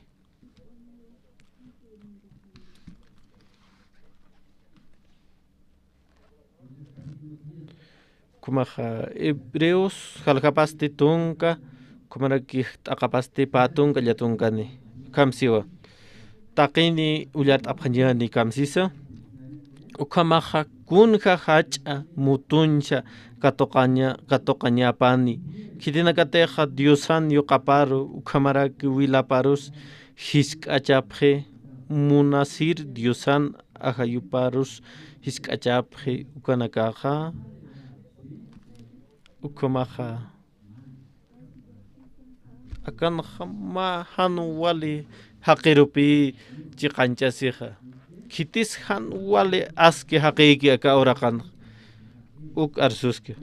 Ukhamaxa Hebreos jaljapasti tunka, ukhamaraki t'aqapasti pä tunka, lla tunkani. Kamsiwa. Taqini ullart'apxañäni kamsisa. Ukhamaxa kunja jach'a mutuñsa katuqaña-, katuqañapani. Khitinakatixa Diosan yuqaparu, ukhamaraki wilaparus jisk'achapxi, munasir Diosan ajayuparus jisk'achapxi ukanakaxa. Ukhamaxa. Akanxa mä jan wali jaqirupi chiqañchasixa. Khitis jan wali aski jaqïki aka uraqanxa. Uk arsuski.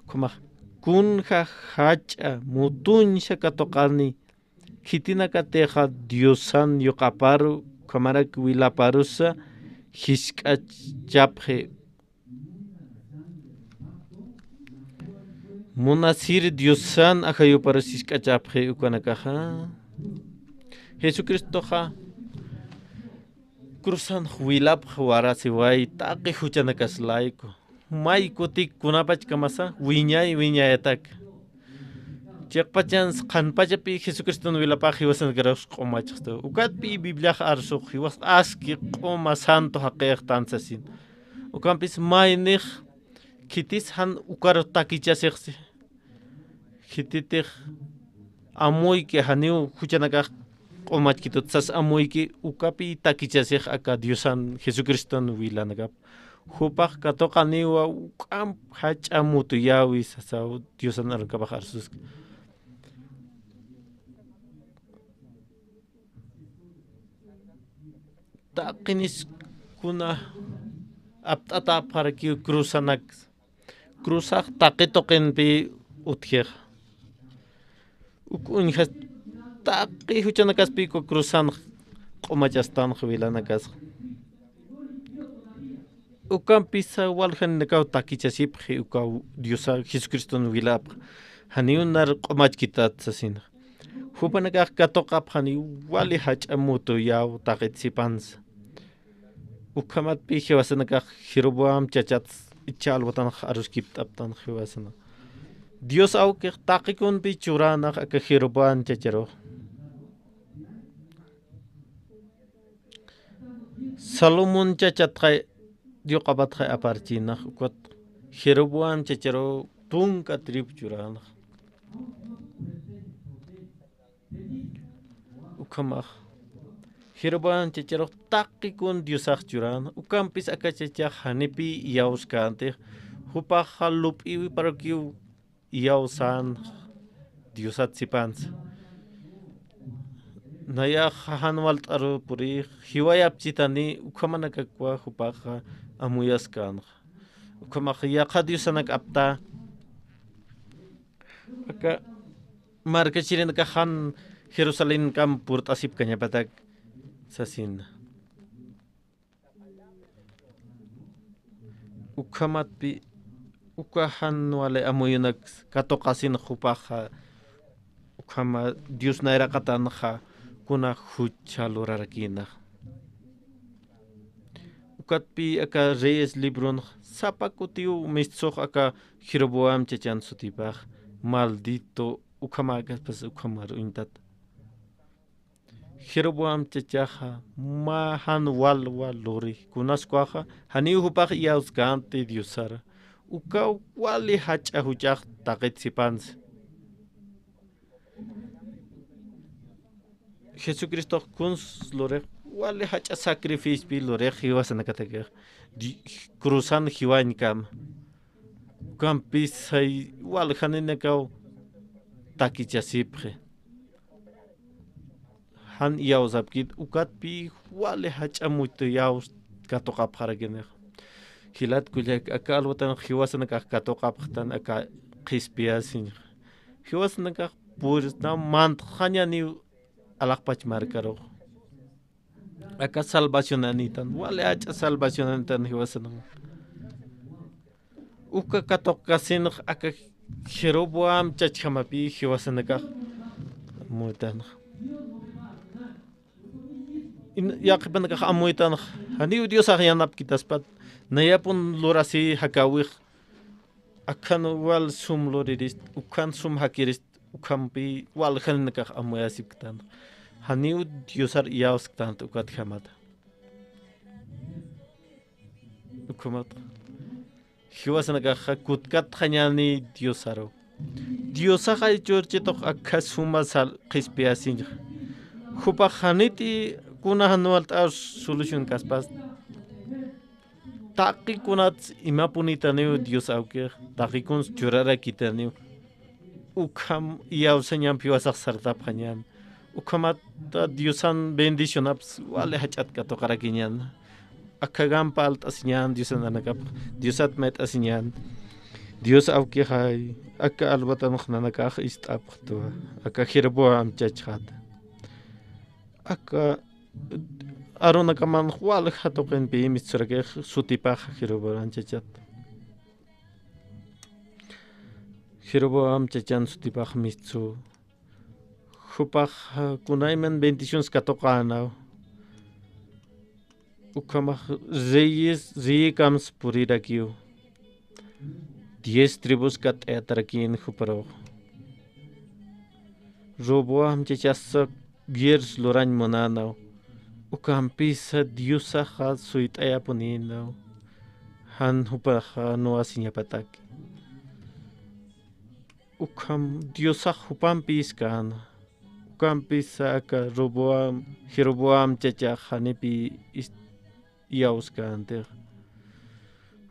Ukhamax kunja jach'a mutuñsa katuqani. Khitinakatixa Diosan yuqaparu, ukhamarak wilaparusa jisk'achapxi. Munasir Diosan ajayuparus jisk'achapxi ukanakaxa. Jesucristoxa cruzanx wilapx warasiway taqi juchanakas layku. May kutik kunapachkamasa wiñay wiñayatak. Chiqpachans qhanpachapi Jesucriston wilapax jiwasanakaruws q'umachxtu. Ukatpi Bibliax arsux jiwas aski q'uma santo jaqixtan sasin. Ukampis maynix khitis jan ukaru takichasixsi. Khititix amuyki janiw juchanakax q'umachkitut sas amuyki ukapi takichasix aka Diosan Jesucriston wilanakap. Jupax katuqaniwa uk'amp jach'a mutuyäwi sasaw Diosan arunakapax arsuski. Taqinis kuna apt'atapxarakiw cruzanak. Cruzax taqi tuqinpi utjix. Uk uñjas taqi juchanakaspi uka cruzanx q'umachastanx wilanakasxa. Ukampisa waljaninakaw takichasipxi ukaw Diosa Jesucriston wilapx. Janiw nar q'umachkitat sasina. Jupanakax katuqapxani wali jach'a mutuyäw taqit sipansa. Ukhamatpi jiwasanakax Jeroboam chachat ichha alwatanx aruskipt'aptan jiwasana. Dios awkix taqikunpi churanax aka Jeroboam chacharux. Salomón chachatxay, yuqapatxay aparchinax ukat Jeroboam chacharuw tunka tribu churanax. Ukhamax Jeroboam chacharux taqi kun Diosax churan, ukampis aka chachax janipi iyawskänti, jupaxa lup'iwi parakiw iyawsan Diosat sipansa. Nayax jan walt'aru puri jiwayapchitani, ukhamanakakwa jupaxa amuyaskänxa. Ukhamax yaqha diosanak apta. Aka markachirinakax jan Jerusalenkamp purt'asipkañapatak sasina. Ukhamatpi uka jan wali amuyunak katuqasin jupaxa, ukhama Dios nayraqatanxa kuna jucha lurarakïna. Ukatpi aka Reyes libronxa sapa kutiw mistsux aka Jeroboam chachan sutipax, maldito, ukhamäkaspas ukhamar uñtat. Jeroboam chachaxa mä jan walwa luri, kunaskwaxa janiw jupax iyawskänti Diosar. Ukaw wali jach'a juch'ax taqit sipansa. Jesucristox kuns lurix, wali jach'a sacrificio lurix jiwasanakatakix, di-, cruzan jiwañkam. Ukampis jay waljaninakaw takichasipxi. Jan iyawsapkit, ukatpi wali jach'a muyt'ayaw katuqapxarakinix. Jilat kullak, aka alwatanx jiwasanakax katuqapxtan aka qhispiyasiñxa. Jiwasanakax purisnaw mantxañaniw alaxpach markarux. Aka salvacionanitan, wali jach'a salvacionanitan jiwasanakax. Uka katuqkasinx aka Jeroboam chachjamapi jiwasanakax amuytanx. In-, yaqhipanakax amuytanx, janiw Diosax yanapkitaspat, nayapun lurasi jakäwix, akhan wal sum luririst, ukhan sum jakirist, ukhampi waljaninakax amuyasipktan. Janiw Diosar iyawsktanti ukatjamata. Ukhamat jiwasanakaxa kutkatxañäni Diosaru. Diosaxa churchitux akha suma sal-, qhispiyasiñxa. Jupax janiti kuna jan walt'aw solucionkaspas. Taqi kunats imapunitaniw Dios awkix, taqi kuns churarakitaniw. Ukham iyawsañamp jiwasax sartapxañän. Ukhamata Diosan bendicionaps wali jach'at katuqarakiñän. Akhagampa alt'asiñän Diosan nanakapx, Diosat mayt'asiñän. Dios awkixay, aka alwatanx nanakax ist'apxtwa, aka Jeroboam chachxat. Aka Aarón akamanx walja tuqinpi mistsurakix sutipax Jeroboam chachat. Jeroboam chachan sutipax mistsu. Jupax, ah, kunayman bendiciones katuqänaw. Ukhamax reyes, reyekams purirakiw. Diez tribus kat'ayatarakïn juparux. Roboam chachasa guerras lurañ munänaw. Ukampisa Diosaxa suyt'ayapunïnaw. Jan jupaxa nuwasiñapataki. Ukham Diosax jupampïskän. Ukampisa aka Roboam, Jeroboam chachax janipi is-, iyawskäntix.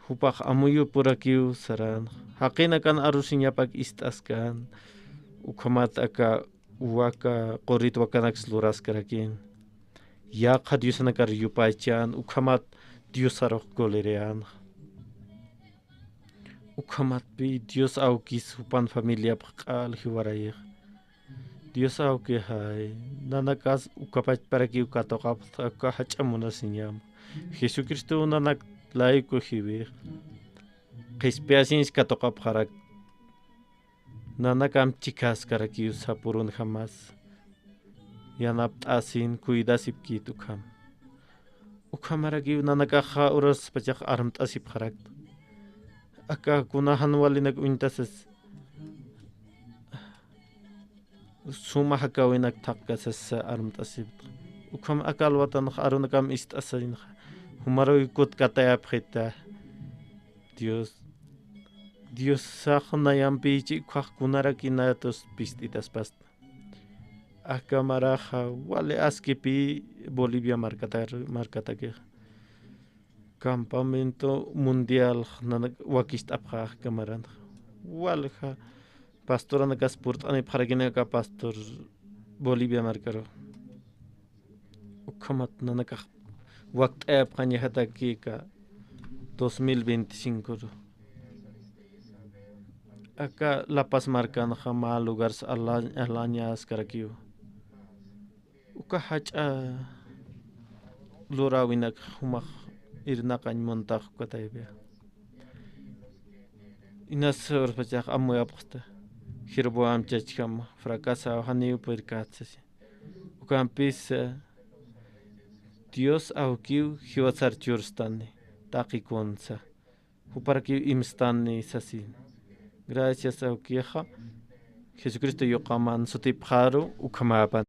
Jupax amuyupurakiw sarän. Jaqinakan arusiñapak ist'askän. Ukhamat aka waka qurit wakanaks luraskarakïn. Yaqha diosanakar yupaychän, ukhamat Diosarux colereän. Ukhamatpi Dios awkis jupan familiapx q'al jiwarayix. Dios awkixay, nanakas ukapachparakiw katuqapxta, aka jach'a munasiñam. Jesucristow nanak layku jiwix. Qhispiyasiñs katuqapxarak. Nanakamp chikhaskarakiw sapürunjamas. Yanapt'asin cuidasipkit ukham. Ukhamarakiw nanakaxa uraspachax armt'asipxarakta. Aka kuna jan walinak uñtasas suma jakäwinak thaqkasasa armt'asipta. Ukham aka alwatanxa Aaronakam ist'asañxa. Jumaruy kutkatayapxita. Dios, Diosax nayampïchi ukkhax kunaraki nayatus pist'itaspasta. Akamaraxa wali askipi Bolivia markatar markatakixa campamento mundial nanak wakist'apxa akamaranxa. Walja pastoranakas purt'anipxarakinaka pastor Bolivia markaru. Ukhamat nanakax wakt'ayapxañajatakika dos mil veinticinco ru. Aka La Paz markanxa mä lugars alañaskarakiw. Uka jach'a luräwinak jumax irnaqañ muntax ukataypï. Inas urpachax amuyapxta Jeroboam chachjam fracasaw janiw purkät sasi. Ukampis Dios awkiw jiwasar churstani taqi kunsa juparakiw imstani sasin. Gracias awkixa Jesucristo yuqaman sutipxaru ukhamäpan.